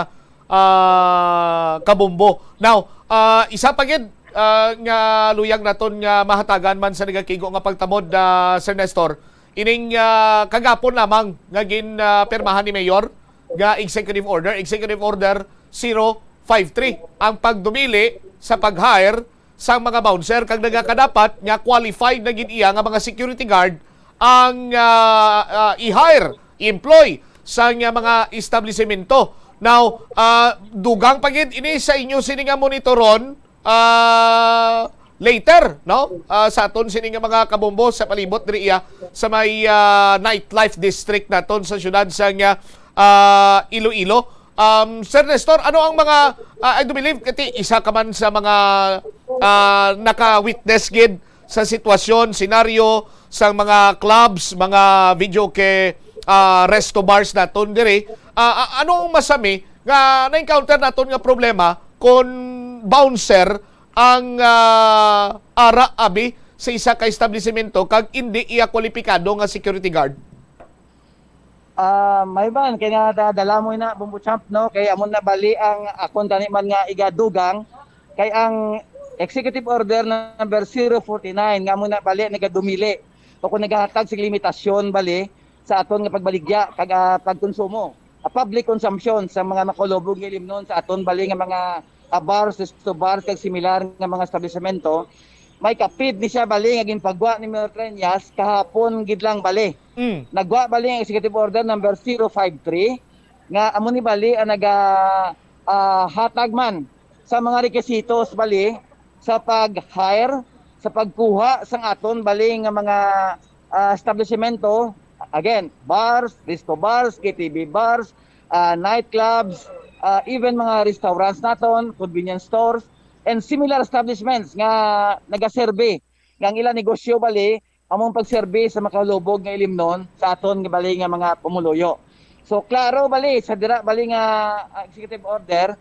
ah, kabombo. Now, ah, isa pa gid ah, nga luyag naton nga mahatagan man sa nagakigo nga pagtamod, ah, Sir Nestor, ining ah, kagapon lamang nga gin ah, pirmahan ni Mayor nga executive order, executive order zero five three, ang pagdumili sa pag-hire sang mga bouncer kag nagakadapat nga qualified na gid iya nga mga security guard ang ah, ah, i-hire, i-employ sa nga mga establisemento. Now, ah, dugang pa gid ini sa inyo sini nga monitoron, ah, later, no? Ah, sa aton sini nga mga kabombo sa palibot diri iya sa may ah, nightlife district naton sa siyudad sa nga ah, Iloilo. Um, Sir Nestor, ano ang mga, ah, I do believe, kati isa ka man sa mga ah, naka-witness gid sa sitwasyon, senaryo sa mga clubs, mga videoke, ah, resto bars naton diri. Ah, a- ano ang masami nga na-encounter naton nga problema kung bouncer ang ah, ara abi sa isa ka establisemento kag indi iya kwalipikado nga security guard? Ah, may ban kay na da- dala mo na, Bombo Champ, no, kay amo na bali ang akon tani man nga igadugang kay ang executive order number zero forty-nine nga amo na bali nagadumili o kung nagahatag sig limitasyon bali sa aton nga pagbaligya kag ah, pagkonsumo, ah, public consumption sa mga makalubog nga ilimnon sa aton bali nga mga ah, bars, resto bars kag similar nga mga establisemento. May kapid ni siya bali nga ginpagwa ni Mayor Treñas kahapon gid lang bali. Mm. Nagwa bali ang executive order number zero five three nga amo ni bali ang naga ah, hatag man sa mga requisitos bali sa pag-hire, sa pagkuha sang aton bali nga mga ah, establishmento, again, bars, resto bars, K T V bars, ah, nightclubs, ah, even mga restaurants naton, convenience stores, and similar establishments nga nagaserbi nga ang ilang negosyo bali among pagserbi sa makalubog nga ilimnon sa aton nga bali nga mga pumuluyo. So klaro bali sa dira bali nga ah, executive order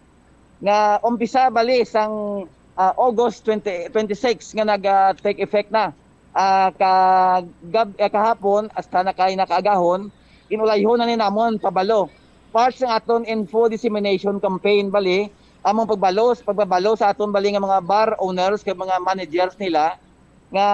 nga umpisa bali sang ah, August twenty, twenty-six nga nag ah, take effect na ah, ka, gab, ah, kahapon hasta na kay nakaagahon, inulayhon na ni namon pabalo. Part sang aton info dissemination campaign bali among pagbalo pagbabalo sa aton bali nga mga bar owners kag mga managers nila nga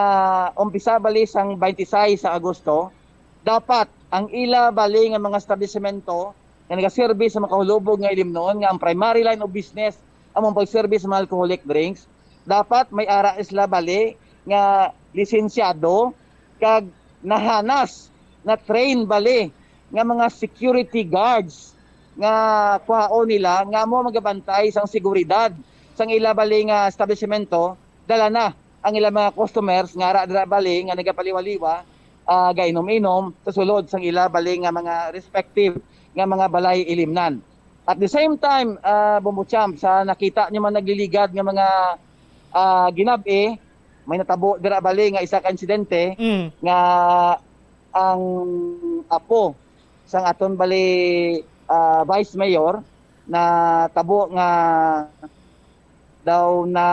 umpisa bali sang twenty-six sa Agosto, dapat ang ila bali nga mga establisemento nga nagaserbi sa makahulubog nga ilimnon nga ang primary line of business among pagserbi sa mga alcoholic drinks, dapat may ara sila bali nga lisensyado kag nahanas na train bali nga mga security guards nga kuhaon nila nga mo magabantay sang seguridad sang ila bali nga establishmento, dala na ang ila mga customers nga ara dira bali nga nagapaliwa-liwa, ah, gainom-inom sa sulod sang ila bali nga mga respective nga mga balay ilimnan. At the same time, ah, Bombo Champ, sa nakita niyo man nagliligad nga mga, ah, ginab-i, may natabo dira bali nga isa ka insidente Mm. nga ang apo sang aton bali, ah, vice mayor na tabo nga daw na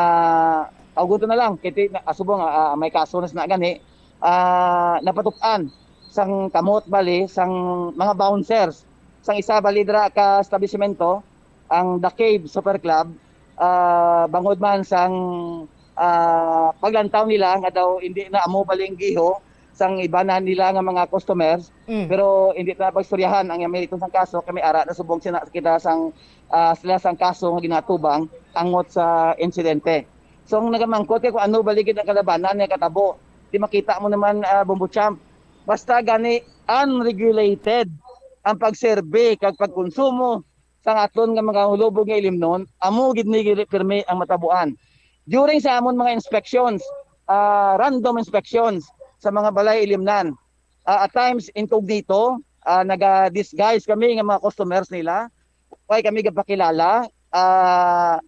tawgon to na lang kay ti- na- asubo nga ah, may kaso na sina gani, ah, napatuk-an sang kamot bali sang mga bouncers sang isa bali dira ka establishmento, ang The Cave Super Club, ah, bangod man sang ah, paglantaw nila nga daw hindi na amo baling giho sang ibanan nila nga mga customers, Mm. pero hindi na pagstoryahan ang meritum sang kaso kay may ara na subong sina kita sang ah, sila sang kaso nga ginatubang angot sa insidente. So ang nagamangkot kay kung ano baligid ang kalabanan nga katabo, di makita mo naman ah, Bombo Champ, basta gani unregulated ang pagserbe kag pagkonsumo sang aton nga mga hulubog nga ilimnon, amo gid ni gili pirmi ang matabuan. During sa amon mga inspections, ah, random inspections sa mga balay ilimnan, ah, at times incognito, ah, naga-disguise kami nga mga customers nila. Way kami gapakilala, ah,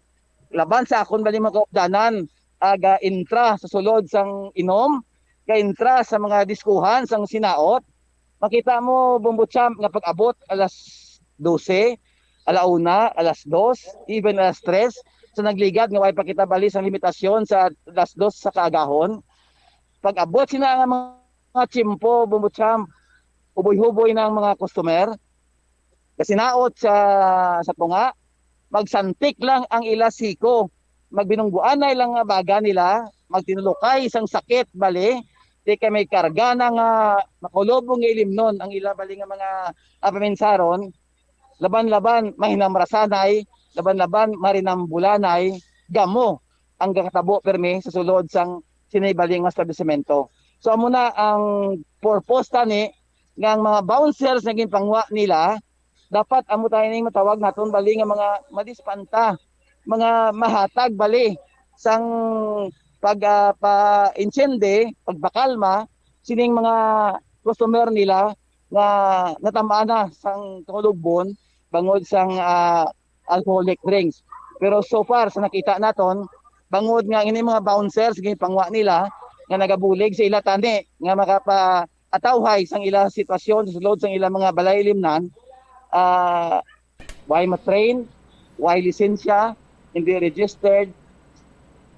laban sa akon bali mga kaupdanan, ah, ga-intra sa sulod sang inom, ga-intra sa mga diskuhan sang sinaot. Makita mo, Bombo Champ, nga pag-abot alas dose, ala una, alas dos, even alas tres, sa nagligad nga way pa kita bali sang limitasyon sa alas dos sa kaagahon. Pag-abot sina nga mga tiyempo, Bombo Champ, huboy-huboy na ang mga customer. Kasinaot sa, sa tunga, magsantik lang ang ila siko. Magbinungguanay lang nga baga nila, magtinulokay sang sakit, bali. Di kay may karga na nga makulubong nga ilimnon ang ila bali nga mga ah, paminsaron. Laban-laban, mahinamrasanay, laban-laban, marinambulanay, gamo ang gakatabo pirmi sa sulod sang sini bali nga establisemento. So, amo na ang purpose tani nga ang mga bouncers nga ginpangwa nila, dapat amo tayo ning matawag naton bali nga mga madispanta, mga mahatag bali sang pag ah, pa-intsende, pagpakalma sining mga customer nila nga natamaan na sang kahulogbon bangod sang ah, alcoholic drinks. Pero so far sa nakita naton, bangod nga ini mga bouncers ginpangwa nila nga nagabulig sa ila tani nga makapaatawhay sang ila sitwasyon sa sulod sang ila mga balay ilimnan, ah, way matrain, way lisensya, hindi registered.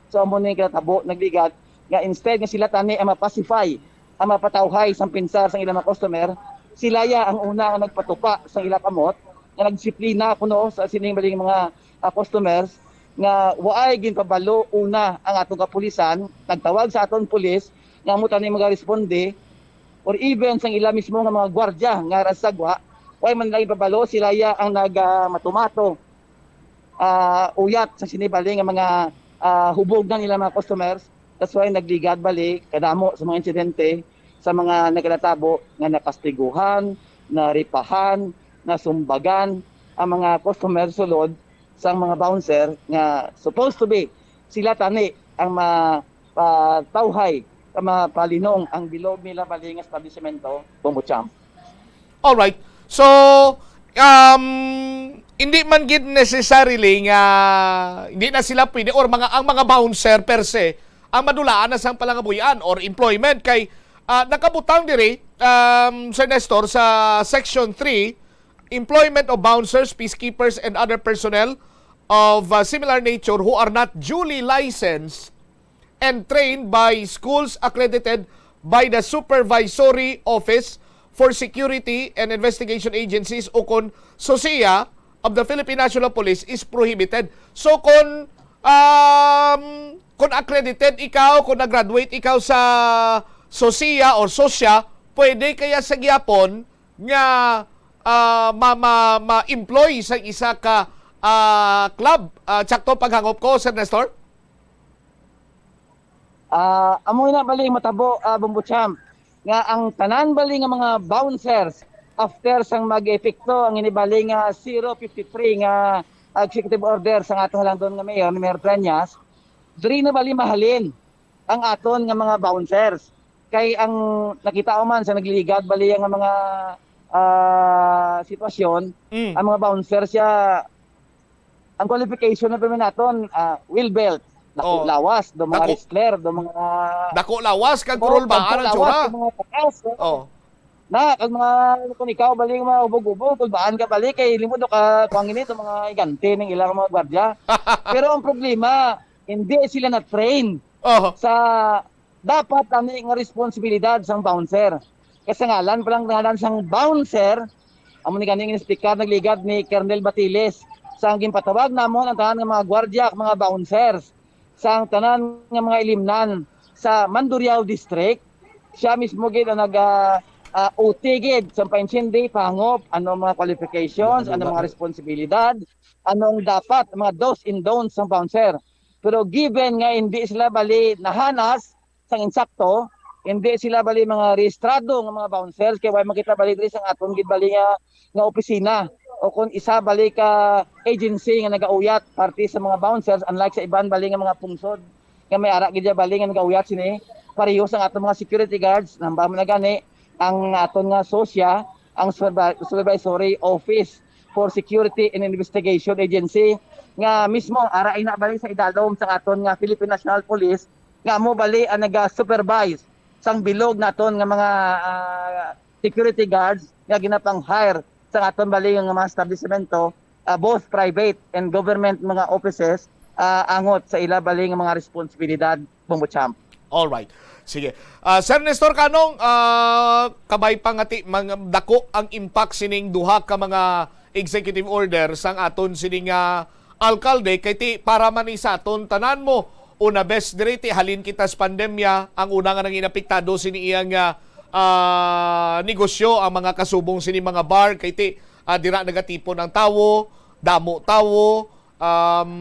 So amo ni katabo nagligad nga instead nga sila tani ang mapacify, ang mapatawhay sang pinsar sang ilang mga customer, sila ya ang una nga nagpatupa sang ila kamot nga nagdisiplina kuno sa sining maling mga ah, customers nga waay ginpabalo una ang atong kapulisan, nagtawag sa aton pulis nga amo tani magaresponde, or even sang ila mismo nga mga gwardya nga ara sa sagwa, way man lang ipabalo, sila ya ang nag ah, matumato, ah, uyat sa sinibali nga mga ah, hubog na nila mga customers. That's why nagligad bali kadamo sa mga insidente sa mga nagkatabo nga nakastiguhan, naripahan, nasumbagan ang mga customer sulod sang mga bouncer nga supposed to be sila tani ang ma patawhay, ka mapalinong ang bilog nila bali nga establishmento, Bombo Champ. Alright. So, um, hindi man gid necessarily nga hindi na sila pwede or mga ang mga bouncer per se ang madulaan na sang palangabuy-an or employment kay ah, nakabutang diri, um, Sir Nestor, sa Section three, employment of bouncers, peacekeepers, and other personnel of uh, similar nature who are not duly licensed and trained by schools accredited by the Supervisory Office for Security and Investigation Agencies o kon SOSEA of the Philippine National Police is prohibited. So kon um, kon accredited ikaw, kon nag-graduate ikaw sa SOSEA or SOSEA, pwede kaya sa gihapon nga ah, ma, ma, ma-employ sa isa ka ah, club? Ah, tsakto paghangop ko, Sir Nestor? Ah, amo na bali matabo, ah, Bombo Champ. nga ang tanan bali nga mga bouncers after sang mag-epekto ang inibali nga zero fifty-three nga executive order sang atong halangdon nga mayor, ni Mayor Treñas, diri na bali mahalin ang aton nga mga bouncers. Kay ang nakita ko man sa nagligad bali nga mga ah, sitwasyon, Mm. Ang mga bouncers siya, ang qualification na permi naton, ah, well built, dako Oh. lawas, do mga Dako. wrestler, do mga Dako lawas kag Oh, kurulbaan dako ang lawas, tsura. do mga taas, oh. Oh. Na, kag mga, kung ikaw, bali, mga ubog-ubog, kulbaan ka, bali, kay limod ka, kuwang ini, do mga igante ning ilang mga gwardiya. Pero ang problema, hindi sila na-train Oh. sa dapat ani nga responsibilidad sang bouncer. Kay sa ngalan pa lang, ngalan sang bouncer, amo ni ganing speaker nagligad ni Colonel Batiles, sang ginpatawag namon ang tanan nga mga gwardiya, mga bouncers, sang tanan nga mga ilimnan sa Mandurriao District. Siya mismo gid ang nag ah, ah, uti gid sa paintindi, pahangop, ano mga qualifications, ano mga responsibilidad, anong dapat, mga do's and don'ts sang bouncer. Pero given nga hindi sila bali nahanas sang insakto, hindi sila bali mga rehistrado nga mga bouncers, kay way makita bali diri sang aton gid bali nga, nga opisina o kung isa bali ka agency nga nagauyat parte sa mga bouncers, unlike sa iban bali nga mga pungsod nga may ara gid bali nga nagauyat sini. Pareho sang aton mga security guards, nambamo na gani ang aton nga SOSYA, ang Supervi- Supervisory Office for Security and Investigation Agency, nga mismo ara ina bali sa idalom sa aton nga Philippine National Police, nga amo bali ang naga-supervise sang bilog naton nga mga ah, security guards nga ginapang-hire sa aton bali nga mga establishmento, ah, both private and government mga offices, ah, angot sa ila bali nga mga responsibilidad, Bombo Champ. All right. Sige. Ah, Sir Nestor Canong, ah, kabay pa nga ti mang dako ang impact sining duha ka mga executive order sang aton sining ah, alkalde, kay ti para man ni sa aton tanan mo, una bes diri ti halin kita sa pandemya, ang una nga nangin apektado sini iya nga ah, negosyo ang mga kasubong sini mga bar, kay ti ah, dira nagatipon ang tawo, damo tawo, um,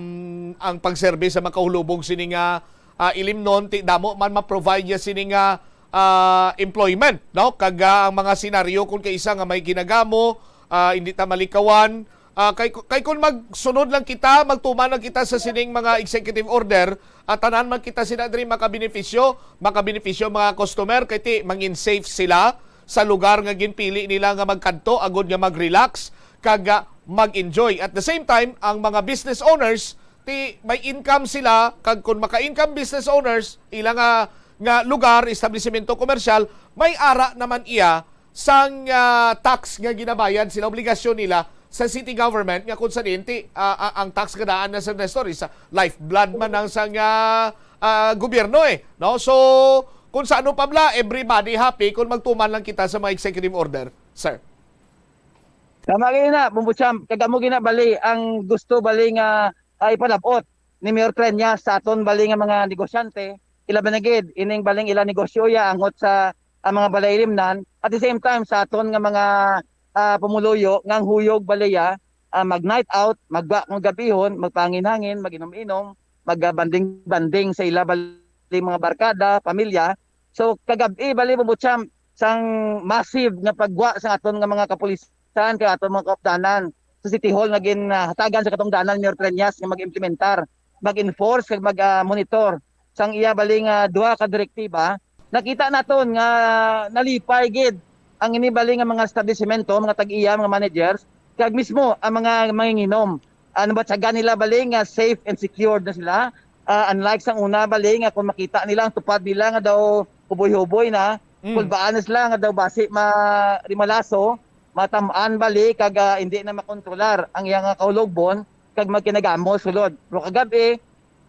ang pagserbi sa makahulubog sini nga ah, ilimnon, ti damo man ma-provide niya sini nga ah, employment, no? Kag ah, ang mga senaryo kung kaisa nga may ginagamo, ah, hindi ta malikawan, ah, kay kay kun magsunod lang kita, magtuman lang kita sa sining mga executive order, at tanan man kita sila diri makabenepisyo, makabenepisyo mga customer, kay ti mangin safe sila sa lugar nga ginpili nila nga magkadto agod nga mag-relax kag ah, mag-enjoy. At the same time, ang mga business owners, ti may income sila, kag kung maka-income business owners, ila nga, nga lugar, establisimento komersyal, may ara naman iya sang ah, tax nga ginabayad sila, obligasyon nila sa city government, nga kung sa diin ti ah, ah, ang tax nga daan na sa Nestor is ah, lifeblood man ang sang ah, ah, gobyerno eh, no? So kung sa ano pa bla, everybody happy kung magtuman lang kita sa mga executive order, sir. Tama kayo na, Bumbo Champ. Kag amo gina bali ang gusto bali nga ah, ipalabot ni Mayor Treñas sa aton bali nga mga negosyante, ila ba na gid ining baling ila negosyo ya angot sa ang mga balay limnan, at the same time sa aton nga mga ah, pumuluyo nga ang huyog bali ya ah, mag night out, magba kung gabihon, magpangin-hangin, mag-inom-inom, mag ah, banding-banding sa ila bali mga barkada, pamilya. So kagabi bali, Bumbo Champ, sang massive nga paggwa sa aton nga mga kapulisan kay aton mga kaupdanan sa City Hall nga ginhatagan sa katungdanan ni Mayor Treñas nga mag-implementar, mag-enforce kag mag-monitor sang iya bali nga duha ka direktiba. Nakita naton nga nalipay gid ang ini bali nga mga establisimento, mga tag-iya, mga managers, kag mismo ang mga manginginom. Ano ba, tiyaga nila bali nga safe and secured na sila? Ah, unlike sang una bali nga kung makita nila ang tupad nila nga daw huboy-huboy na, Mm. kulbaan na sila nga daw basi ma-, rimalaso, matam-an bali kag ah, hindi na makontrolar ang iyang ah, kaulogbon kag magkinagamo sulod. Pero kagabi,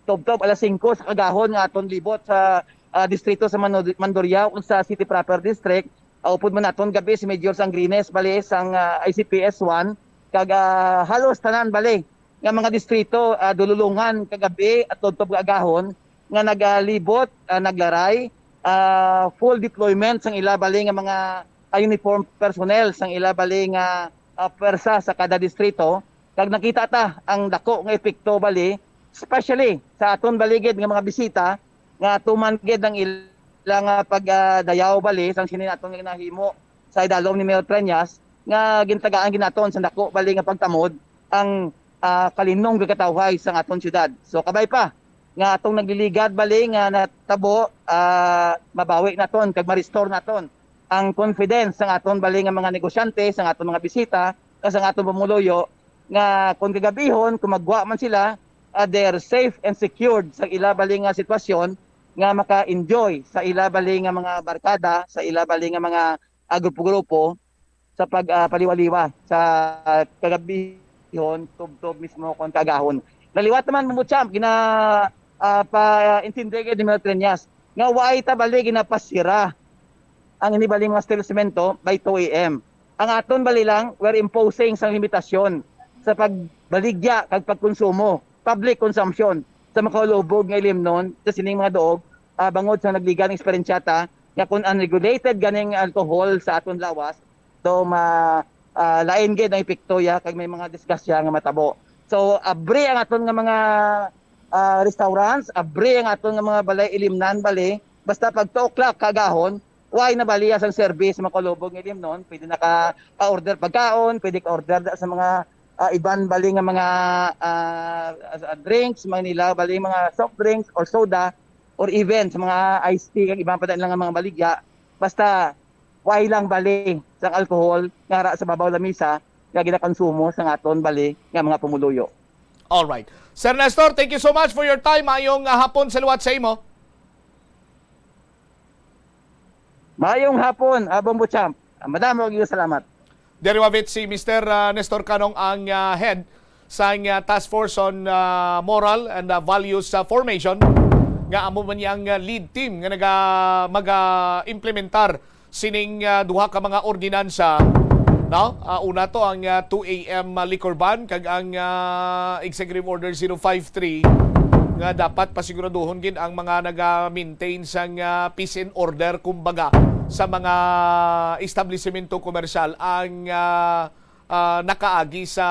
tubtob alas singko sa kagahon nga aton libot sa ah, distrito sa Mano-, Mandurriao ug sa City Proper District. Ah, upod man naton gabi si Major Sangrines bali sang ah, I C P S one kag ah, halos tanan bali nga mga distrito ah, dululungan kagabi at tubtob kagahon nga nagalibot, ah, naglaray, ah, full deployment sang ila bali nga mga ah, uniform personnel sang ila bali nga ah, pwersa sa kada distrito. Kag nakita ta ang dako nga epekto bali, especially sa aton baligid nga mga bisita nga tuman gid ang il- ila nga pag, ah, dayaw bali sang sini naton nga ginahimo sa idalom ni Mayor Treñas, nga gintagaan ginaton sa dako bali nga pagtamod ang, ah, kalinong gakatawhay sa aton syudad. So, kabay pa nga atong nagliligad bali nga natabo, ah, mabawi naton kag ma-restore naton ang confidence sa aton bali nga mga negosyante, sa aton mga bisita, kag sa aton pumuluyo, nga kung kagabihon, kung magwa man sila, ah, they're safe and secured sa ila bali nga sitwasyon, nga maka-enjoy sa ila bali nga mga barkada, sa ila bali nga mga, ah, grupo-grupo sa pag, ah, paliwa-liwa sa kagabihon, tubtob mismo kon kaagahon. Naliwat naman, Mambo Champ, gina, ah, pa-intindi gid ni Mayor Treñas nga why ta bali ginapasira ang ini bali mga establismento by two A M. Ang aton bali lang, we're imposing sang limitasyon sa pagbaligya kag pagkonsumo, public consumption, sa makahulubog nga ilimnon sa sining mga duog, ah, bangod sa nagligad nga eksperyensya ta nga kung unregulated ganing alcohol sa aton lawas, so ma, ah, lain gid ang epekto ya kag may mga disgrasya nga matabo. So, abri ang aton nga mga, ah, restaurants, abri ang aton nga mga balay ilimnan bali, basta pag two o'clock kaagahon, why na baliya sang service, makulubog nga ilimnon, pwede naka-order pagkaon, pwede ka-order da sa mga, ah, iban bali nga mga, ah, ah, drinks, mga nila bali mga soft drinks or soda, or even sa mga iced tea kag iban pa da nila nga mga baligya. Basta why lang bali sang alcohol nga ara sa babaw lamisa nga ginakonsumo sa aton bali nga mga pumuluyo. All right. Sir Nestor, thank you so much for your time. Mayong, ah, hapon sa liwat sa imo. Mayong hapon, ah, Bombo Champ. Ah, madamo ang iyong salamat. Diri wavit si Mister, ah, Nestor Canong ang, ah, head sang, ah, Task Force on, ah, Moral and, ah, Values, ah, Formation, nga amo man yang, ah, lead team nga naga, maga-implementar sining, ah, duha ka mga ordinansa, no? Ah, una to ang, ah, two A M, ah, liquor ban kag ang, ah, Executive Order zero five three nga dapat pasiguraduhon gid ang mga naga-maintain sang, ah, peace and order, kumbaga, sa mga establisemento komersyal ang, ah, ah, nakaagi sa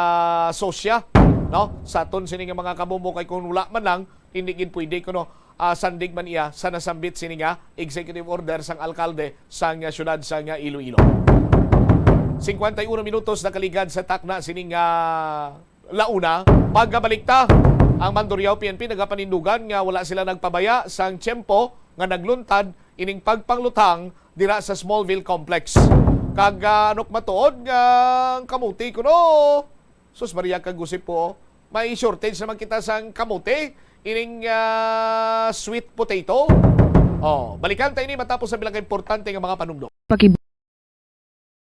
sosya, no? Sa aton sini nga mga kabombo, kay kung wala man lang, hindi gid pwede kuno, ah, sandig man iya sa nasambit sini nga executive order sang alkalde sang, ah, siyudad sang, ah, Iloilo. Singkwenta y uno minutos nakaligad sa takna sini nga launa. Pagkabalik ta, ang Mandurriao P N P nagapanindugan nga wala sila nagpabaya sang tiyempo nga nagluntad ining pagpangluthang dira sa Smallville Complex. Kag, ah, ano matuod nga ang kamote kuno? Sus Maria, kag gusip po, may shortage naman kita sang kamote, ining, ah, sweet potato. Oh, balikan ta ini matapos sa pila ka importante nga mga panumdom. Pakib-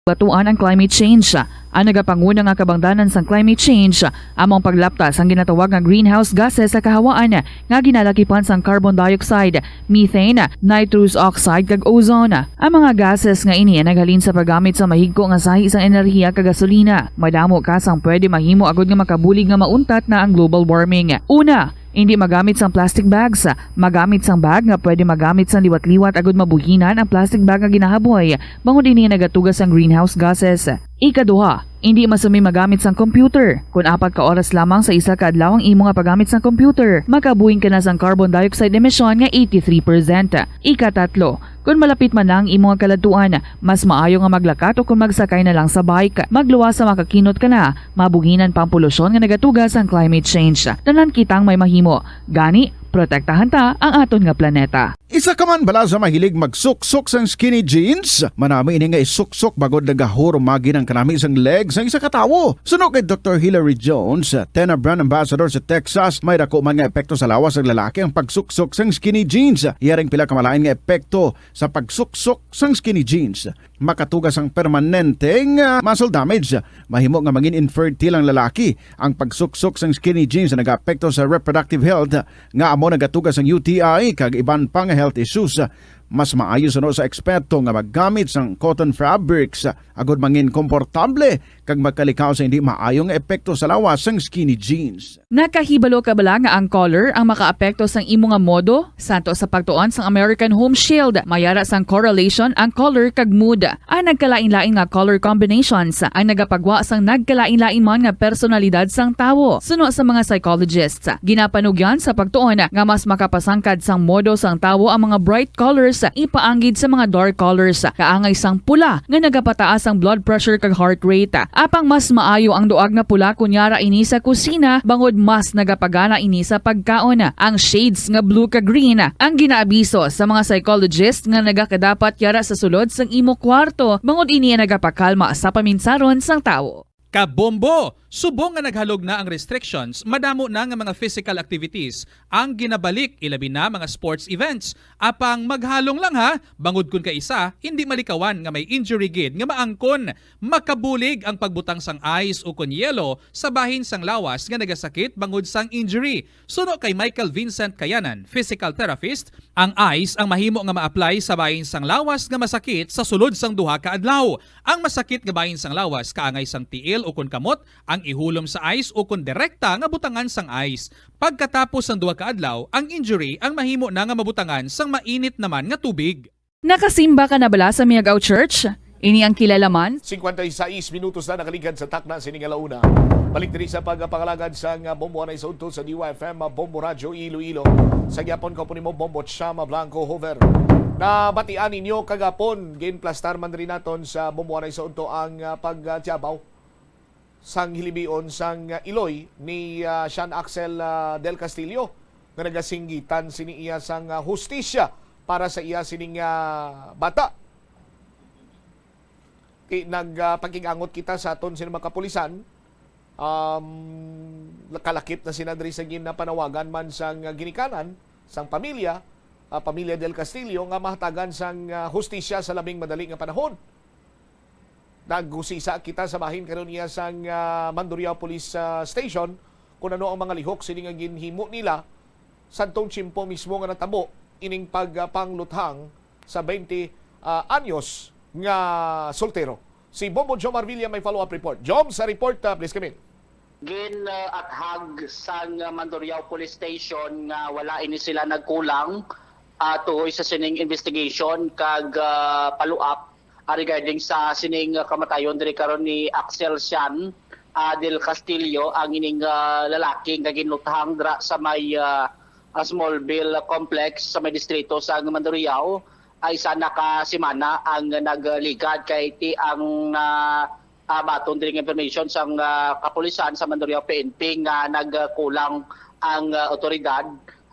batuan ang climate change. Ang nagapanguna nga kabangdanan sang climate change amo ang paglapta sang ginatawag nga greenhouse gases sa kahawaan nga ginalakipan sang carbon dioxide, methane, nitrous oxide, kag ozone. Ang mga gases nga ini ang naghalin sa paggamit sa mahigko nga sahi sang enerhiya kag gasolina. Madamo ka sang pwede mahimo agud nga makabulig nga mauntat na ang global warming. Una, indi magamit sang plastic bags. Magamit sang bag nga pwede magamit sang liwat-liwat agud mabuhinan ang plastic bag nga ginahaboy, bangod ini nagatuga sang greenhouse gases. Ikaduha, indi masumi magamit sang computer. Kon apat ka oras lamang sa isa ka adlaw ang imo nga paggamit sang computer, makabuhing ka na sang carbon dioxide emission nga eighty-three percent. Ikatatlo, kon malapit man na ang imo nga kaladtuan, mas maayo nga maglakat o kon magsakay na lang sa bike. Magluwas sa makakinot ka na, mabuhinan pa ang polusyon nga nagatuga sang climate change. Tanan kitang may mahimo. Gani, protektahan ta ang aton nga planeta. Isa ka man bala sa mahilig magsuksok sang skinny jeans? Manami ini nga isuksok bangod nagahurumagi ang kanami sang leg sang isa ka tawo. Suno kay Doktor Hilary Jones, Tena Brand Ambassador sa Texas, may dako man nga epekto sa lawas sang lalaki ang pagsuksok sang skinny jeans. Iya ring pila ka malain nga epekto sa pagsuksok sang skinny jeans. Makatuga sang permanente nga muscle damage. Mahimo nga mangin infertile ang lalaki. Ang pagsuksok sang skinny jeans nagaapekto sa reproductive health nga amo nagatuga sang U T I kag iban pa nga health issues. Mas maayo suno sa eksperto nga maggamit sang cotton fabrics agud mangin komportable kag magkalikaw sa hindi maayo nga epekto sa lawas sang skinny jeans. Nakahibalo ka bala nga ang color ang makaapekto sang imo nga modo? Santo sa pagtuon sang American Home Shield, may ara sang correlation ang color kag mood. Ang nagkalain-lain nga color combinations ang nagapagwa sang nagkalain-lain man nga personalidad sang tawo. Suno sa mga psychologists, ginapanugyan sa pagtuon nga mas makapasangkad sang modo sang tawo ang mga bright colors ipaanggid sa mga dark colors, kaangay sang pula nga nagapataas ang blood pressure kag heart rate. Apang mas maayo ang duag nga pula kon yara ini sa kusina, bangod mas nagapagana ini sa pagkaon. Ang shades nga blue kag green ang ginaabiso sa mga psychologist nga nagakadapat yara sa sulod sang imo kwarto, bangod ini ang nagapakalma sa paminsaron sang tawo. Kabombo! Subong nga naghalog na ang restrictions, madamo na nga mga physical activities ang ginabalik, ilabi na mga sports events. Apang maghalong lang ha, bangod kun kaisa, hindi malikawan nga may injury gid nga maangkon. Makabulig ang pagbutang sang ice o kon yelo sa bahin sang lawas nga nagasakit bangod sang injury. Suno kay Michael Vincent Kayanan, physical therapist, ang ice ang mahimo nga ma-apply sa bahin sang lawas nga masakit sa sulod sang duha ka adlaw. Ang masakit nga bahin sang lawas kaangay sang tiil o kon kamot ang ihulom sa ice o kon direkta nga butangan sang ice. Pagkatapos sang duha ka adlaw, ang injury ang mahimo na nga mabutangan sang mainit naman nga tubig. Nakasimba ka na bala sa Miagao Church? Ini ang kilalaman. Cincuenta y seis minutos na nakaligad sa takna sini nga launa. Balik diri sa pagpangalagad sang Bombo Anay sa Udto sa D Y F M, Bombo Radyo Iloilo. Sa gyapon ko po nimo, Bombo Chama Blanco Hover. Nabatian ninyo kagapon, ginplastar man diri naton sa Bombo Anay sa Udto ang ah, pagtiabaw sang hilibion sang ah, iloy ni ah, Sean Axel ah, Del Castillo nga nagasinggitan sini iya sang ah, hustisya para sa iya sining ah, bata. Ti nagpakig-angot kita sa aton sini mga kapulisan. Um, kalakip na sina diri sa ginapanawagan man sang ah, ginikanan sang pamilya, ah, pamilya Del Castillo nga mahatagan sang ah, hustisya sa labing madali nga panahon. Nagusisa kita sa bahin karon iya sang ah, Mandurriao Police ah, Station kung ano ang mga lihok sini nga ginhimo nila sadtong tiyempo mismo nga natabo ining pagpangluthang sa twenty ah, anyos nga soltero. Si Bombo Jomar Villa may follow-up report. Jom, sa report, ah, please come in. Gin-athag sang Mandurriao Police Station nga wala ini sila nagkulang, ah, tuhoy sa sining investigation kag ah, follow-up, ah, regarding sa sining ah, kamatayon diri karon ni Axel Sian ah, Del Castillo, ang ining ah, lalaki nga ginluthang dira sa may ah, ah, Smallville Complex sa may distrito sa Mandurriao. Ay isa na ka semana ang nagligad kay ti ang na ah, baton diri nga information sang ah, kapulisan sa Mandurriao P N P nga nagkulang ang ah, otoridad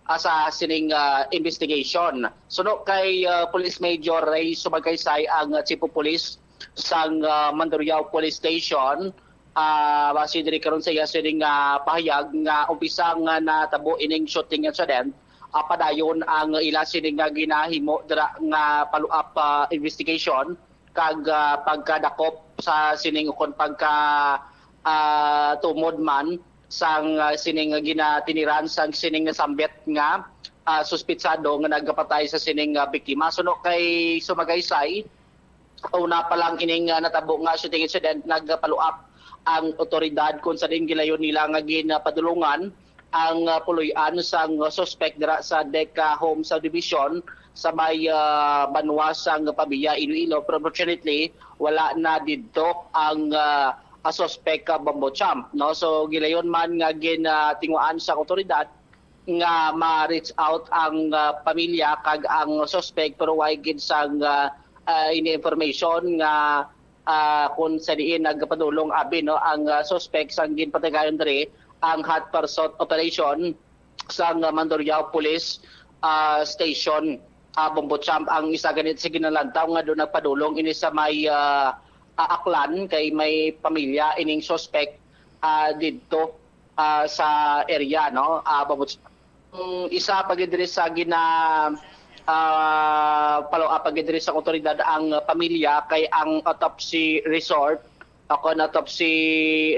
ah, sa sining ah, investigation. Suno kay ah, Police Major Ray Sumagaysay, ang ah, Chief of Police sang ah, Mandurriao Police Station, ah, base diri karon sa iya sining ah, pahayag nga umpisa nga natabo ining shooting incident, ah, padayon ang ila sining nga ginahimo dira nga follow-up ah, investigation kag ah, pagkadakop sa sining ukon pagka ah, tumod man sang ah, sining ginatiniran sang sining nasambit nga ah, suspitsado nga nagapatay sa sining ah, biktima. Suno kay Sumagaysay, una pa lang ining ah, natabo nga shooting incident, nagpaluap ang otoridad kung sa diin gilayon nila nga ginapadulungan ang ah, puloy-an sang suspect dira sa Deca Home Subdivision sa may ah, banwa sang Pavia, Iloilo. Pero unfortunately, wala na didto ang ah, ah, suspect ka Bombo Champ, no? So gilayon man nga ginatinguhaan sa otoridad nga ma-reach out ang ah, pamilya kag ang suspect, pero way gid sang ah, ah, ini information nga ah, kung sa diin nagpadulong abi, no, ang ah, suspect sang ginpatigayon diri ang hot pursuit operation sang ah, Mandurriao Police ah, Station. Ah, Bombo Champ, ang isa ganit sa ginalantaw nga doon nagpadulong ini sa may ah, ah, Aklan kay may pamilya ining suspect ah, didto ah, sa area, no? Ah, Bombo Champ. Mm, isa pa gid diri sa gina ah, follow up pa gid diri sa otoridad ang pamilya kay ang autopsy result o kon autopsy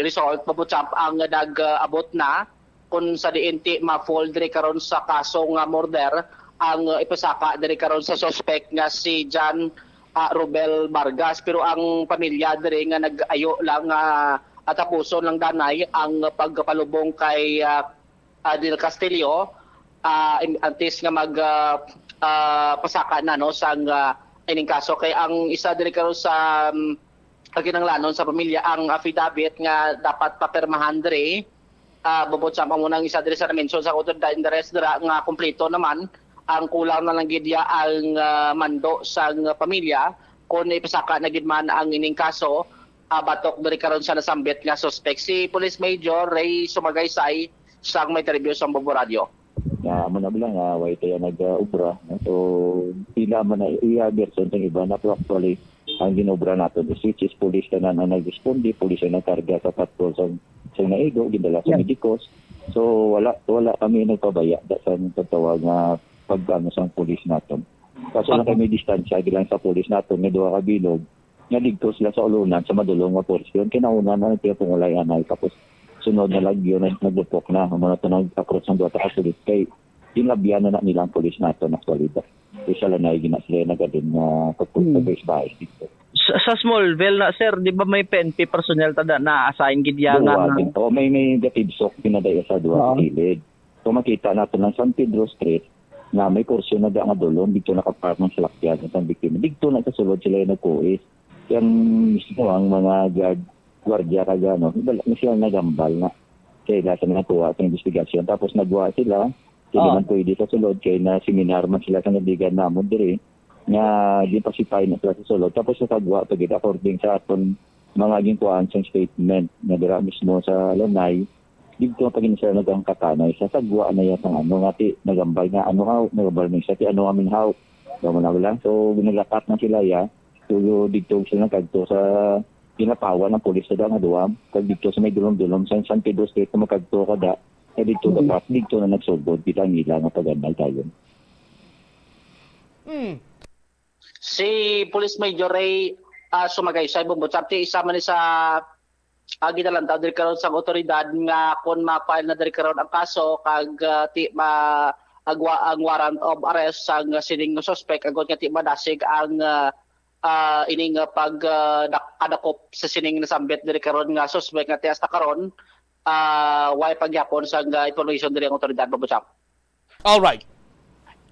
result, Bombo Champ, ang nag-abot na kung sa diin ti ma-fall diri karon sa kaso nga murder ang ipasaka diri karon sa suspect nga si John ah, Robel Vargas. Pero ang pamilya diri nga nag-ayo lang nga atapuson lang danay ang pagpalubong kay ah, ah, Del Castillo, ah, im- antes nga mag ah, ah, pasaka na, no, sang ah, ining kaso kay ang isa diri karon sa um, kaginahanglanon sa pamilya ang affidavit nga dapat papirmahan diri. Ah, bubot sa amo nang isa diri sa na-mention sa otoridad, and the rest dira nga kompleto naman Ang kulang na lang gid ya ang, ah, mando sang pamilya kon ipasaka na gid man ang ining kaso, ah, batok diri karon sa nasambit nga suspek. Si Police Major Ray Sumagaysay sang may interview sa Bombo Radio. Nga amo na lang nga way tayo nag-obra, no? So, sila man na iya version sang iba na, pero actually ang ginobra nato is, which is, police tanan ang nagresponde, police ang nagkarga sa patrol sa, sa naigo, gindala sa Yes. medicos. So, wala wala kami nagpabaya da sa pagtawag nga pag-ano sang police naton. Kaso lang Opo. kami distansya gilang sa police naton nga duha ka bilog nga didto sila sa ulunan sa madulom nga portion. Kinauna na nagpapungulay anay, tapos sunod na lang yun, nag- nagbupok na. Ang mga to nag-approach ng duha ka pulis kay ginabyan na, na nila ang pulis nato na kwalidad. Isa lang na gina sila nagadin nga pagpunta Hmm. sa isbahay dito. Sa, sa Smallville na, sir, di ba may P N P personnel tada na-assign gid ya nga Duwa nga? din. O, may, may gatibsok pinadaya sa duwa Oo. sa kilid. So, makita natin ang San Pedro Street na may portion na nga dulom, dito nakapark ng salakyan ng isang biktima. Dito na sa sulod sila yung nagkuis. Yang mismo ang mga guard, gwardiya kag ano, wala na sila nagambal na. Kaya sa mga kuha sa investigasyon. Tapos nagwa sila, hindi Oo. man pwede sa sulod, kaya na seminar man sila sa nabigan namon diri, nga di pa sipay na sila sa sulod. Tapos sa kagwa, pagid according sa aton mga ginkuhaan sa statement, nga dira mismo sa Lanay, dito pa gid sila nagangkatanay sa sagwa na yata nga, ano, nga ti, nagambal nga, ano nga, nagambal man siya, ti, ano nga minhaw. So, wala, wala. So, ginagapat na sila, ya. So, dito sila nagkadto sa ginapawan ng pulis sa nga duwa. Kag dito sa may dulom-dulom sa San Pedro Street na magkadto ka da, eh, dito Mhm. dapat, dito na nagsugod kita ang ila nga pagandal tayo. Hmm. Si Police Major Ray, ah, Sumagaysay, Bombo Chapti, isa man ni sa, ah, ginalantaw diri karon sang otoridad nga kung ma-file na diri karon ang kaso kag, ah, ti ma-, agwa ang warrant of arrest sang sining suspek, agod nga ti madasig ang, ah, ah, ining, ah, pag, ah, dak-, kadakop sa sining nasambit diri karon nga suspek nga ti hasta karon, ah, way pagyapon sang, ah, information diri ang otoridad, Bombo Chap. All right.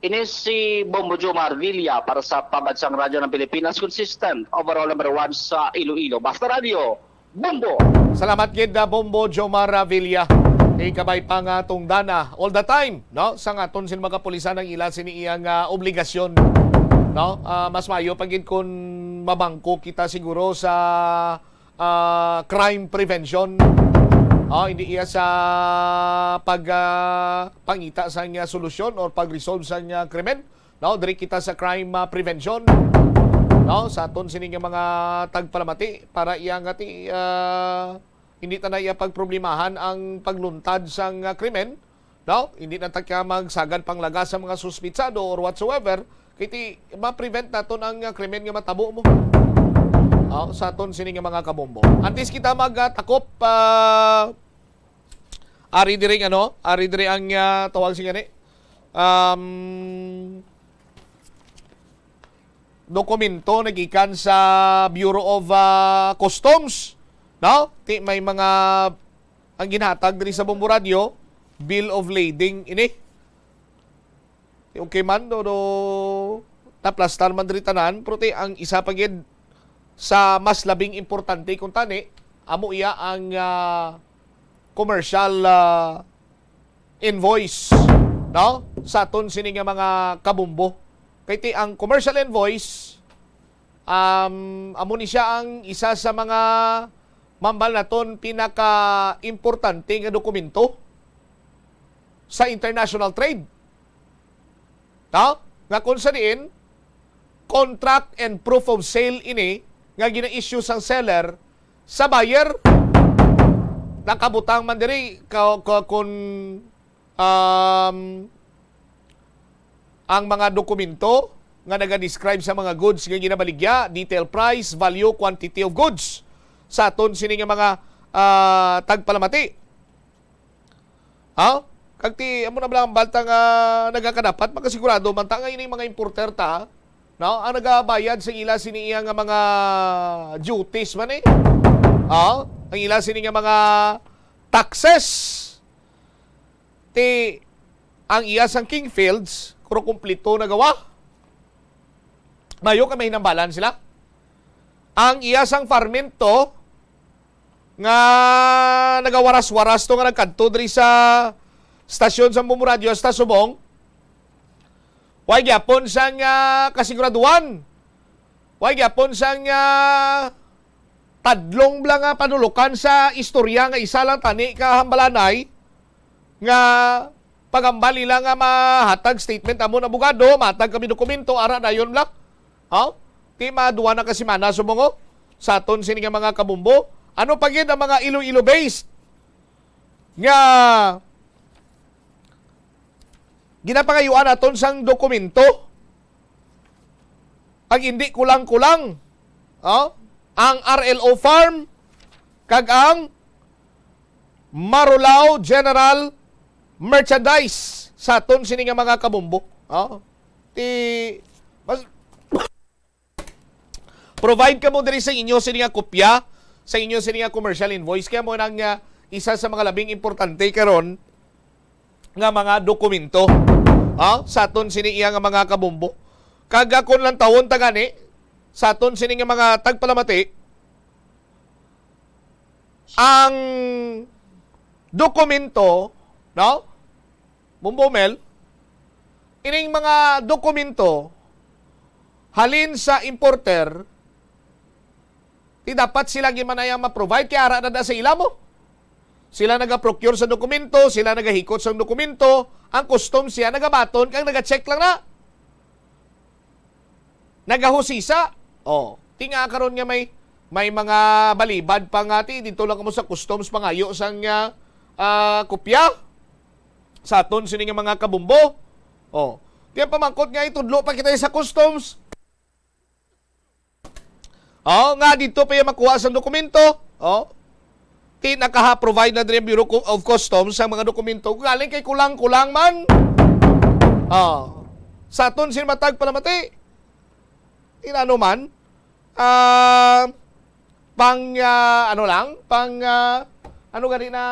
Ini si Bombo Jomar Villa para sa Pambansang Radyo ng Pilipinas, consistent, overall number one sa Iloilo. Basta Radyo, Bombo! Salamat gid, ah, Bombo Jomar, ah, Villa. Ikabay pa nga tungdana all the time, no? Sa nga aton sin mga kapulisan ang ila sini iyang, ah, obligasyon, no? Ah, mas maayo pa gid kun mabangko kita siguro sa ah, crime prevention. Oh, hindi iya sa pag, ah, pangita sa nga solusyon or pag-resolve sa nga krimen. No, diri kita sa crime, ah, prevention. No, sa aton sini nga mga tagpalamati para iya nga ti, ah, hindi ta na iya pagproblemahan ang pagluntad sa nga krimen. No? Hindi na ta ka magsagad panglaga sa mga suspitsado or whatsoever, kay ti ma-prevent naton ang, ah, krimen nga matabo mo. Oh, sa aton sini nga mga kabombo. Antes kita magtakop, ah, ari diri ang ano, ari diri ang, ah, tawag sini gani. Um, dokumento nagikan sa Bureau of, ah, Customs, no? Ti may mga ang ginhatag diri sa Bombo Radio, bill of lading ini. Ti okay man, do, do, naplastar man diri tanan, pero ti ang isa pa gid sa mas labing importante kung tani, amo iya ang, ah, commercial, ah, invoice, no? Sa aton sini nga mga kabombo. Kay ti ang commercial invoice, um, amo ni siya ang isa sa mga mambal naton pinaka-importante nga dokumento sa international trade. No? Nga kung sa diin, contract and proof of sale ini nga gina-issue sang seller sa buyer. Nakabutang man diri ka, ka, kun, um, ang mga dokumento nga naga-describe sa mga goods nga ginabaligya, detail price, value, quantity of goods sa aton sini nga mga, ah, tagpalamati. Ha? Kag ti, amo na ba lang ang balta nga nagakadapat, makasigurado man ta nga ining mga importer ta, no? Ang nagabayad sa ila sini iya nga mga duties man eh. Ha? Ang ila sini nga mga taxes. Ti, ang iya sang Kingfields, kuro kumplito na gawa. Mayo ka mahinambalan sila. Ang iya sang farming to, nga nagawaras-waras to nga nagkadto diri sa stasyon sa Bombo Radio hasta subong. Way gyapon sang, ah, kasiguraduhan. Way gyapon sang, ah, tadlong bala nga panulukan sa istorya nga isa lang tani ka hambalanay nga pagambal nila nga mahatag statement amon abogado, mahatag kami dokumento, ara dayon bala. Ha? Ti maduwa na ka semana subong, oh, sa aton sini nga mga kabumbo. Ano pa gid ang mga Iloilo based nga ginapangayuan naton sang dokumento? Ang hindi kulang-kulang, oh, ang R L O farm kag ang Marulao General Merchandise sa aton sini nga mga kabumbo. Oh, ti mas, provide kamo diri sa inyo sini nga kopya, sa inyo sini nga commercial invoice. Kaya mo nang, ah, isa sa mga labing importante karon nga mga dokumento, ha, sa aton sini iya nga mga kabumbo. Kag, ah, kon lantawon ta gani, sa aton sini nga mga tagpalamati, ang dokumento, no? Bumbo Mel, ining mga dokumento halin sa importer, ti dapat sila gid man ay ang ma-provide, kay ara na da sa ila mo. Sila naga-procure sa dokumento, sila nagahikot sa dokumento, ang customs siya nagabaton kag naga-check lang na. Nagahusisa. Oh, ti nga karon nga may, may mga balibad pa nga, ti dito lang kamo sa customs pangayo sang, ah, ah, kopya sa aton sini nga mga kabumbo. Oh, ti ang pamangkot nga itudlo pa kita sa customs. Oh, nga dito pa yung makuha sa dokumento. Oh, ti nakaha-provide na diri ang Bureau of Customs sa mga dokumento. Galing kay kulang-kulang man. Oh, sa aton sin matag palamati. Inano man, ah, pang, ah, ano lang, pang, ah, ano gani na,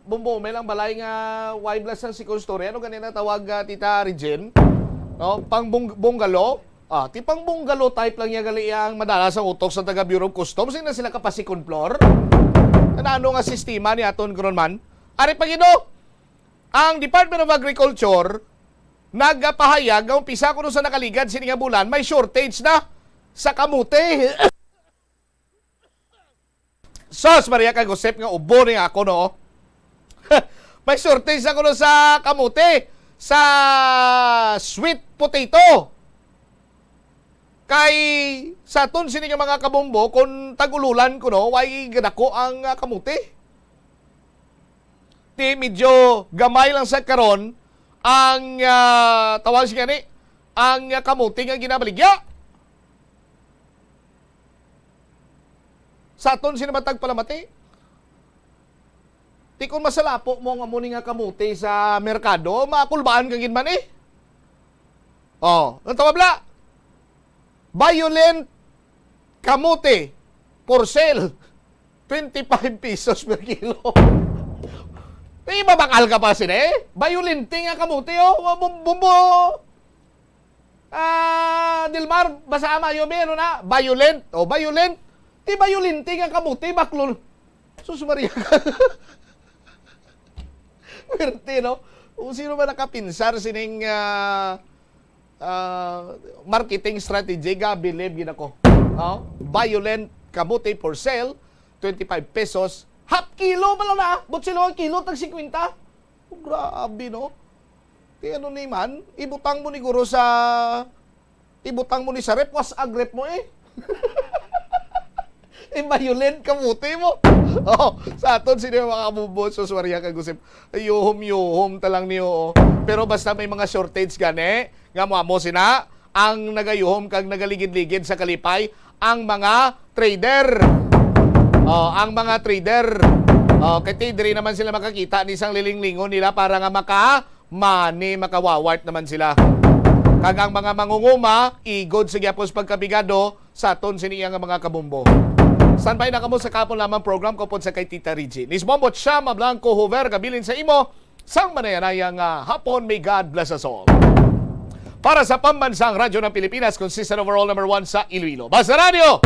Bumbo, may lang balay nga way blas ang second story. Ano gani na tawag, ah, Tita Regine? No? Pang bung-, bungalow? Ah, ti pang bungalow type lang niya gali ang madala sa utok sa taga Bureau of Customs. Hindi na sila kapa second floor. Ano, ano nga sistema ni aton karon man? Ari pa gid, oh, ang Department of Agriculture nagapahayag nga umpisa kuno sa nakaligad sini nga bulan, may shortage na sa kamote. Sus, Maria kag Josep nga ubo ni ako, no? May shortage na kuno sa kamote, sa sweet potato. Kay sa aton sini nga mga kabumbo, kung tag-ululan kuno, way gadako ang, ah, kamote. Ti medyo gamay lang sa karon ang, ah, tawag siya ni, ang, ah, kamote nga ginabaligya. Sa aton sini matag palamati. Ti kon masalapo mo nga mo ni nga kamote sa merkado, makulbaan ka gid man eh. Oh, ang tawag bala, violent kamote for sale, twenty-five pesos per kilo. Di mabakal ka pa sini? Violente nga kamote, oh. Bum-, bumbo. Ah, Dilmar, basa mayo, be, ano na? Violent. O, violent. Di violente nga kamote, baklon. Sus Maria. Perte, no? Kung sino ba nakapinsar sining, ah, ah, marketing strategy, ga-believe gid ako. No? Violent kamote for sale, twenty-five pesos. Half kilo pa lang na. But sila ang kilo, tag fifty. Oh, grabe, no? Ti ano ni man, ibutang mo ni guro sa, ibutang mo ni sa ref, was ag ref mo eh. I-violent kamote mo. Oh, sa aton sini mga kabubot, sus Maria kag Josep. Yuhom-yuhom ta lang niyo, oh. Pero basta may mga shortage gani, nga mo amo sina, ang nagayuhom kag nagaligid-ligid sa kalipay, ang mga trader. Oh, ang mga trader. Oh, kay ti diri naman sila makakita ni sang lilinglingon nila para nga maka money, makawawart naman sila. Kag ang mga mangunguma, igod sa gyapos pagkabigado sa aton sini nga mga kabumbo. Standby na kamo sa kapon lamang program ko pod sa kay Tita Reggie. Ni Bombo Chama Blanco Hover, gabilin sa imo sang manayanaya nga hapon. May God bless us all. Para sa Pambansang Radyo ng Pilipinas, consistent overall number one sa Iloilo. Basta Radyo,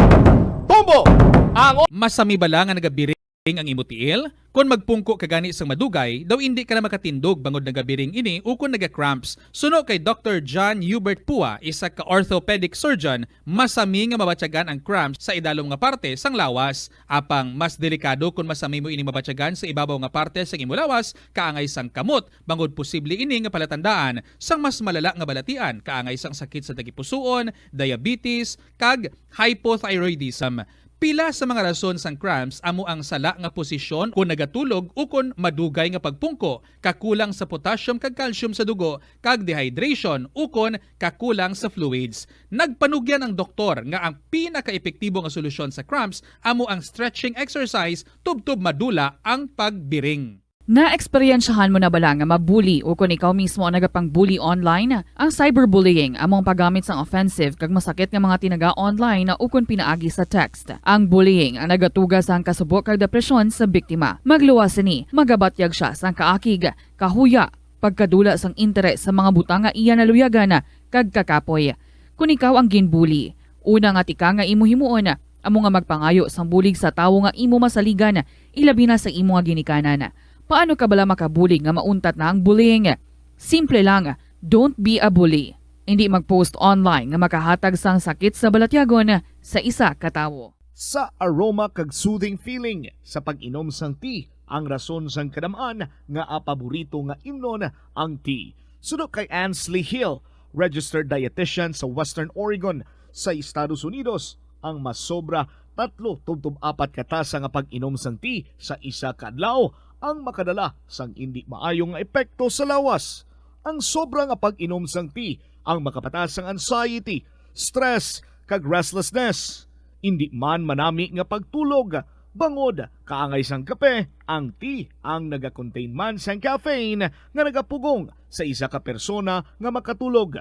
Bombo, ang Masami bala nga nagabiri Ang imo tiil? Kon magpungko ka gani sang madugay, daw indi ka na makatindog bangod nagabiring ini ukon naga-cramps. Suno kay Doctor John Hubert Pua, isa ka orthopedic surgeon, masami nga mabatyagan ang cramps sa idalom nga parte sang lawas. Apang mas delikado kon masami mo ining mabatyagan sa ibabaw nga parte sang imo lawas, kaangay sang kamot, bangod posible ini nga palatandaan sang mas malala nga balatian, kaangay sang sakit sa tagipusoon, diabetes, kag hypothyroidism. Pila sa mga rason sang cramps amo ang sala nga posisyon kon nagatulog ukon madugay nga pagpungko, kakulang sa potassium kag calcium sa dugo, kag dehydration ukon kakulang sa fluids. Nagpanugyan ang doktor nga ang pinakaepektibo nga solusyon sa cramps amo ang stretching exercise tubtob madula ang pagbiring. Naeksperyensyahan mo na bala nga mabuli o kon ikaw mismo ang nagapangbuli online? Ang cyberbullying amo ang paggamit sang offensive kag masakit nga mga tinaga online o kon pinaagi sa text. Ang bullying ang nagatuga sang kasubo kag depresyon sa biktima. Magluwas sini, magabatyag sia sang kaakig, kahuya, pagkadula sang interes sa mga butang nga iya naluyagan, kag kakapoy. Kon ikaw ang ginbuli, una nga tikang nga imo himuon amo nga magpangayo sang bulig sa tawo nga imo masaligan, ilabi na sa imo nga ginikanan. Paano ka bala makabulig nga mauntat na ang bullying? Simple lang, don't be a bully. Indi mag-post online nga makahatag sang sakit sa balatyagon sa isa ka tawo. Sa aroma kag soothing feeling sa pag-inom sang tea ang rason sang kadam-an nga paborito nga imnon ang tea. Suno kay Ansley Hill, registered dietitian sa Western Oregon sa Estados Unidos, ang masobra tatlo tubtob apat ka tasa nga pag-inom sang tea sa isa ka adlaw ang makadala sang indi maayo nga epekto sa lawas. Ang sobra nga pag-inom sang tea ang makapataas sang anxiety, stress, kag restlessness. Indi man manami nga pagtulog, bangod kaangay sang kape, ang tea ang nagakontain man sang caffeine nga nagapugong sa isa ka persona nga makatulog.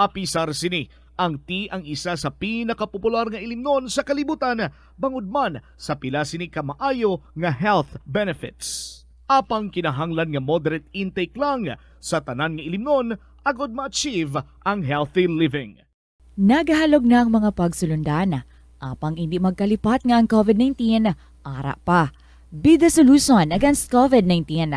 Apisar sini, ang tea ang isa sa pinakapopular nga ilimnon sa kalibutan, bangod man sa pila sini ka maayo nga health benefits. Apang kinahanglan nga moderate intake lang sa tanan nga ilimnon agod ma-achieve ang healthy living. Nagahalog na ang mga pagsulundan, apang indi magkalipat nga ang covid nineteen ara pa. Be the solution against covid nineteen.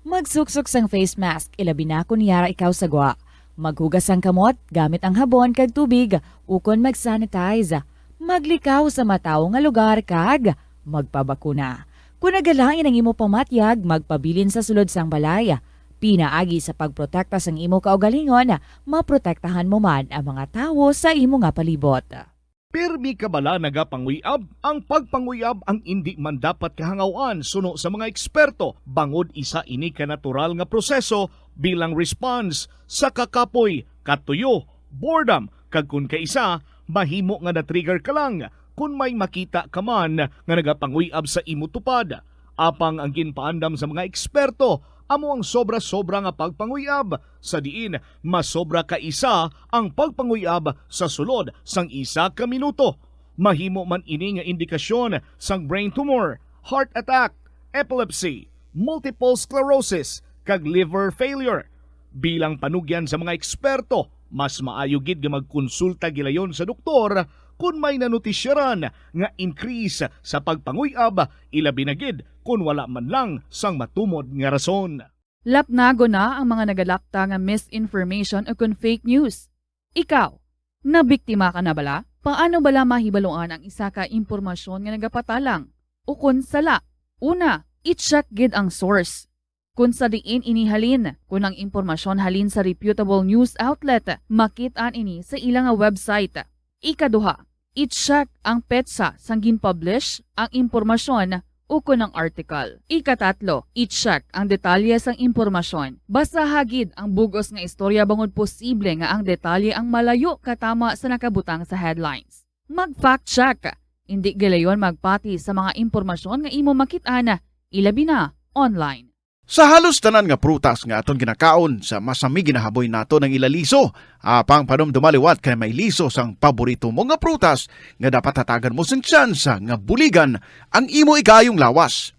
Magsuksok sang face mask, ilabi na kon yara ikaw sa gwa. Maghugas sang kamot gamit ang habon kag tubig, ukon mag-sanitize. Maglikaw sa matawo nga lugar kag magpabakuna. Kon nagalain ang imo pamatyag, magpabilin sa sulod sang balay. Pinaagi sa pagprotekta sang imo kaugalingon, maprotektahan mo man ang mga tawo sa imo nga palibot. Pirmi ka bala nagapanguyab? Ang pagpanguyab ang indi man dapat kahangawan suno sa mga eksperto, bangod isa ini ka natural nga proseso bilang response sa kakapoy, katuyo, boredom, kag kon kaisa, mahimo nga na-trigger ka lang kon may makita ka man nga nagapanguyab sa imo tupad. Apang ang ginpaandam sa mga eksperto amo ang sobra-sobra nga pagpanguyab, sa diin masobra ka isa ang pagpanguyab sa sulod sang isa ka minuto. Mahimo man ini nga indikasyon sang brain tumor, heart attack, epilepsy, multiple sclerosis, kag liver failure. Bilang panugyan sa mga eksperto, mas maayo gid nga magkonsulta gilayon sa doktor kon may nanotisyaran nga increase sa pagpanguyab, ilabi na gid kon wala man lang sang matumod nga rason. Lapnagon na ang mga nagalapta nga misinformation ukon fake news. Ikaw, nabiktima ka na bala? Paano bala mahibaluan ang isa ka impormasyon nga nagapatalang ukon sala? Una, i-check gid ang source. Kon sa diin ini halin, kon ang impormasyon halin sa reputable news outlet, makit-an ini sa ila nga website. Ikaduha, i-check ang petsa sang gin-publish ang impormasyon ukon ang article. Ikatatlo, i-check ang detalye sang impormasyon. Basaha gid ang bug-os nga istorya bangod posible nga ang detalye ang malayo katama sa nakabutang sa headlines. Mag-fact check. Indi gilayon magpati sa mga impormasyon nga imo makit-an, ilabi na online. Sa halos tanan nga prutas nga aton ginakaon, sa masami ginahaboy naton ang ila liso. Apang panumdoma liwat kay may liso sang paborito mo nga prutas nga dapat hatagan mo sing tsansa nga buligan ang imo ikaayong lawas.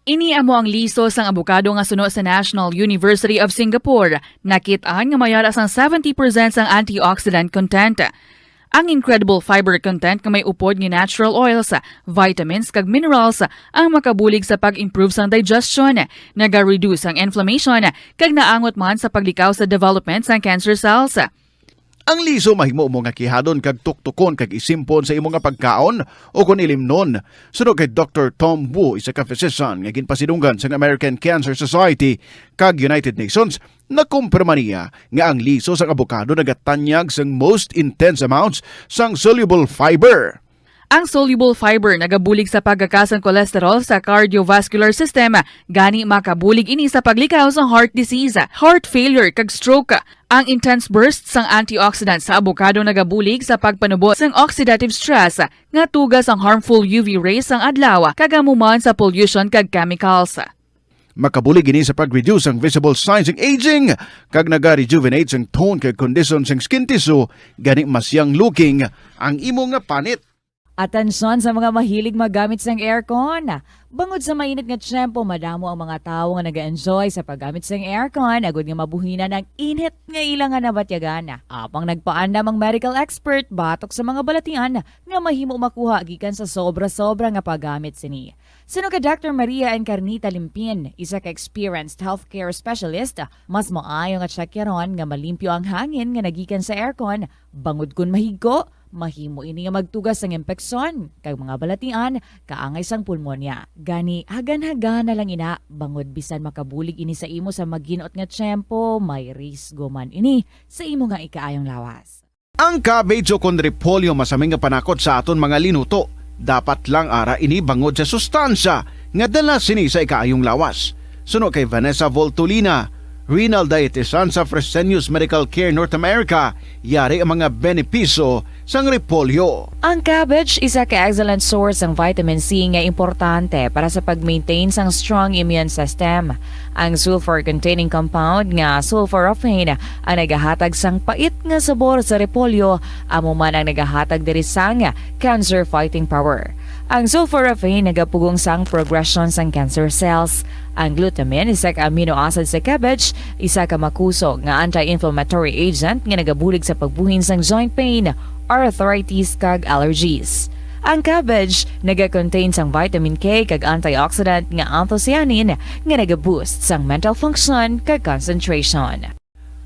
Ini amo ang liso sang abokado nga suno sa National University of Singapore. Nakit-an nga may ara sang seventy percent sang antioxidant content. Ang incredible fiber content nga may upod nga natural oils, vitamins, kag minerals ang makabulig sa pag-improve sang digestion, naga-reduce ang inflammation, kag naangot man sa paglikaw sa development sang cancer cells. Ang liso mahimo mo nga kihadon kag tuktukon kag isimpon sa imo nga pagkaon o kon ilimnon. Suno kay Doctor Tom Wu, isa ka physician nga ginpasidunggan sang American Cancer Society kag United Nations, nakumpirma niya nga ang liso sang abokado nagatanyag sang most intense amounts sang soluble fiber. Ang soluble fiber nagabulig sa pagkaka sang cholesterol sa cardiovascular system, gani makabulig ini sa paglikaw sa heart disease, heart failure, kag stroke. Ang intense burst sang antioxidant sa avocado nagabulig sa pagpanubo sang oxidative stress nga tuga sang harmful U V rays sang adlaw kag amo man sa pollution kag chemicals. Makabulig ini sa pag-reduce sang visible signs sang aging kag naga-rejuvenate sang tone kag kondisyon sang skin tissue, gani mas young looking ang imo nga panit. Atensyon sa mga mahilig maggamit sang aircon. Bangod sa mainit nga tiyempo, madamo ang mga tawo nga nag-enjoy sa paggamit sang aircon, agud nga mabuhinan ang init nga ila nga nabatyagan. Apang nagpaandam ang medical expert batok sa mga balatian nga mahimo makuha gikan sa sobra-sobra nga paggamit sini. Suno kay Doctor Maria Encarnita Limpin, isa ka experienced healthcare specialist, mas maayo nga tsakyaron nga malimpyo ang hangin nga nagikan sa aircon, bangod kon mahigko, mahimo ini nga magtugas sang impeksyon kag mga balatian kaangay sang pulmonya. Gani, hagan-hagana lang ina, bangod bisan makabulig ini sa imo sa maginot nga tiyempo, may risgo man ini sa imo nga ikaayong lawas. Ang cabbage o kon repolyo masami nga panakot sa aton mga linuto. Dapat lang ara ini bangod sa sustansya nga dala sini sa ikaayong lawas. Suno kay Vanessa Voltolina, renal dietitian sa Fresenius Medical Care North America, yari ang mga benepisyo sang repolyo. Ang cabbage isa ka excellent source sang vitamin C nga importante para sa pag-maintain sang strong immune system. Ang sulfur-containing compound nga sulforaphane ang nagahatag sang pait nga sabor sa repolyo, amo man ang nagahatag diri sang cancer fighting power. Ang sulforaphane nagapugong sang progression sang cancer cells. Ang glutamine, isa ka amino acid sa cabbage, isa ka makusog nga anti-inflammatory agent nga nagabulig sa pagbuhin sang joint pain, arthritis, kag allergies. Ang cabbage naga-contain sang vitamin K kag antioxidant nga anthocyanin nga naga-boost sang mental function kag concentration.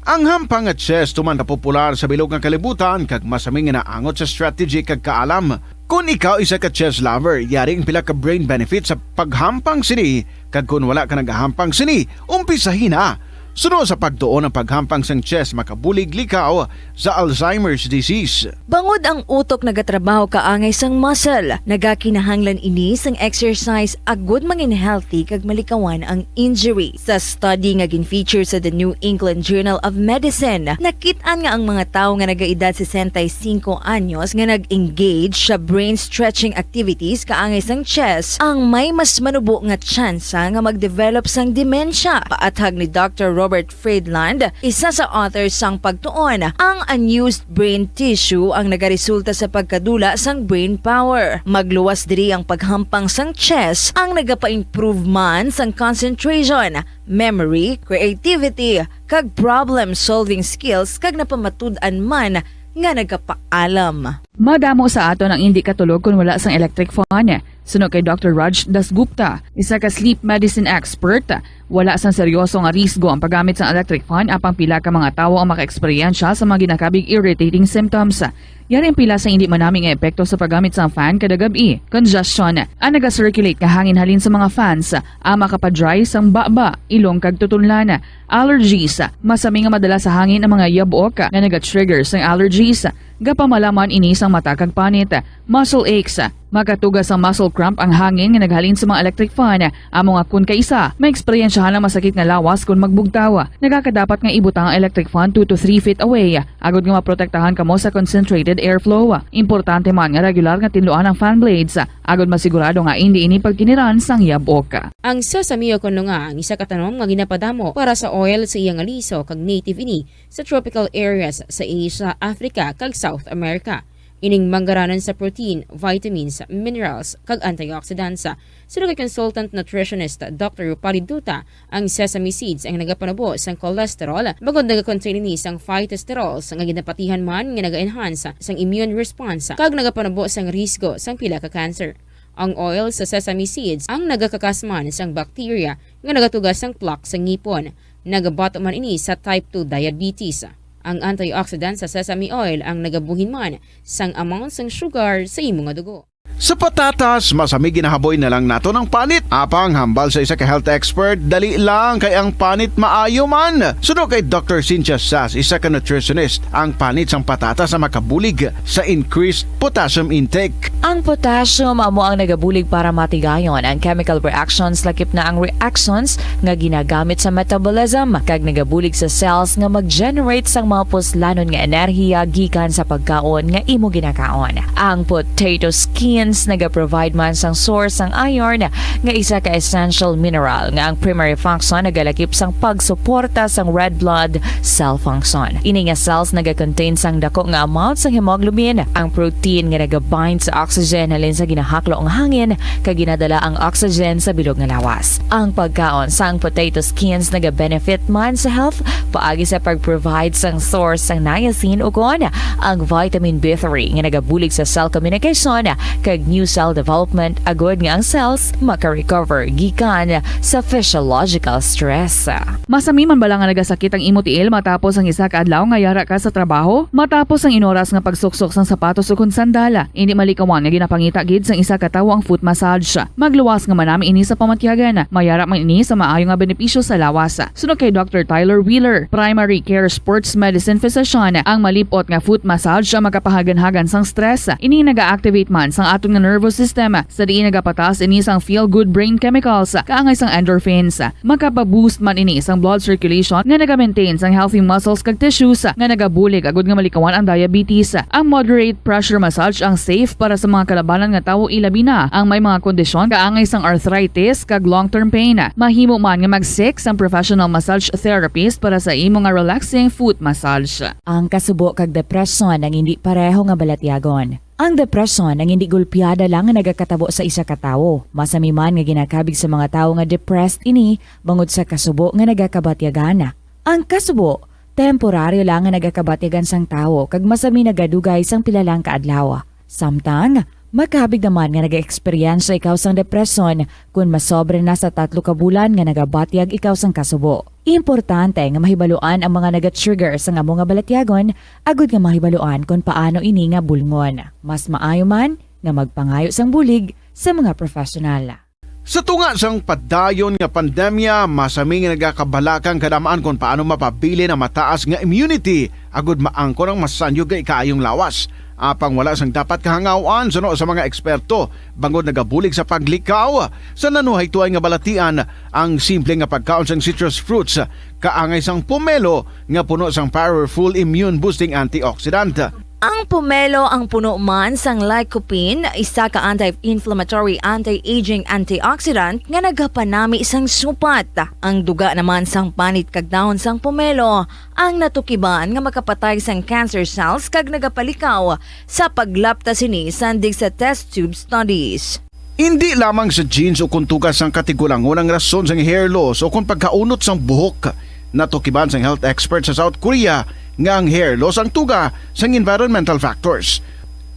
Ang hampang nga chess tuman na popular sa bilog nga kalibutan kag masami nga naangot sa strategy kag kaalam. Kon ikaw isa ka chess lover, yari ang pila ka brain benefits sa paghampang sini, kag kon wala ka nagahampang sini, umpisahi na. Suno sa pagtuon, ang paghampang sang chess makabulig likaw sa Alzheimer's disease. Bangod ang utok nagatrabaho kaangay sang muscle, nagakinahanglan ini sang exercise agud mangin healthy kag malikawan ang injury. Sa study nga gin-feature sa The New England Journal of Medicine, nakit-an nga ang mga tawo nga nagaedad sesenta y cinco anyos nga nag-engage sa brain stretching activities kaangay sang chess ang may mas manubo nga tsansa nga mag-develop sang demensya. Paathag ni Doctor Robert Friedland, isa sa author sang pagtuon, ang unused brain tissue ang nagaresulta sa pagkadula sang brain power. Magluwas diri ang paghampang sang chess ang nagapa-improve man sang concentration, memory, creativity, kag problem-solving skills, kag napamatud-an man nga nagapaalam. Madamo sa aton ang indi katulog kon wala sang electric fan. Suno kay Doctor Raj Dasgupta, isa ka sleep medicine expert, wala sang seryoso nga risgo ang paggamit sang electric fan, apang pila ka mga tawo ang makaeksperyensya sa mga ginakabig irritating symptoms. Yari ang pila sa indi manami nga epekto sa paggamit sang fan kada gab-i: congestion, ang naga-circulate nga hangin halin sa mga fans, ang makapa-dry sang baba, ilong, kag tutunlan, allergies, masami nga madala sa hangin ang mga yabok nga naga-trigger sang allergies, gapamalaman ini sang mata kag panit, muscle aches, makatuga sang muscle cramp ang hangin nga naghalin sa mga electric fan, amo nga kon kaisa, maeksperyensyahan ang masakit nga lawas kon magbugtaw. Nagakadapat nga ibutang ang electric fan two to three feet away, agud nga maprotektahan kamo sa concentrated airflow. Importante man nga regular nga tinluan ang fan blades, agud masigurado nga indi ini pagkiniran sang yabok. Ang sesamio kuno nga ang isa ka tanom nga ginapadamo para sa oil sa iya nga liso kag native ini sa tropical areas sa Asia, Africa, kag South America. Ining manggaranon sa protein, vitamins, minerals, kag antioxidants. Suno kay consultant nutritionist Doctor Rupali Duta, ang sesame seeds ang nagapanubo sang cholesterol, bangod nagakontain ini sang phytosterols nga ginapatihan man nga naga-enhance sang immune response kag nagapanubo sang risgo sang pila ka cancer. Ang oil sa sesame seeds ang nagakakas man sang bacteria nga nagatuga sang plaque sa ngipon. Nagabato man ini sa type two diabetes. Ang antioxidant sa sesame oil ang nagabuhin man sang amount sang sugar sa imo nga dugo. Sa patatas, masami ginahaboy na lang naton ang panit. Apang hambal sa isa ka health expert, dali lang kay ang panit maayo man. Suno kay Doctor Cynthia Sass, isa ka nutritionist, ang panit sang patatas ang makabulig sa increased potassium intake. Ang potassium amo ang nagabulig para matigayon ang chemical reactions, lakip na ang reactions nga ginagamit sa metabolism, kag nagabulig sa cells nga mag-generate sang mga puslanon nga enerhiya gikan sa pagkaon nga imo ginakaon. Ang potato skins nagaprovide man sang source sang iron, nga isa ka essential mineral nga ang primary function nagalakip sang pagsuporta sang red blood cell function. Ini nga cells nagakontain sang dako nga amount sang hemoglobin, ang protein nga nagabind sa oxygen halin sa ginahaklo nga hangin kag ginadala ang oxygen sa bilog nga lawas. Ang pagkaon sang potato skins nagabenefit man sa health paagi sa pag-provide sang source sang niacin ukon ang vitamin B three nga nagabulig sa cell communication kag new cell development, agod nga ang cells maka-recover gikan sa physiological stress. Masami man bala nga nagasakit ang imo tiil matapos ang isa ka adlaw nga yara ka sa trabaho? Matapos ang inoras nga pagsuksok sang sapatos ukon sandal, indi malikawan nga ginapangita gid sang isa ka tawo ang foot massage. Magluwas nga manami ini sa pamatyagan. Mayara man ini sa maayo nga benepisyo sa lawas. Suno kay Doctor Tyler Wheeler, primary care sports medicine physician, ang malip-ot nga foot massage ang makapahaganhagan sang stress. Ini naga-activate man sang aton nga nervous system, sa diin nagapataas ini sang feel-good brain chemicals, kaangay sang endorphins. Makapa-boost man ini sang blood circulation nga naga-maintain sang healthy muscles kag tissues, nga nagabulig agud nga malikawan ang diabetes. Ang moderate pressure massage ang safe para sa mga kalabanan nga tawo, ilabi na ang may mga kondisyon kaangay sang arthritis kag long-term pain. Mahimo man nga mag-seek sang professional massage therapist para sa imo nga relaxing foot massage. Ang kasubo kag depresyon ang indi pareho nga balatyagon. Ang depresyon ang indi gulpiada lang nga nagakatabo sa isa ka tawo. Masami man nga ginakabig sa mga tawo nga depressed ini bangod sa kasubo nga nagakabatyagan. Ang kasubo, temporaryo lang nga nagakabatyagan sang tawo kag masami nagadugay sang pila lang ka adlaw. Samtang, makabig naman nga nag-eksperyensya ikaw sang depresyon kon masobra na sa tatlo ka bulan nga nagabatyag ikaw sang kasubo. Importante nga mahibaluan ang mga naga-trigger sang amo nga balatyagon, agud nga mahibaluan kon paano ini nga bulngon. Mas maayo man nga magpangayo sang bulig sa mga professional. Sa tunga sang padayon nga pandemya, masami nga nagakabalaka ang kadam-an kon paano mapabilin ang mataas nga immunity agud maangkon ang masanyog nga ikaayong lawas. Apang wala sang dapat kahangaw-an suno sa mga eksperto, bangod nagabulig sa paglikaw sa nanuhay tuay nga balatian ang simple nga pagkaon sang citrus fruits, kaangay sang pomelo nga puno sang powerful immune-boosting antioxidant. Ang pomelo ang puno man sang lycopene, isa ka anti-inflammatory, anti-aging antioxidant nga nagapanami sang supat. Ang duga naman sang panit kag dahon sang pomelo ang natukiban nga makapatay sang cancer cells kag nagapalikaw sa paglapta sini sandig sa test tube studies. Indi lamang sa genes ukon tuga sang katigulangon ang rason sang hair loss ukon pagkaunot sang buhok. Natukiban sang health expert sa South Korea nga ang hair loss ang tuga sang environmental factors.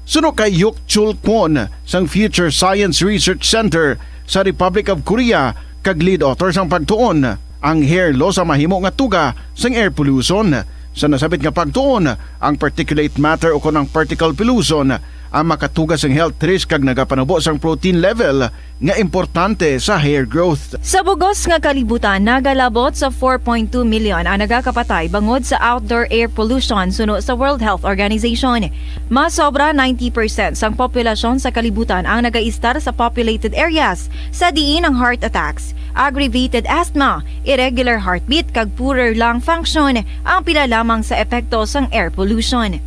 Suno kay Hyuk Chul Kwon sang Future Science Research Center sa Republic of Korea kag lead author sang pagtuon, ang hair loss ang mahimo nga tuga sang air pollution. Sa nasabit nga pagtuon, ang particulate matter ukon ang particle pollution ang makatuga sang health risk kag nagapanubo sang protein level nga importante sa hair growth. Sa bug-os nga kalibutan, nagalabot sa four point two million ang nagakapatay bangod sa outdoor air pollution suno sa World Health Organization. Mas sobra ninety percent sang populasyon sa kalibutan ang nagaistar sa populated areas, sa diin ang heart attacks, aggravated asthma, irregular heartbeat, kag poorer lung function ang pila lamang sa epekto sang air pollution.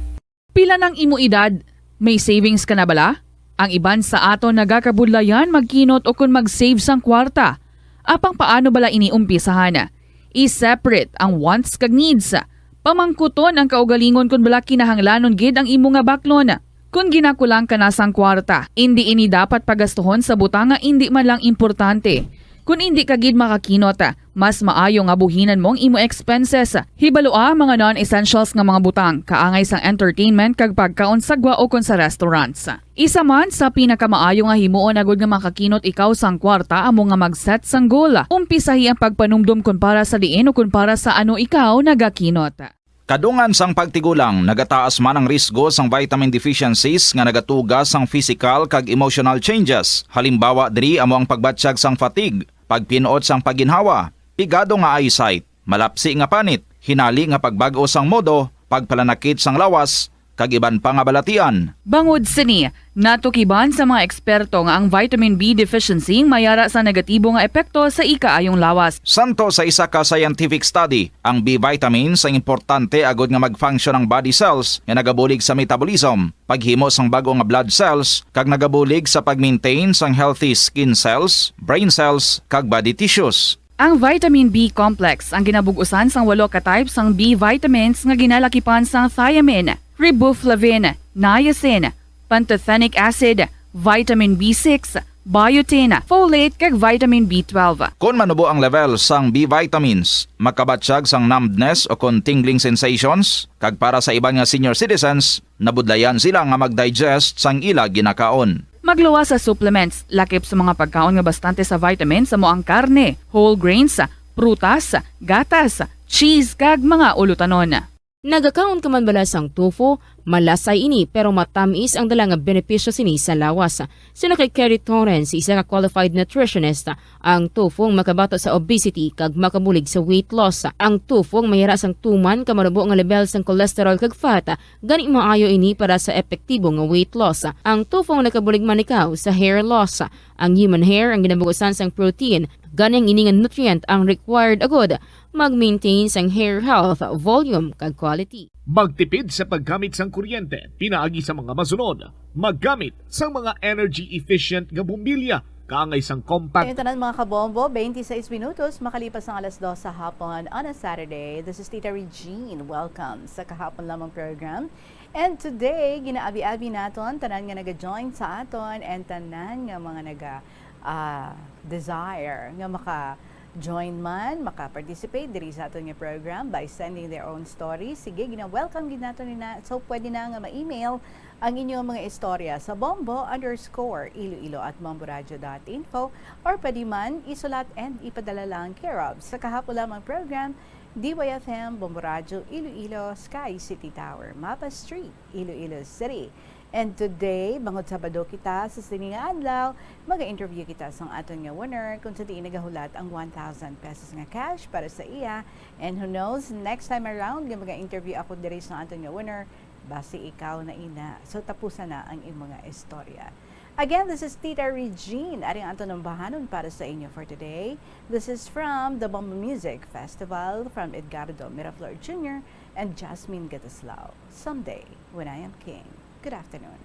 Pila nang imo edad? May savings ka na bala? Ang iban sa aton nagakabudlayan magkinot ukon mag-save sang kwarta. Apang paano bala ini umpisahan? I-separate ang wants kag needs. Pamangkuton ang kaugalingon kon bala kinahanglanon gid ang imo nga baklon. Kon ginakulang ka na sang kwarta, indi ini dapat pagastuhon sa butang nga indi man lang importante. Kon indi ka gid makakinot, mas maayo nga buhinan mo ang imo expenses. Hibalua ang mga non-essentials nga mga butang, kaangay sang entertainment kag pagkaon sa gwa ukon sa restaurants. Isa man sa pinakamaayo nga himuon agud nga makakinot ikaw sang kwarta amo nga mag-set sang goal. Umpisahi ang pagpanumdom kon para sa diin o kon para sa ano ikaw nagakinot. Kadungan sang pagtigulang, nagataas man ang risgo sang vitamin deficiencies nga nagatuga sang physical kag emotional changes. Halimbawa diri amo ang pagbatyag sang fatigue, pagpin-ot sang pagginhawa, pigado nga eyesight, malapsi nga panit, hinali nga pagbag-o sang modo, pagpalanakit sang lawas, kag iban pa nga balatian. Bangod sini, natukiban sa mga eksperto nga ang vitamin B deficiency mayara sa negatibo nga epekto sa ikaayong lawas. Santo sa isa ka scientific study, ang B vitamins ang importante agud nga mag-function ang body cells nga nagabulig sa metabolism, paghimo sang bag-o nga blood cells, kag nagabulig sa pag-maintain sang healthy skin cells, brain cells, kag body tissues. Ang vitamin B complex ang ginabug-usan sang walo ka type sang B vitamins nga ginalakipan sang thiamine, riboflavin, niacin, pantothenic acid, vitamin B six, biotin, folate, kag vitamin B twelve. Kon manubo ang level sang B vitamins, makabatyag sang numbness o kon tingling sensations, kag para sa iban nga senior citizens, nabudlayan sila nga mag-digest sang ila ginakaon. Magluwas sa supplements, lakip sa mga pagkaon nga bastante sa vitamins amo ang karne, whole grains, prutas, gatas, cheese, kag mga ulutanon. Nagakaon ka man bala sang tofu? Malasay ini, pero matamis ang dala nga benepisyo sini sa lawas. Suno kay Kerry Torrens, isa ka qualified nutritionist, ang tofu ang makabato sa obesity kag makabulig sa weight loss. Ang tofu ang mayara sang tuman ka manubo nga level sang cholesterol kag fat, gani maayo ini para sa epektibo nga weight loss. Ang tofu ang nakabulig man ikaw sa hair loss. Ang human hair ang ginabugusan sang protein, gani ang ini nga nutrient ang required agud mag-maintain sang hair health, volume, kag quality. Magtipid sa paggamit sang kuryente pinaagi sa mga masunod. Maggamit sang mga energy efficient nga bombilya kaangay sang compact. Kayo tanan, mga kabombo, twenty-six minutos makalipas ang alas dos sa hapon on a Saturday. This is Tita Regine. Welcome sa Kahapon Lamang program. And today, ginaabi-abi naton tanan nga naga-join sa aton and tanan nga mga naga, ah, desire nga maka-join man, maka-participate diri sa aton nga program by sending their own story. Sige, gina-welcome gid naton nina. So, pwede na nga ma-email ang inyong mga istorya sa bombo underscore iloilo at bomboradio dot info, or pwede man isulat and ipadala lang care of sa Kahapon Lamang program, D Y F M, Bombo Radyo, Iloilo, Sky City Tower, Mapa Street, Iloilo City. And today, bangod Sabado kita, sa sini nga adlaw, maga-interview kita sang aton nga winner kung sa diin nagahulat ang one thousand pesos nga cash para sa iya. And who knows, next time around nga maga-interview ako diri sa aton nga winner, basi ikaw na ina. So, tapusan na ang imo nga istorya. Again, this is Tita Regine. Ari ang aton nambahanon para sa inyo for today. This is from the Bombo Music Festival, from Edgardo Miraflor Junior and Jasmine Gataslao. Someday, When I Am King. Good afternoon.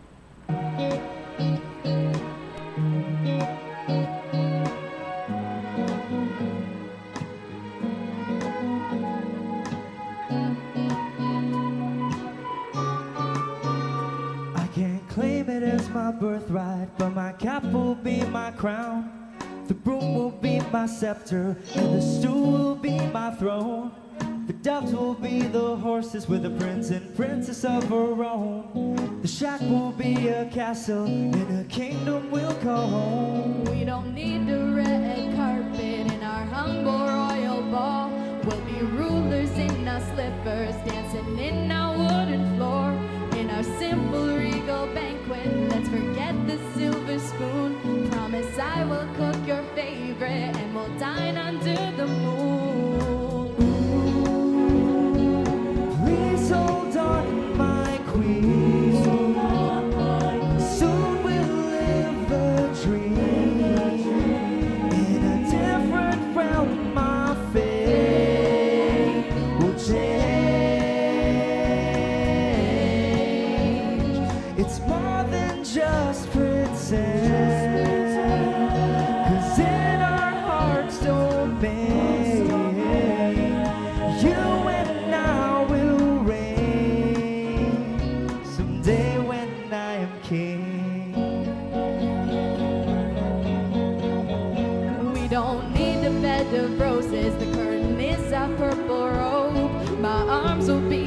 I can't claim it as my birthright, but my cap will be my crown. The broom will be my scepter, and the stool will be my throne. The doves will be the horses with the prince and princess of our own. The shack will be a castle, and a kingdom we'll call home. We don't need the red carpet in our humble royal ball. We'll be rulers in our slippers, dancing in our wooden floor. In our simple regal banquet, let's forget the silver spoon. Promise I will cook your favorite, and we'll dine under the moon. Please hold on, my queen. Soon we'll live the dream. In a different realm, my fate will change.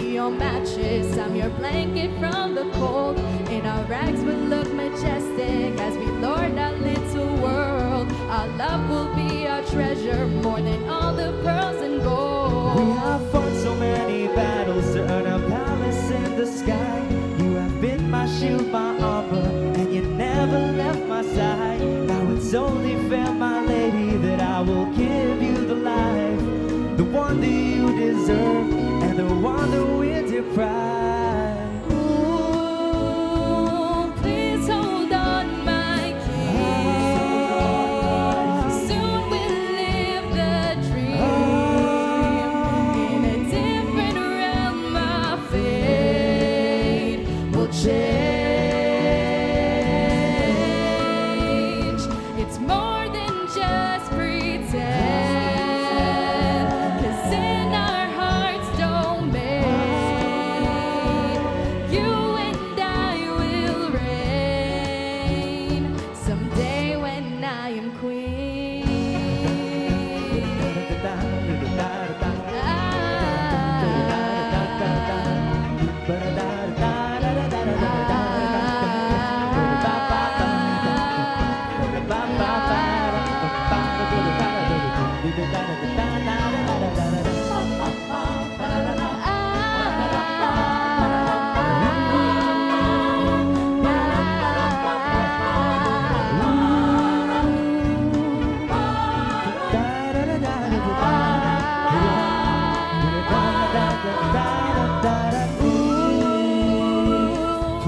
Your mattress, I'm your blanket from the cold. In our rags, we'll look majestic as we lord our little world. Our love will be our treasure, more than all the pearls and gold. We have fought so many battles to earn a palace in the sky. You have been my shield, my armor, and you never left my side. Now it's only fair, my lady, that I will give you the life, the one that you deserve, and the one that we deprive. Ooh, please hold on, my king. Soon we'll live the dream. In a different realm, our fate will change. It's more than just pretend, 'cause in our heart's domain, you and I will reign. Someday when I am queen.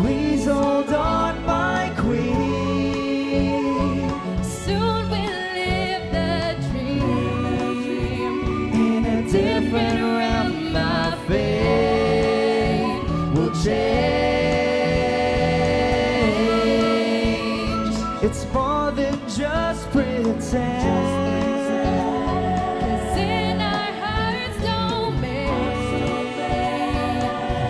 Please hold on, my queen. Soon we'll live the dream. In a different realm, my fate will change. It's more than just pretend. 'Cause in our hearts domain,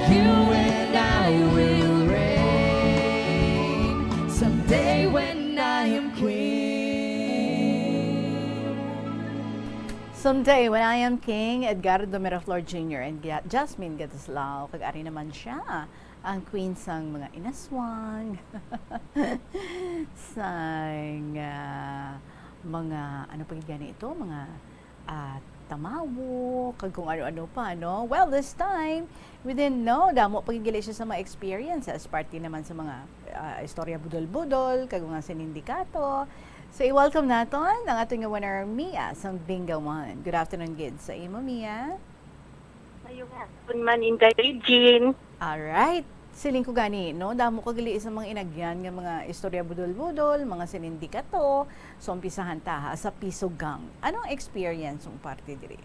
you and I will reign. Someday when I am queen. Someday when I am king, Edgardo Miraflor Junior and Ga-, Jasmine Gadislao, kag ari naman siya, ang queen sang mga inaswang, sang, ah, mga, ano pa gid gani ito, mga, ah, tamawo, kag kung ano-ano pa, no? Well, this time, we didn't know, damo pa gid gali siya sa mga experiences, parte naman sa mga, ah, istorya budol-budol, kag mga sinindikato. So, i-welcome naton ang aton nga winner, Mia, sang Bingawan. Good afternoon gid sa imo, Mia. Maayong hapon man, Inday Regine. Alright. Siling ko gani, no? Damo ka gali sa mga inagyan nga mga istorya budol-budol, mga sinindikato. So, umpisahan ta, ha, sa Piso Gang. Ano ang experience mong parte diri?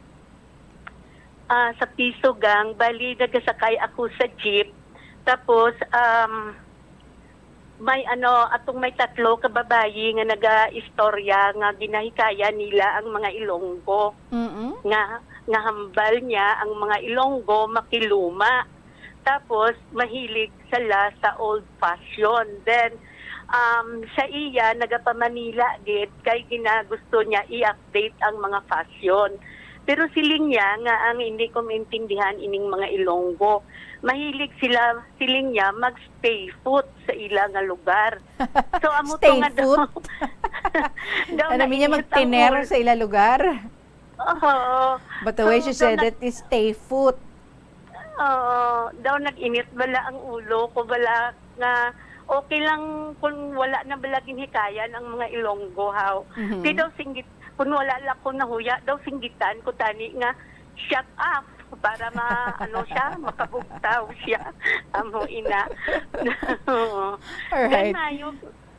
Ah, sa Piso Gang, bali, nagasakay ako sa jeep. Tapos, um, may ano, atong may tatlo ka babayi nga nagaistorya nga ginahikaya nila ang mga Ilonggo. Mm-mm. Nga, nga hambal niya ang mga Ilonggo makiluma. Tapos, mahilig sila sa old fashion. Then, um, sa iya, nagapamanila gid kay ginagusto niya i-update ang mga fashion. Pero siling niya nga ang hindi ko maintindihan ining mga Ilonggo. Mahilig sila, siling niya, mag-stay put sa ila nga lugar. So, amo to Stay nga daw, put? daw Ano, niya nainit ang magtiner ulo. Sa ila lugar? Oo. But the way So, she daw said nag- it is stay put. Oo. Daw nag-init bala ang ulo ko, bala nga okay lang kung wala na bala ginhikayan ang mga Ilonggo, haw. Mhm. Kay daw singgit, kung wala lang ko nahuya, daw singgitan ko tani nga, "Shut up," para ma-, ano siya, makabugtaw siya. Amo ina. Oo. Alright. Then maayo,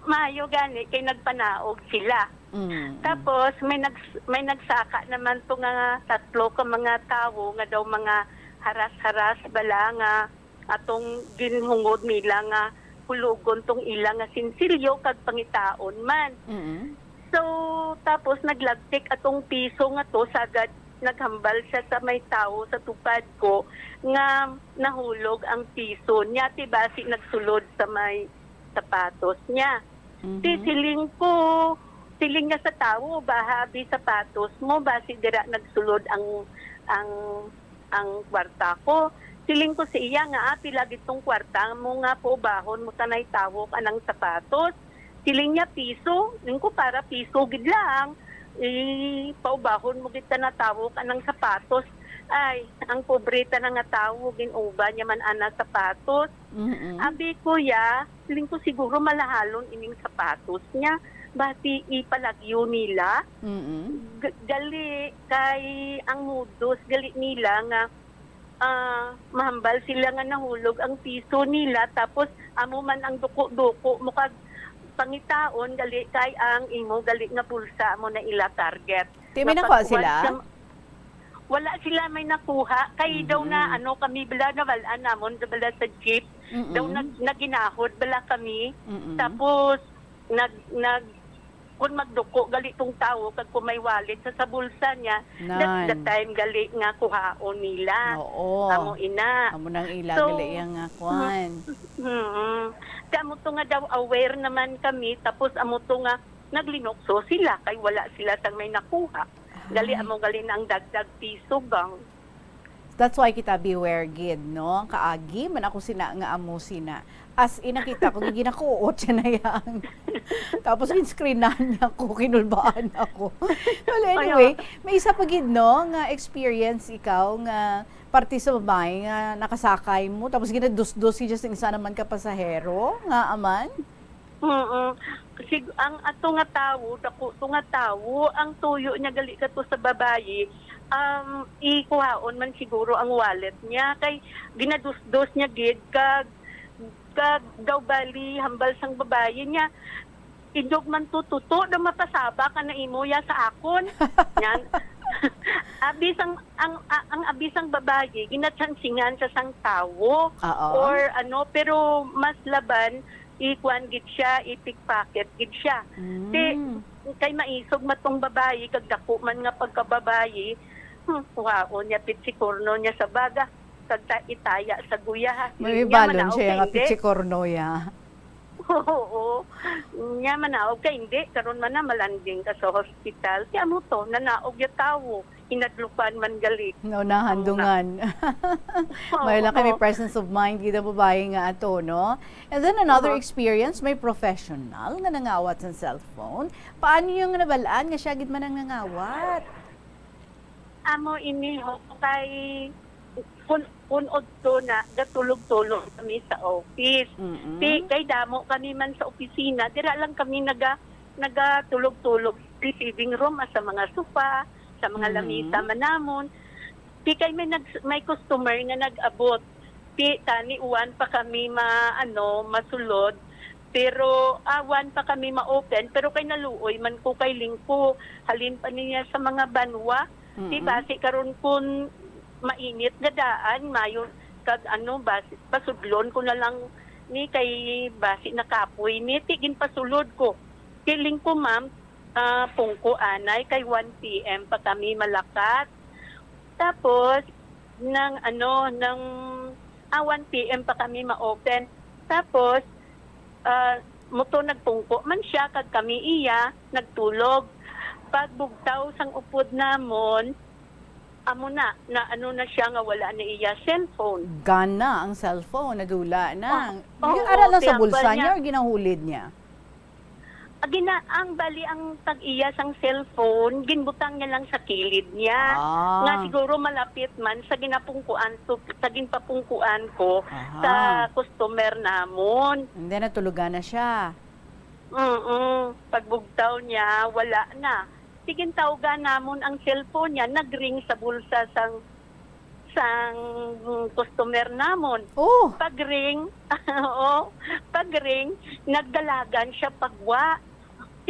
maayo gani kay nagpanaog sila. Mm. Tapos may nags-, may nagsaka naman to nga tatlo ka mga tawo nga daw mga haras-haras bala nga atong ginhungod nila nga hulogon tong ila nga sinsilyo kag pangitaon man. Mm. So, tapos naglagtik atong piso nga to, sagad naghambal siya sa may tawo sa tupad ko nga nahulog ang piso niya, ti basi nagsulod sa may sapatos niya. Mhm. Ti siling ko, siling niya sa tawo, "Baha abi sapatos mo, basi dira nagsulod ang, ang, ang kwarta ko." Siling ko sa iya nga, "Ah, pila gid tong kwarta mo nga paubahon mo tanay tawo anang sapatos?" Siling niya, "Piso." Siling ko, "Para piso gid lang, eh, paubahon mo gid ta na tawo anang sapatos." Ay, ang pobre ta na nga tawo, gin-uba niya man ana sapatos. Mm-mm. Abi ko ya, siling ko, "Siguro malahalon ining sapatos niya, basi ipalagyo nila." Mm-mm. G-, gali kay ang modus gali nila nga ah, mahambal sila nga nahulog ang piso nila, tapos amo man ang duko-duko mo kag pangitaon, gali kay ang imo gali nga bulsa amo na ila target. Di may nakuha Nakakuha sila? sa, wala sila may nakuha, kay daw na Mhm. ano kami bala, nabal-an namon bala sa jeep, daw Mm-mm. nag-, naginahod bala kami, Mm-mm. tapos nag-, nag-, kun magduko gali tong tawo kag kung may wallet sa, sa bulsa niya, that's the Nan. time gali nga kuhaon nila. Oo. Amo ina. Amo nang ila So, gali iya nga mm, kwan. mm. Kay amo to nga daw aware naman kami, tapos amo to nga naglinukso sila kay wala sila sang may nakuha. Gali Ay. amo gali na ang dagdag piso, gang. That's why kita beware gid, no? Kaagi man ako sina nga amo sina. As in, nakita ko, ginakuot siya na yang. Tapos, in-screenan niya ako, kinulbaan ako. Well, Ay, anyway, oh. may isa pa gid, no, nga experience ikaw nga parte sa babae nga nakasakay mo, tapos ginadusdos siya sa isa naman ka pasahero, nga aman? Mm. Sig-, ang ato nga tawo, dako to nga tawo, ang tuyo niya gali kato sa babayi, um, ikuhaon man siguro ang wallet niya, kay ginadusdos niya gid, kag, kag daw bali hambal sang babayi niya, "Indog man to, tuto daw mapasaba ka na imo ya sa akon." Yan. Abi sang, ang, a-, ang abi sang babayi, ginatsansingan sa sang tawo, Oo. or ano, pero mas laban, ikuan gid siya, i-pickpocket gid siya. Ti, Mm. kay maisog man tong babayi, kag dako man nga pagkababayi, hmm, kuhaon niya, pitsikorno niya sa baga, kag ta-, itaya sa guya, ha. May Nya, balon manaog siya ka, nga hindi. pitsikorno, ya. Oo. Nya, manaog ka, hindi. Karon man na, malanding ka sa hospital. Kaya mo to, nanaog ya tawo. Hinadlukan man gali. Naunahan Ang una. dungan. Oo. May lang kami presence of mind, gid ang babae nga ato, no? And then another Uh-huh. experience, may professional nga nangawat sa cellphone. Paano yung nabal-an nga siya gid man ang nangawat? Amo ini, ho, kay kun, kun udto na, gatulog-tulog kami sa office. Mm-mm. Ti, kay damo kami man sa opisina, dira lang kami naga-, nagatulog-tulog sa receiving room, ah, sa mga sofa, sa mga Mm-hmm. lamisa man namon. Ti, kay may nag-, may customer nga nag-abot. Ti, tani uwan pa kami ma-, ano, masulod. Pero, ah, uwan pa kami ma-open. Pero kay naluoy man ko kay lingko. Halin pa niya sa mga banwa. Ti, Mm-mm. basi karon kun mainit nga daan, mayon kag ano, basi, pasudlon ko na lang ni kay basi nakapoy ni, ti ginpasulod ko. Ti lingko, ma'am, ah, pungko anay kay one P M pa kami malakat. Tapos, nang ano, nang, ah, one P M pa kami ma-open. Tapos, ah, muto nagpungko man siya kag kami iya nagtulog. Pagbugtaw sang upod namon, amo na, na ano na siya nga wala na iya cellphone. Gone na ang cellphone, nadula na. Oh, Yung oo, ara lang sa kaya bulsa ba niya niya? Or ginahulid niya? Ah, gina-, ang bali ang tag-iya sang cellphone, ginbutang niya lang sa kilid niya. Ah. Nga siguro malapit man sa ginapungkuan to, sa ginpapungkuan ko Aha. sa customer namon. And then natulugan na siya. Mm-mm. Pagbugtaw niya, wala na. Sige, tawgan namon ang cellphone niya, nag-ring sa bulsa sang, sang customer namon. Oh. Pag-ring, oo, pag-ring, nagdalagan siya pagwa.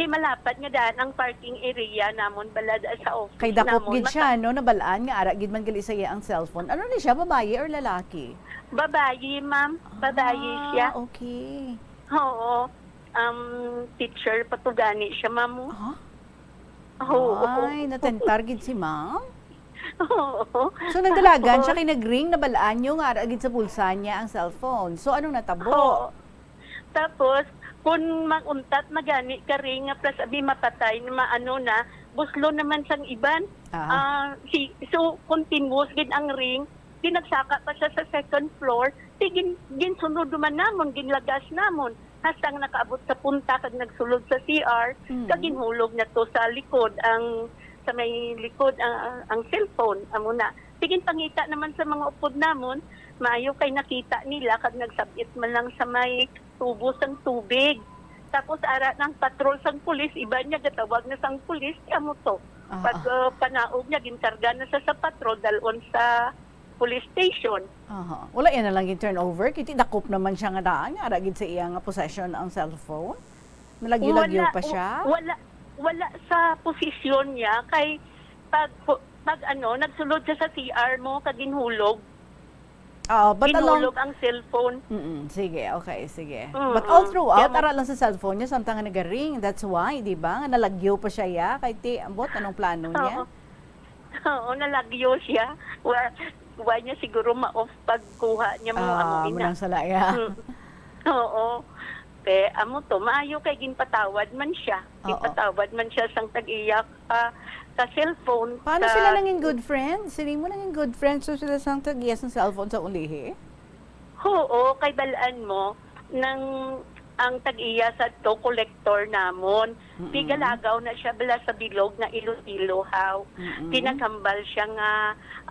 Ti malapad nga daan ang parking area namon, balad sa office Kay dakop namon. gid siya, Mata- no? Nabalaan nga ara gid man gali sa iya ang cellphone. Ano ni siya, babayi or lalaki? Babayi, ma'am. Babayi Ah, siya. okay. Oo. Um, teacher pa to gani siya, ma'am. Ah? Oo. Ay, natentar gid si ma'am? Oo. So, nagdalagan siya Tapos kay nag-ring, nabalaan niyo nga ara gid sa bulsa niya ang cellphone. So, anong natabo? Oo. Tapos, kung mag-untat na gani ka ring, nga plus abi mapatay, na maano na, buslo naman sang iban. Aha. Ah, si, so, continuous gid ang ring, Di nagsaka pa siya sa second floor, di gin-, ginsunod man namon, ginlagas namon, hasta nga nakaabot sa punta kag nagsulod sa C R, Mm. kag ginhulog na to sa likod ang, sa may likod ang, ang, ang cellphone, amo na. Di ginpangita naman sa mga upod namon, maayo kay nakita nila kag nagsab-it man lang sa may tubo sang tubig. Tapos ara nang patrol sang pulis, iban niya gatawag na sang pulis, kay amo to. Ah, Pag, ah. ah, panaog niya, ginkarga na sa, sa patrol, dalon sa police station. Aha. Wala yan na lang yung turnover. Kiti dakop naman siya nga daan. Nga ara gid sa iya nga possession ang cellphone. Nalagyo-lagyo Wala, pa siya. wala, wala sa posisyon niya kay pag, pag ano, nagsulod siya sa C R mo, kag ginhulog. Ah, but along Ginhulog ang cellphone. Mm, sige, okay, sige. Mm, But all mm. throughout, Kaya mo ara lang sa cellphone niya, samtang nga nagaring. That's why, di ba? Nga nalagyo pa siya, ya. Kay ti, ambot, anong plano niya? Oo. Oo, nalagyo siya. Wa-, wa niya siguro ma-off pagkuha niya mo, amo Ah, ina. Manang sala, ya. Mm. Oo. Te, amo to, maayo kay ginpatawad man siya. Oo. Ginpatawad man siya sang tag-iya, ah, ka cellphone, Paano ka sila nanging good friends? Siling mo nanging good friends so sila sang tag-iya sang cellphone sa ulihi? Oo, kay balaan mo, nang ang tag-iya sa to, kolektor namon. Mm-mm. Tigalagaw na siya bala sa bilog nga Iloilo, haw. Mm-mm. Tinaghambal siya nga,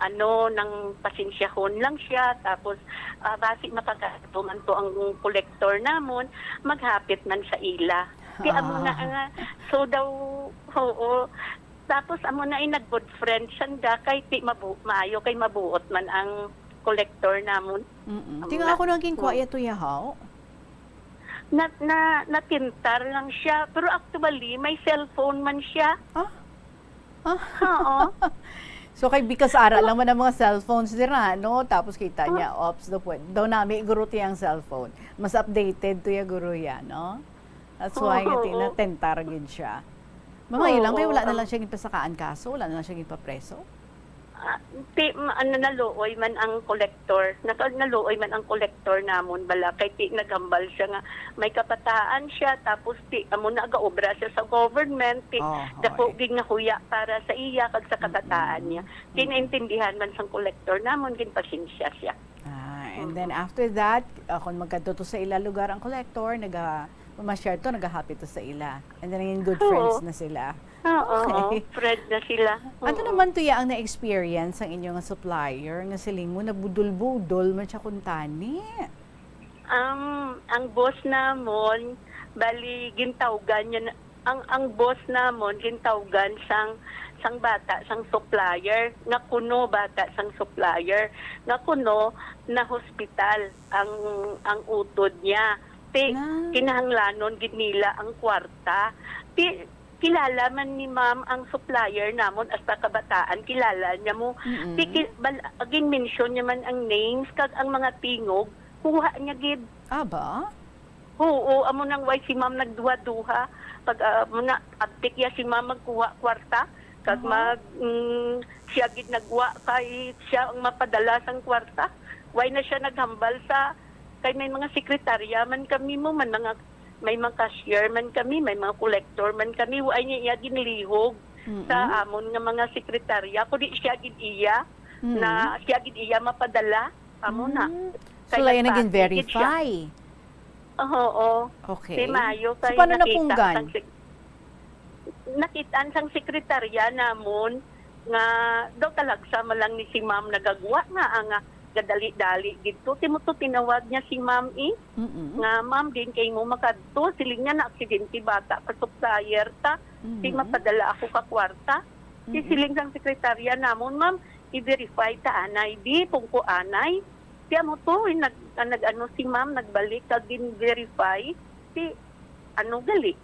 ano, nang pasensyahon lang siya, tapos, ah, basi makakatuman to ang kolektor namon, maghapit man sa ila. Di amo na Ah. nga, so daw, oo. Tapos amo na ay nag-good friend siya, nga kay ti mabu-, maayo kay mabuot man ang kolektor namon. Mm-mm. Amo Tinga na. ako nang ginkuha Mm. yato yahaw. Na, na, natintar lang siya. Pero actually, may cellphone man siya. Ah? Ah? Oo. So, kay because ara lang man ang mga cellphones dira, no? Tapos kita niya, Oo. ops, do pwede. Daw nami, guro, tiyang cellphone. Mas updated to ya, guro, ya, no? That's why nga Oo, ti-, oo. natentar gid siya. Mamayo lang, kay Oo, wala na ang lang siya ginpasakaan kaso, wala na lang siya ginpapreso. Ah, ti-, ma-, ano, naluoy man ang kolektor. Naka-, naluoy man ang kolektor namon bala. Kay ti-, naghambal siya nga may kabataan siya, tapos ti-, amo na, gaobra siya sa government. Ti-, Oh, dako okay. gid nga huya para sa iya kag sa kabataan Mm-mm. niya. Ti-, Mm-mm. naintindihan man sang kolektor namon, ginpasensya siya. Ah, and then Mm-mm. after that, ah, kung magkadto to sa ila lugar ang kolektor, naga-, mamasyar to, nagahapit to sa ila. And then, naging good Oo. friends na sila. Oo, Okay. friend na sila. Ano Oo. naman to ya ang na-experience ang inyo nga supplier nga siling mo nabudol-budol man siya kuntani? Um, ang boss namon, bali, gintawgan niya na, ang, ang boss namon, gintawgan sang, sang bata, sang supplier, nga kuno bata sang supplier, nga kuno na hospital ang, ang utod niya. Ti, Na. kinahanglanon gid nila ang kwarta. Ti, kilala man ni ma'am ang supplier namon, hasta kabataan, kilala niya mo. Mm-mm. Ti, ki-, bal-, ginmention niya man ang names, kag ang mga tingog, kuha niya gid. Ah, ba? Oo, amo nang why si ma'am nagduha-duha. Pag, ah, mo na, abtik ya si ma'am magkuha kwarta, kag Aha. mag, mm, siya gid nagwa kay siya ang mapadala sang kwarta. Why na siya naghambal sa, kay may mga sekretarya man kami mo, man mga, may mga cashier man kami, may mga kolektor man kami, why niya iya ginlihog Mm-mm. sa amon nga mga sekretarya, kundi siya gid iya, Mm. na siya gid iya mapadala, amo na. Mm. So, Kay lain naging nagpati gid siya. verify. Oo. Okay. Si Mayo So, kay paano nakita napunggan? sang sek-, nakitaan sang sekretarya namon nga daw talagsa man lang ni si ma'am nagagwa nga, ah, nga gadali-dali gid to. Ti mo to tinawag niya si ma'am, eh. Mm-mm. Nga, "Ma'am, din kay mo makadto. Siling niya na aksidente bata ka supplier ta. Di Mhm. mapadala ako ka kwarta." Ti Mm-mm. siling sang sekretarya namon, "Ma'am, i-verify ta anay, di, kung kuanay." Kaya mo to, eh, nag-, ah, nag-ano si ma'am, nagbalik kag gin-verify. Ti, ano gali?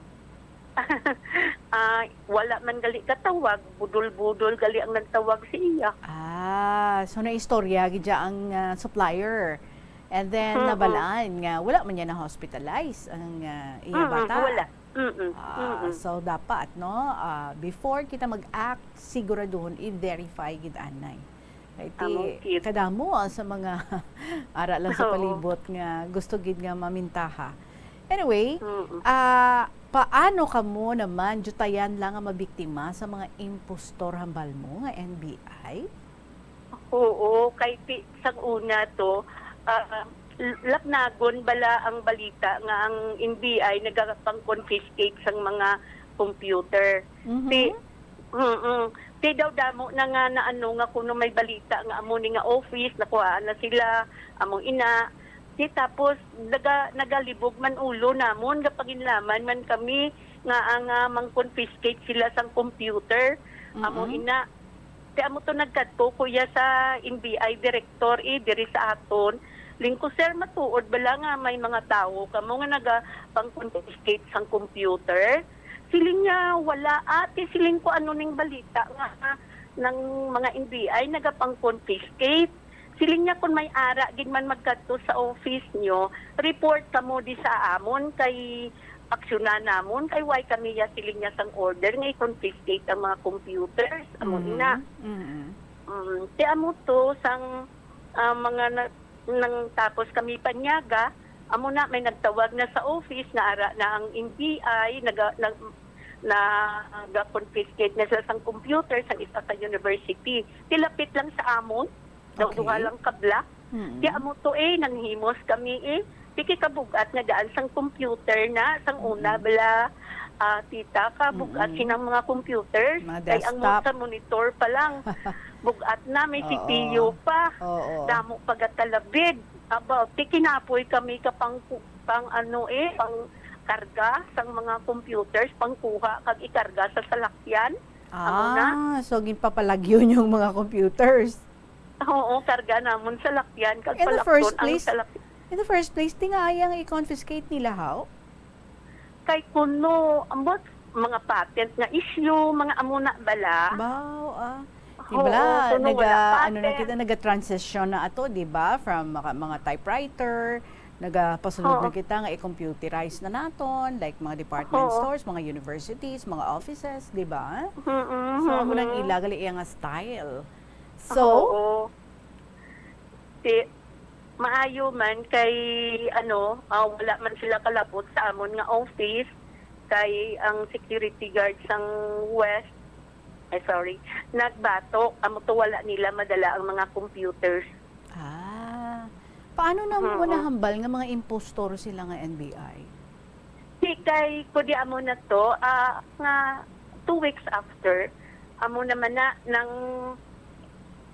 Ah, wala man gali katawag, budol-budol gali ang nagtawag sa iya. Ah, so naistorya gid siya ang, ah, supplier. And then, Mm-mm. nabalaan nga wala man niya na-hospitalize ang, ah, iya Mm-mm, bata. wala. Mm-mm, Ah, mm-mm. so dapat, no, ah, before kita mag-act, siguraduhon i-verify gid anay. Kay ti Amo gid. kadamo, ah, sa mga ara lang sa Oo. palibot nga gusto gid nga mamintaha. Anyway, Mm-mm. ah, paano kamo naman, diyutayan lang nga mabiktima sa mga impostor hambal mo nga N B I? Oo, kay ti-, sang una to, ah, l-, lapnagon bala ang balita nga ang N B I nagapang-confiscate sang mga computer. Mhm. Ti-, mm, ti daw damo na nga na ano nga kuno may balita nga amo ni nga office, nakuhaan na sila, amo ina. Ti tapos naga-, nagalibog man ulo namon, gapanginlaman man kami nga ang, ah, mang-confiscate sila sang computer, amo Mm-mm. ina. Ti amo to nagkadto, kuya, sa N B I director, eh, diri sa aton. Lingko, "Sir, matuod bala nga may mga tawo kamo nga naga-, pang-confiscate sang computer?" Siling niya, "Wala, ate." Siling ko, "Ano ning balita nga nang mga N B I nagapang-confiscate?" Siling niya, "Kung may ara gid man magkadto sa office nyo, report kamo di sa amon kay aksyonan namon kay way kami ya," siling niya, "sang order nga i-confiscate ang mga computers." Amo ina. Mm, mm. Mm, ti amo to sang, ah, mga na-, nang tapos kami panyaga, amo na may nagtawag na sa office nga ara na ang N B I, naga-, nag-, naga-confiscate na sila sang computer sang isa ka university. Ti lapit lang sa amon, daw Okay. duha lang ka block. Mm. Ti amo to, eh, nanghimos kami, eh. Ti kay kabug-at nga daan sang computer na, sang una Mm. bala, ah, tita, kabug-at Mm. sinang mga computers. Mga Kay ang mo-, desktop. sa monitor pa lang, bug-at na, may Oo. C P U pa. Oo. Damo pagatalabid. About, ti kinapoy kami ka pang, pang ano, eh, pang karga sang mga computers, pangkuha kag ikarga sa salakyan. Amo na. Ah, so ginpapalagyo yung mga computers? Oo, karga namon salakyan, kag In the palakton first ang place, salak- in the first place, ti nga ayang i-confiscate nila, how? Kay kuno, ambot, mga patent nga issue, mga amo na bala. Baw, ah. Di Oo, bala, kuno naga, wala ano na patent. Kita, naga-transition na ato, di ba? From mga, mga typewriter, nagapasulod Oo. na kita nga i-computerize na naton, like mga department Oo. stores, mga universities, mga offices, di ba? Mm-mm, So, amo nang mm-mm. ila gali iya nga style. So, Oo. Ti, maayo man kay, ano, ah, wala man sila kalabot sa amon nga office, kay ang security guard sang West, ay, sorry, nagbatok, amo to wala nila madala ang mga computers. Ah, paano na mo Mm-mm. nahambal nga mga impostor sila nga N B I? Di kay, kudi amo na to, ah, nga two weeks after, amo naman na, nang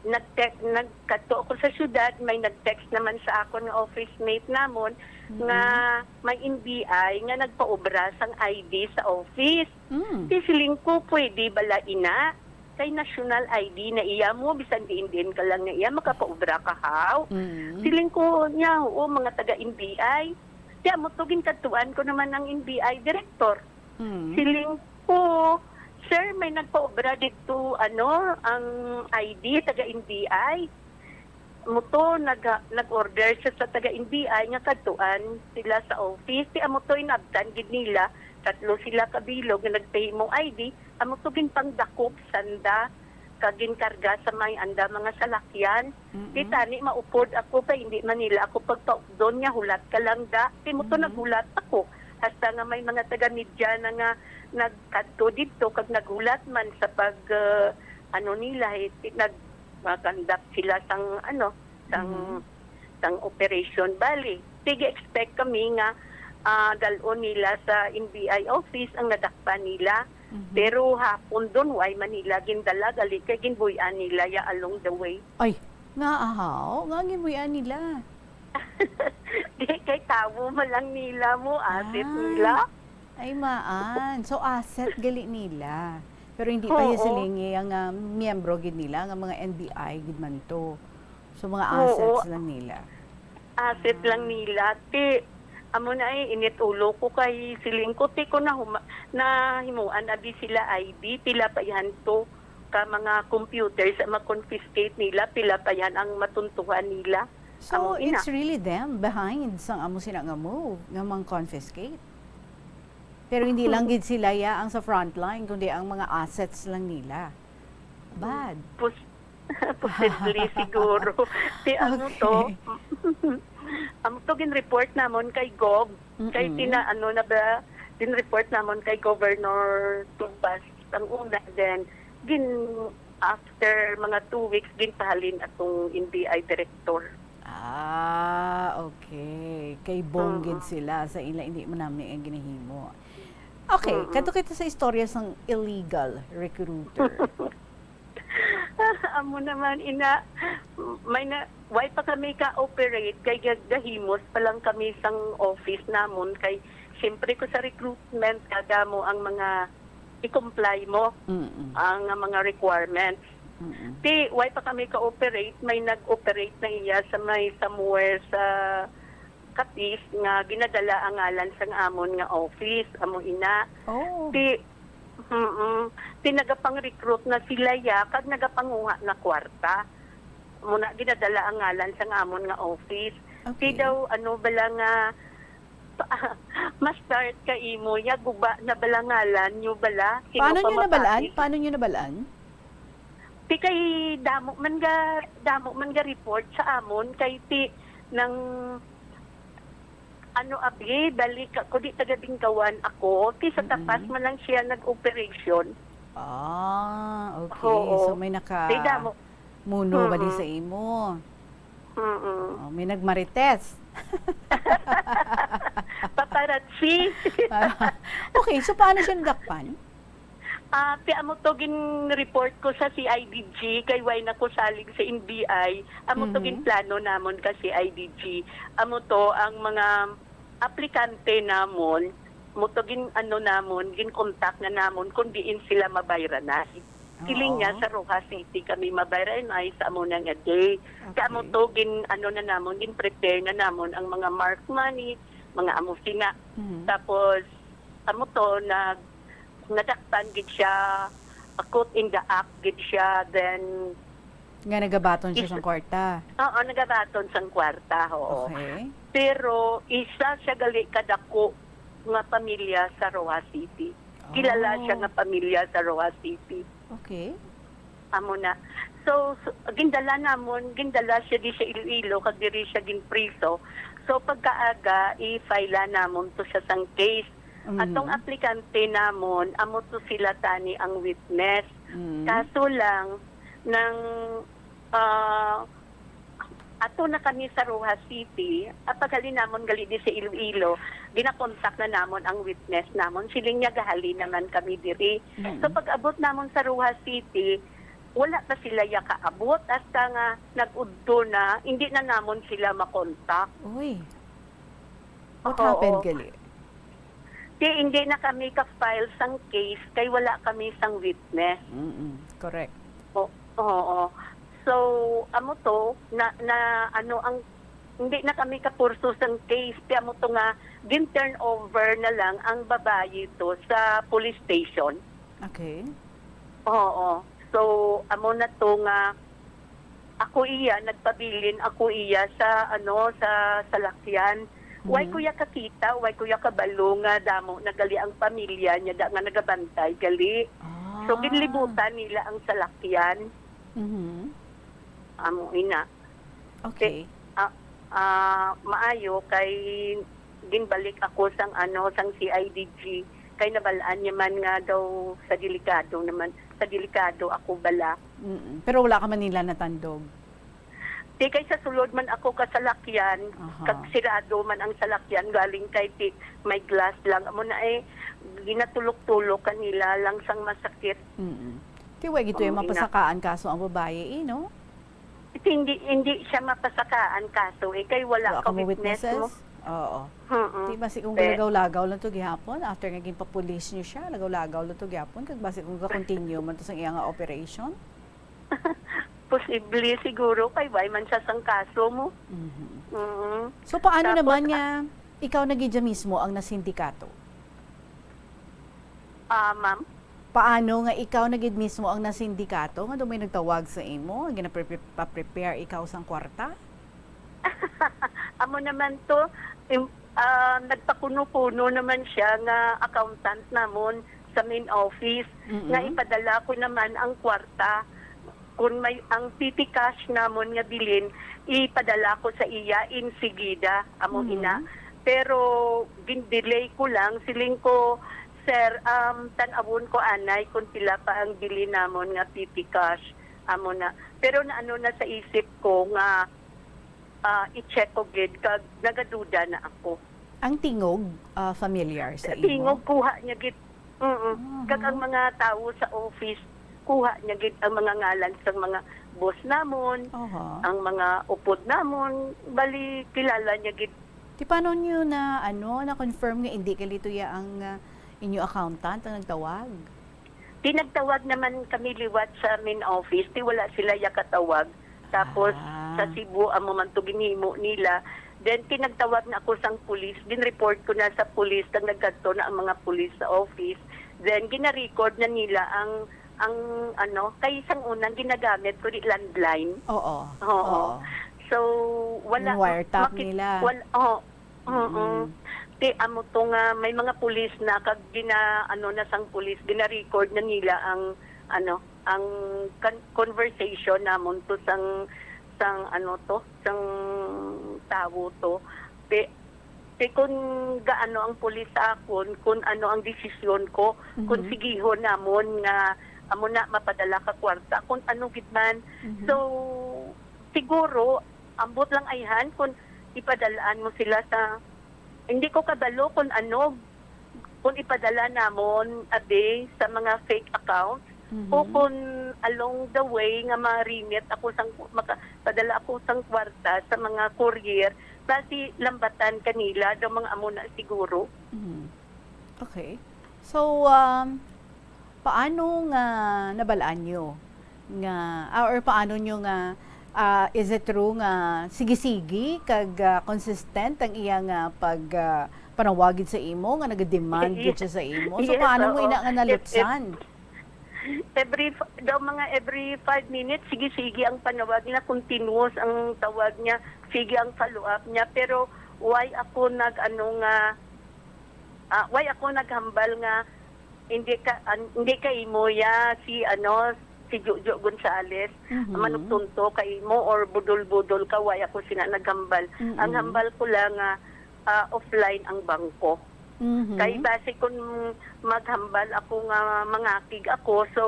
nag-text, nagkadto ako sa syudad, may nag-text naman sa akon nga office mate namon Mm. nga may N B I nga nagpaobra sang I D sa office. Mm. Di siling ko, "Pwede bala ina? Kay national I D na iya mo, bisan diin-diin ka lang na iya, makapaobra ka, haw?" Mm. Siling ko niya, "Oo, mga taga N B I." Kaya mo to, ginkadtuan ko naman ang N B I director. Mm. Siling ko, "Sir, may nagpaobra dito, ano, ang I D, taga N B I." Mo to, nag-, nag-order siya sa taga N B I nga kadtuan sila sa office. Ti amo to, inabtan gid nila, tatlo sila kabilog nga nagpahimo I D. Amo to, ginpangdakop sanda kag ginkarga sa may anda mga salakyan. Mm-mm. Ti tani maupod ako kay hindi man nila ako pagpaupdon nga hulat ka lang da. Ti mo to Mm-hmm. naghulat ako. Hasta nga may mga taga-media na nga nagkadto didto kag naghulat man sa pag, uh, ano nila, eh, ti-, nag-, mag-conduct sila sang, ano, sang, Mm-hmm. sang operation. Bali, tig-expect kami nga, ah, dal-on nila sa N B I office ang nadakpan nila. Mhm. Pero hapon dun, way man nila gindala, gali kay ginbuy-an nila ya along the way. Ay, nga ahaw, nga ginbuy-an nila? Di kay tawo man lang nila mo, asset Ay. nila. Ay, maan. So, asset gali nila. Pero hindi pa Oo. siling iya nga miyembro gid nila, nga mga N B I gid man to. So, mga Oo. assets lang nila. Asset lang Ah. nila. Ti, amo na eh, init ulo ko kay siling ko, ti ko nahuma-, nahimuan abi sila I D, pila pa yan to ka mga computers ang ma-confiscate nila, pila pa yan ang matuntuhan nila. So, Amo ina. it's really them behind sang amo sina nga move, nga mang-confiscate? Pero hindi lang gid sila ya ang sa frontline, kundi ang mga assets lang nila. Bad. Pos-, posible siguro. Ti ano to? Okay. Amo to gin-report namon kay Gov. Kay Mm-mm. tina-, ano na ba, gin-report namon kay Governor Tumbas ang una, then gin-, after mga two weeks, ginpahalin atong N B I director. Ah, okay. Kay bong gid Mm. sila sa ila, hindi man nami ang ginahimo. Okay, Mm-mm. Kadto kita sa istorya sang illegal recruiter. Amo naman, ina, may na, why pa kami ka-operate, kay ga-, gahimos pa lang kami sang office namon, kay siyempre ko sa recruitment, kadamo ang mga i-comply mo Mm-mm. ang mga requirements. Mm-mm. Ti, why pa kami ka-operate? May nag-operate na iya sa may somewhere sa Capiz nga ginadala ang ngalan sang amon nga office, amo ina. Oh. Ti, mm, ti nagapang-recruit na sila ya, kag nagapanguha na kwarta. Muna ginadala ang ngalan sang amon nga office. Ti Okay. daw, ano bala nga, ma-start ka imo ya, guba na bala ngalan nyo bala? Sino Paano pa nyo nabalaan? mapati? Paano nyo nabalaan? Ti kay damo man ga, damo man ga report sa amon kay ti nang ano abi, balik ako, di taga Dinggawan ako. Ti sa Tapas Mm-mm. man lang siya nag-operation. Ah, okay. Oo. So may Ti damo. nakamuno ba di Mm-mm. sa imo? Mm-mm. Oh, may nagmarites. Paparazzi. Okay, so paano siya nadakpan? Ah, ti amo to gin-report ko sa C I D G kay way na ko salig sa N B I. Amo to Mhm. ginplano namon ka C I D G. Amo to ang mga aplikante namon, mo to gin ano namon, gin-contact na namon kung diin sila mabayranay. Siling niya Oo. sa Roxas City kami mabayranay sa amo na nga day. Kay amo Okay. to gin ano na namon, gin-prepare na namon ang mga mark money, mga amo sina. Mhm. Tapos amo to nag nadakpan gid siya, caught in the act gid siya, then Nga nagabaton siya Is- sang kwarta. Oo, nagabaton sang kwarta, oo. Okay. Pero isa siya gali kadako nga pamilya sa Roxas City. Kilala Oh. siya nga pamilya sa Roxas City. Okay. Amo na. So, so, gindala namon, gindala siya di sa Iloilo, kag diri siya ginpriso. So, pagkaaga, i-file namon to siya sang case. Mm. Atong aplikante namon, amo to sila tani ang witness. Mm. Kaso lang, nang, ah, ato na kami sa Roxas City, at paghalin namon gali di sa Iloilo, ginakontak na namon ang witness namon. Siling niya, gahalin naman kami diri. Mm. So, pag-abot namon sa Roxas City, wala pa sila ya kaabot. Hasta nga nag-udto na, hindi na namon sila makontak. Uy. What Oo. happened gali? Di, hindi na kami ka-file sang case kay wala kami sang witness. Mm-mm. Correct. O-, oo. So, amo to, na, na, ano, ang, hindi na kami kapurso sang case, kay amo to nga, gin-turn over na lang ang babayi to sa police station. Okay. Oo. So, amo na to nga, ako iya, nagpabilin ako iya sa, ano, sa salakyan. Way Mhm. ko iya kakita, way ko iya kabalo nga damo na gali ang pamilya niya da, nga nagabantay gali. So, Ah. ginlibutan nila ang salakyan. Mhm. Amo ina. Okay. Ah, ah, maayo kay ginbalik ako sang, ano, sang C I D G, kay nabal-an niya man nga daw sa delikado naman, sa delikado ako bala. Mm-mm. Pero wala ka man nila natandog? Di kay sa sulod man ako ka salakyan, Aha. kag sirado man ang salakyan, galing kay ti-, may glass lang. Amo na eh, ginatulok-tulok kanila lang sang masakit. Mm-mm. Ti, wa gito yung Ang ina. mapasakaan kaso ang babayi, eh, no? Hindi, hindi siya mapasakaan kaso, eh, kay wala Wa ka ka mo witness witnesses? mo. Oo. Mm-mm. Di ba si kung Pe- galagaw-lagaw lang to gihapon, after nga ginpa-police niyo siya, lagaw-lagaw lang to gihapon, kag basi kung ga-continue man to sa iya nga operation? Posible siguro, kay why man siya sang kaso mo. Mhm. Mm-mm. So, paano Tapos, naman ah, nga ikaw na gid mismo ang nasindikato? Ah, ma'am? Paano nga ikaw na gid mismo ang nasindikato nga daw may nagtawag sa imo, nga ginapre-, pa-prepare ikaw sang kwarta? Amo naman to, im-, ah, nagpakuno-kuno naman siya nga accountant namon sa main office, Mm-mm. nga ipadala ko naman ang kwarta. Kun may, ang P T cash namon nga bilin, ipadala ko sa iya insigida, amo Mhm. ina. Pero gin-delay ko lang, siling ko, Sir, um, tan-awon ko anay kung pila pa ang bili namon nga P P cash, amo na. Pero naano na sa isip ko nga, ah, i-check ko gid kag nagaduda na ako. Ang tingog, ah, familiar sa imo? Tingog, kuha niya gid. Mm. Mhm. Kag ang mga tawo sa office, kuha niya gid ang mga ngalan sang mga boss namon, Oho. ang mga upod namon, bali kilala niya gid. Ti paano niyo na, ano, na-confirm nga indi gali to ya ang, ah, inyo accountant ang nagtawag? Ti nagtawag naman kami liwat sa main office, ti wala sila ya katawag. Tapos, Ah. sa Cebu, amo man to ginhimo nila. Then, ti nagtawag na ako sang pulis, gin-report ko na sa pulis, kag nagkadto na ang mga pulis sa office. Then, gina-record na nila ang, ang, ano, kay sang unang ginagamit ko di landline. Oo. Oo. Oo. So, wala Yung wiretap maki-, nila. wal-, oh, Mm-mm. mm-mm. Ti, amo to nga may mga pulis na kag gina-, ano na sang pulis, gina-record na nila ang, ano, ang kan-, conversation namon to sang, sang, ano to, sang tawo to. Ti, ti kun gaano ang pulis sa akon, kun ano ang desisyon ko, kun Mhm. sigihon namon nga amo na mapadala ka kwarta, kun ano gid man. Mhm. So, siguro, ambot lang ayhan kun ipadalaan mo sila sa, hindi ko kabalo kung ano, kung ipadala namon, abi, sa mga fake accounts, Mhm. o kung along the way nga ma-remit ako sang, maka-, padala ako sang kwarta sa mga courier, basi lambatan kanila daw, mga amo na siguro. Mhm. Okay. So, um, paano nga nabalaan nyo nga, ah, or paano nyo nga, ah, is it true nga sige-sige kag, ah, consistent ang iya nga pag, ah, panawag gid sa imo, nga nag-demand gid Yes. siya sa imo? So, Yes, paano mo oo. ina nga If, if nalutsan? every f-, daw mga every five minutes, sige-sige ang panawag niya, continuous ang tawag niya, sige ang follow-up niya. Pero why ako nag-, ano nga, ah, why ako naghambal nga hindi ka, an-, hindi ka imo ya si, ano, si Jojo Gonzales, Mhm. manugtunto ka imo or budol-budol ka, why ako sina naghambal. Mm-mm. Ang hambal ko lang nga, ah, offline ang bangko. Mhm. Kay basi kun maghambal ako nga mangakig ako, so,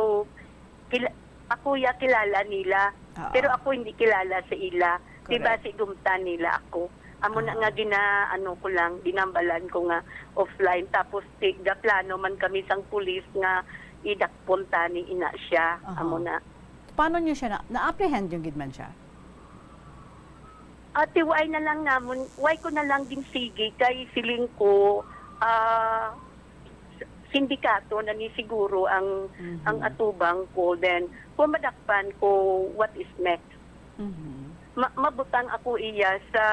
kila-, ako ya kilala nila. Oo. Pero ako hindi kilala sa ila. Di Correct. basi gumtan nila ako. Amo na Aha. nga gina-, ano ko lang, ginambalan ko nga offline. Tapos, ti-, gaplano man kami sang pulis nga idakpon tani ina siya. Aha. Amo na. Paano niyo siya na, na-apprehend yung gid man siya? Ate, why na lang namon, why ko na lang ginsigi kay siling ko, ah, sindikato na ni siguro ang, Mhm. ang atubang ko. Then, kung madakpan ko, what is next? Mhm. Ma-, mabutang ako iya sa,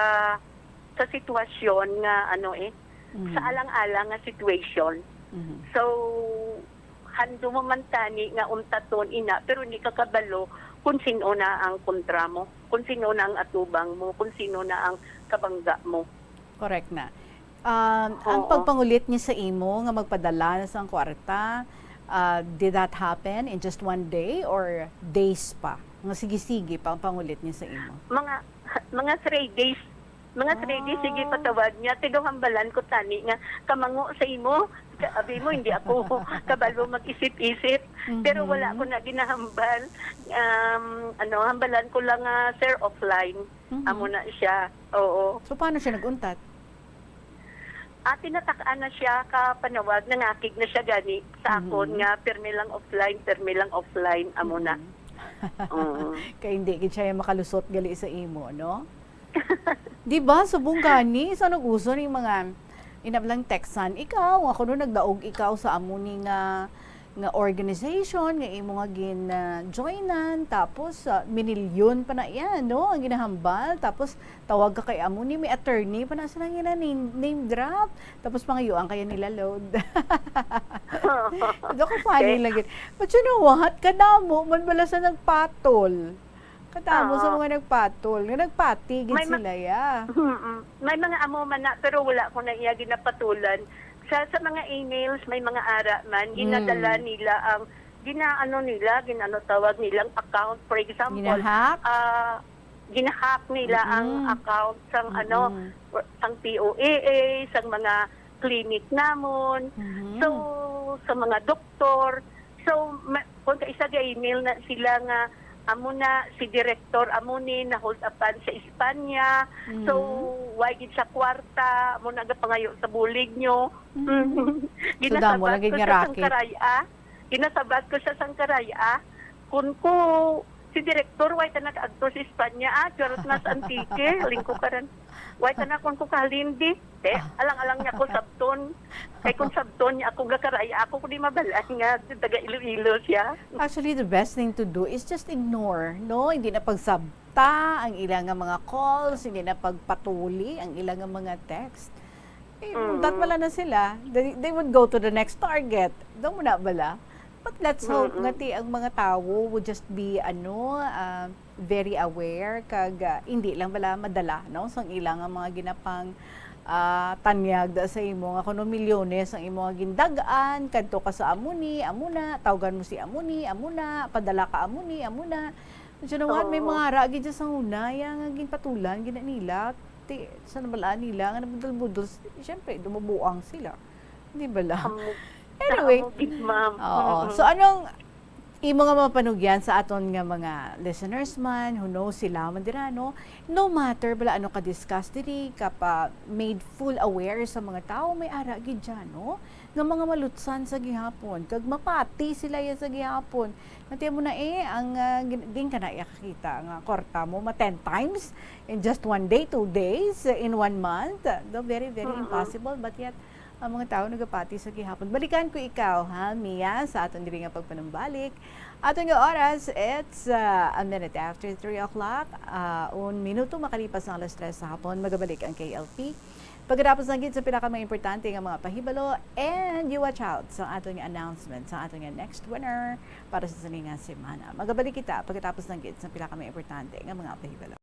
sa sitwasyon nga, ano eh, Mhm. sa alang-alang nga situation. Mhm. So, handom mo man tani nga untaton ina, pero hindi ka kabalo kung sino na ang kontra mo, kung sino na ang atubang mo, kung sino na ang kabangga mo. Correct na. Um, ang Oo. pagpangulit niya sa imo nga magpadala na sang kwarta, ah, did that happen in just one day or days pa? Nga sige-sige pa ang pangulit niya sa imo? Mga, mga three days. Mga three days, sige, Ah. patawag niya. Tigahambalan ko tani nga, kamango sa imo. Ka-, abi mo, hindi ako kabalo mag-isip-isip. Pero wala Mhm. ko na ginahambal. Um, ano, hambalan ko lang nga, "Sir, offline." Mhm. Amo na siya. Oo. So, paano siya nag-untat? Ah, tinatak-an na siya ka panawag, nangakig na siya gani sa akon Mhm. nga, "Pirmi lang offline, pirmi lang offline." Amo na. Mhm. Oo. Kay hindi gid siya makalusot gali sa imo, no? Di ba? Subong gani, sa nag-uso ni mga inablang textan, ikaw, nga kuno nagdaog ikaw sa amo ni nga, nga organization, nga imo nga gin, ah, joinan, tapos, ah, minilyon pa na yan, no? Ang ginahambal, tapos tawag ka kay amo ni, may attorney pa na sila nga name, name drop, tapos pangayuan kaya nila load. Ito ka funny Okay. lang gid. But you know what? Kadamo man bala sa nagpatol. Kadamo sa Oo. mga nagpatol, nga nagpati gid May ma-, sila, ya. Mm-mm. May mga amo man na, pero wala ko na iya ginapatulan. Sa, sa mga emails, may mga ara man, ginadala Mm. nila ang, ginaano nila, ginano tawag nilang account. For example, Ginahack? ah, ginahack nila ang Mm-mm. account sang, ano, Mm-mm. sang P O A A, sang mga clinic namon. Mhm. So, sa mga doktor. So, ma-, kung kaisa ga-email na sila nga, amo na si direktor, amo ni na-hold upan sa Espanya. So, Mhm. Why gid sa kwarta, amo na gapangayo sa bulig nyo. Mhm. So, damo Ginasabat lang gid ko nga sa racket. Sangkaray-a. Ginasabat ko sa Sangkaray-a. Kun ko, si direktor, why ta nag-agto sa Espanya, ah? Charot na sa Antique, lingko karan. Why ta na kun ko kahalin di? Eh, Ah. alang-alang niya ko sabton. Kay kung sabton niya ako gakaray, ako ko di mabalaan nga taga Iloilo siya. Actually, the best thing to do is just ignore, no? Hindi na pagsabta ang ila nga mga calls, hindi na pagpatuli ang ila nga mga text. Eh, Mm. that wala na sila. They, they would go to the next target. Daw mo na bala? But let's hope Mm-mm. nga ti ang mga tawo would just be, ano, ah, very aware kag, ah, hindi lang bala madala, no, sang ila nga mga ginapang, ah, tanyag da sa imo nga kuno milyones ang imo nga gindag-an, kadto ka sa amo ni, amo na, tawgan mo si amo ni, amo na, padala ka amo ni, amo na. But you know what? May Oo. mga ara gid sa hunaya nga ginpatulan gid na nila. Ti, sa nabalaan nila nga nabudol-budol, siyempre, dumubuang sila. Di bala? Amo, Anyway. amo gid, ma'am. Oo. Mm-mm. So, anong imo nga mapanugyan sa aton nga mga listeners man, who knows, sila man dira, no? No matter bala ano ka-discuss diri, ka pa made full aware sa mga tao, may ara gid dyan, no? Nga mga malutsan sa gihapon, kag mapati sila ya sa gihapon. Mati mo na eh, ang, ah, gin-, din ka na iya kakita nga kwarta mo ma ten times in just one day, two days, in one month. Though very, very Mm-mm. impossible, but yet, ang mga tao nagapati sa gihapon. Balikan ko ikaw, ha, Mia, sa aton diri nga pagpanumbalik. Aton nga oras, it's, ah, a minute after three o'clock. Ah, un minuto makalipas ang alas tres sa hapon. Magabalik ang K L P. Pagkatapos lang gid sa pinaka mga importante nga mga pahibalo, and you watch out sa aton nga announcement, sa aton nga next winner para sa sini nga semana. Magabalik kita pagkatapos lang gid sa pinaka mga importante nga mga pahibalo.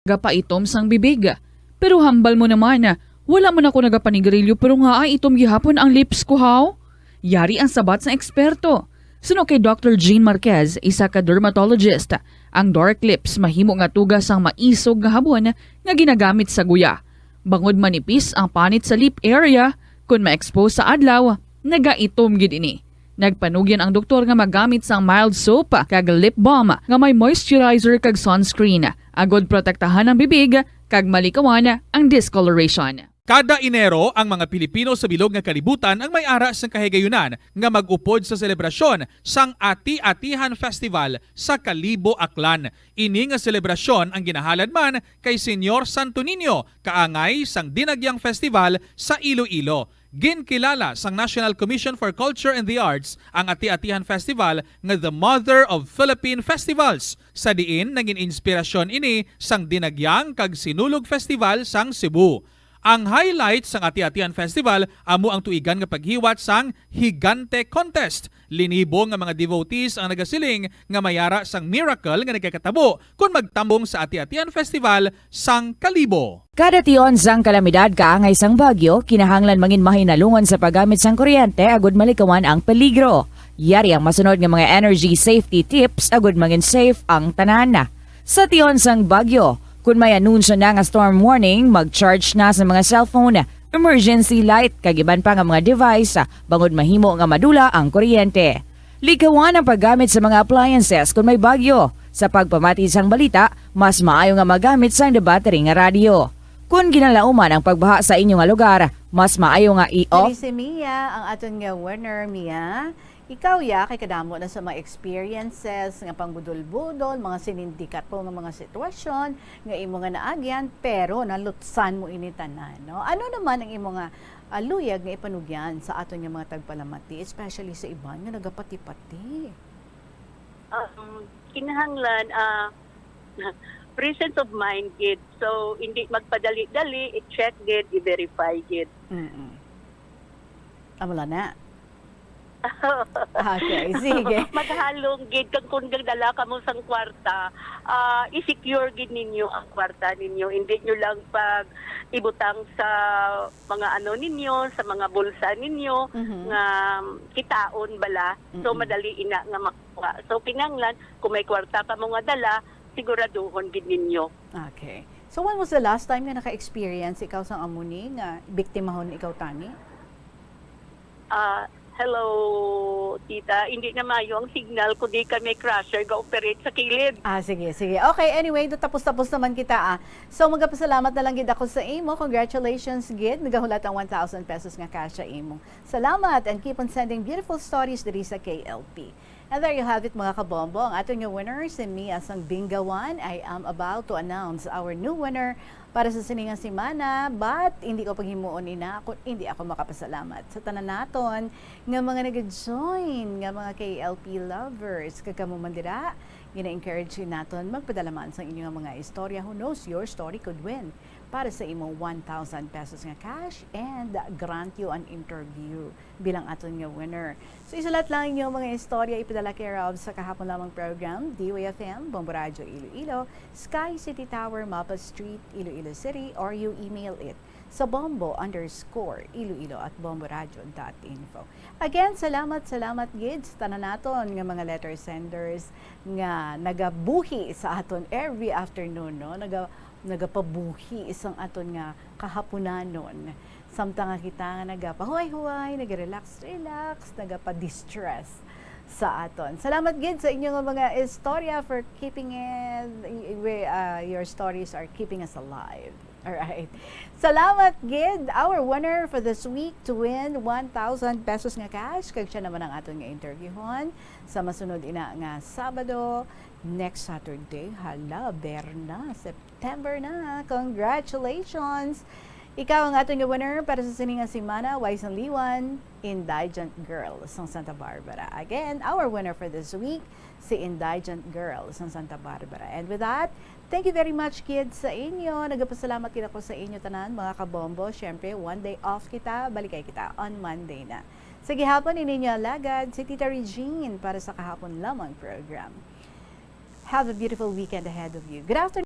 Nagapaitom sang bibig. Pero hambal mo naman, wala man ako nagapanigrilyo pero nga ay itom gihapon ang lips ko, haw? Yari ang sabat sang eksperto. Suno kay Doctor Jean Marquez, isa ka dermatologist, ang dark lips mahimo nga tuga sang maisog nga habon nga ginagamit sa guya. Bangod manipis ang panit sa lip area, kon ma-expose sa adlaw, nagaitom gid ini. Nagpanugyan ang doktor nga magamit sang mild soap kag lip balm nga may moisturizer kag sunscreen, agod protektahan ang bibig kag malikawan ang discoloration. Kada Enero, ang mga Pilipino sa bilog nga kalibutan ang may ara sang kahigayunan nga mag-upod sa selebrasyon sang Ati-Atihan Festival sa Kalibo, Aklan. Ini nga selebrasyon ang ginahalad man kay Señor Santo Niño, kaangay sang Dinagyang Festival sa Iloilo. Ginkilala sang National Commission for Culture and the Arts ang Ati-Atihan Festival nga the mother of Philippine festivals, sa diin nangin inspirasyon ini sang Dinagyang kag Sinulog Festival sang Cebu. Ang highlight sang Ati-Atihan Festival amo ang tuigan nga paghiwat sang Higante Contest. Linibo nga mga devotees ang nagasiling nga may ara sang miracle nga nagakatabo kon magtambong sa Ati-Atihan Festival sang Kalibo. Kada tion sang kalamidad kaangay sang bagyo, kinahanglan mangin mahinalungon sa paggamit sang kuryente agud malikawan ang peligro. Yari ang masunod nga mga energy safety tips agud mangin safe ang tanan. Sa tion sang bagyo, kun may anunsyo na nga storm warning, mag-charge na sa mga cellphone, emergency light, kag iban pa nga mga device, bangod mahimo nga madula ang kuryente. Likawan ang paggamit sa mga appliances kun may bagyo. Sa pagpamati sang balita, mas maayo nga magamit sang battery nga radyo. Kun ginalauman ang pagbaha sa inyo nga lugar, mas maayo nga i-off. Diri si Mia, ang aton nga winner, Mia. Ikaw, ya, kay kadamo na sa mga experiences nga pangbudol-budol, mga sinindikato nga mga sitwasyon nga imo nga naagyan, pero nalutsan mo ini tanan, no? Ano naman ang imo nga, ah, luyag nga ipanugyan sa aton nga mga tagpalamati, especially sa iban nga nagapati-pati? Um, kinahanglan, ah, presence of mind gid. So, hindi magpadali-dali, i-check gid, i-verify gid. Mm-mm. Amo lang na. Okay, sige. Maghalong gid kang kun gagdala kamo sang kwarta, ah, i-secure gid ninyo ang kwarta ninyo. Hindi nyo lang pag ibutang sa mga ano ninyo, sa mga bulsa ninyo, Mhm. nga kitaon bala. So, Mm-mm. madali ina nga makuha. So, kinahanglan, kung may kwarta kamo nga dala, siguraduhon gid ninyo. Okay. So, when was the last time nga naka-experience ikaw sang amo ni nga biktimahon ikaw tani? Ah, hello, tita. Hindi na maayo ang signal, kundi kami crusher ga-operate sa kilid. Ah, sige, sige. Okay, anyway, do tapos-tapos naman kita, ah. So, magapasalamat na lang gid ako sa imo. Congratulations gid. Nagahulat ang one thousand pesos nga cash sa imo. Salamat and keep on sending beautiful stories diri sa K L P. And there you have it, mga kabombo. Ang aton nga winner, si Mia sang Bingawan. I am about to announce our new winner para sa sini nga semana, but hindi ko paghimuon ina kung hindi ako makapasalamat sa tanan naton nga mga nag-join, nga mga K L P lovers. Kag kamo man dira, gina-encourage naton magpadala man sang inyo nga mga istorya. Who knows, your story could win para sa imong one thousand pesos nga cash and grant you an interview bilang aton nga winner. So, isulat lang inyo mga istorya, ipadala care of sa kahapon lamang program, D Y F M, Bombo Radyo Iloilo, Sky City Tower, Mapa Street, Iloilo City, or you email it sa bombo underscore iloilo at bomboradyo dot info. Again, salamat, salamat gid sa tanan naton nga mga letter senders nga nagabuhi sa aton every afternoon, no? Naga, nagapabuhi sang aton nga kahaponanon. Samtang nga kita nga nagapahuway-huway, naga-relax-relax, nagapa-distress sa aton. Salamat gid sa inyo nga mga istorya for keeping it, we, uh, your stories are keeping us alive. Alright. Salamat gid, our winner for this week to win one thousand pesos nga cash. Kag siya naman ang aton nga interviewhon sa masunod ina nga Sabado, next Saturday. Hala, Berna, September na. Congratulations! Ikaw ang aton nga winner para sa sini nga semana, Wise and Liwan, Indigent Girl sang Santa Barbara. Again, our winner for this week, si Indigent Girl sang Santa Barbara. And with that, thank you very much, kids, sa inyo. Nagapasalamat gid ako sa inyo tanan, mga kabombo. Siyempre, one day off kita, balikay kita on Monday na. Sa gihapon, ini inyo alagad, si Tita Regine para sa kahapon lamang program. Have a beautiful weekend ahead of you. Good afternoon.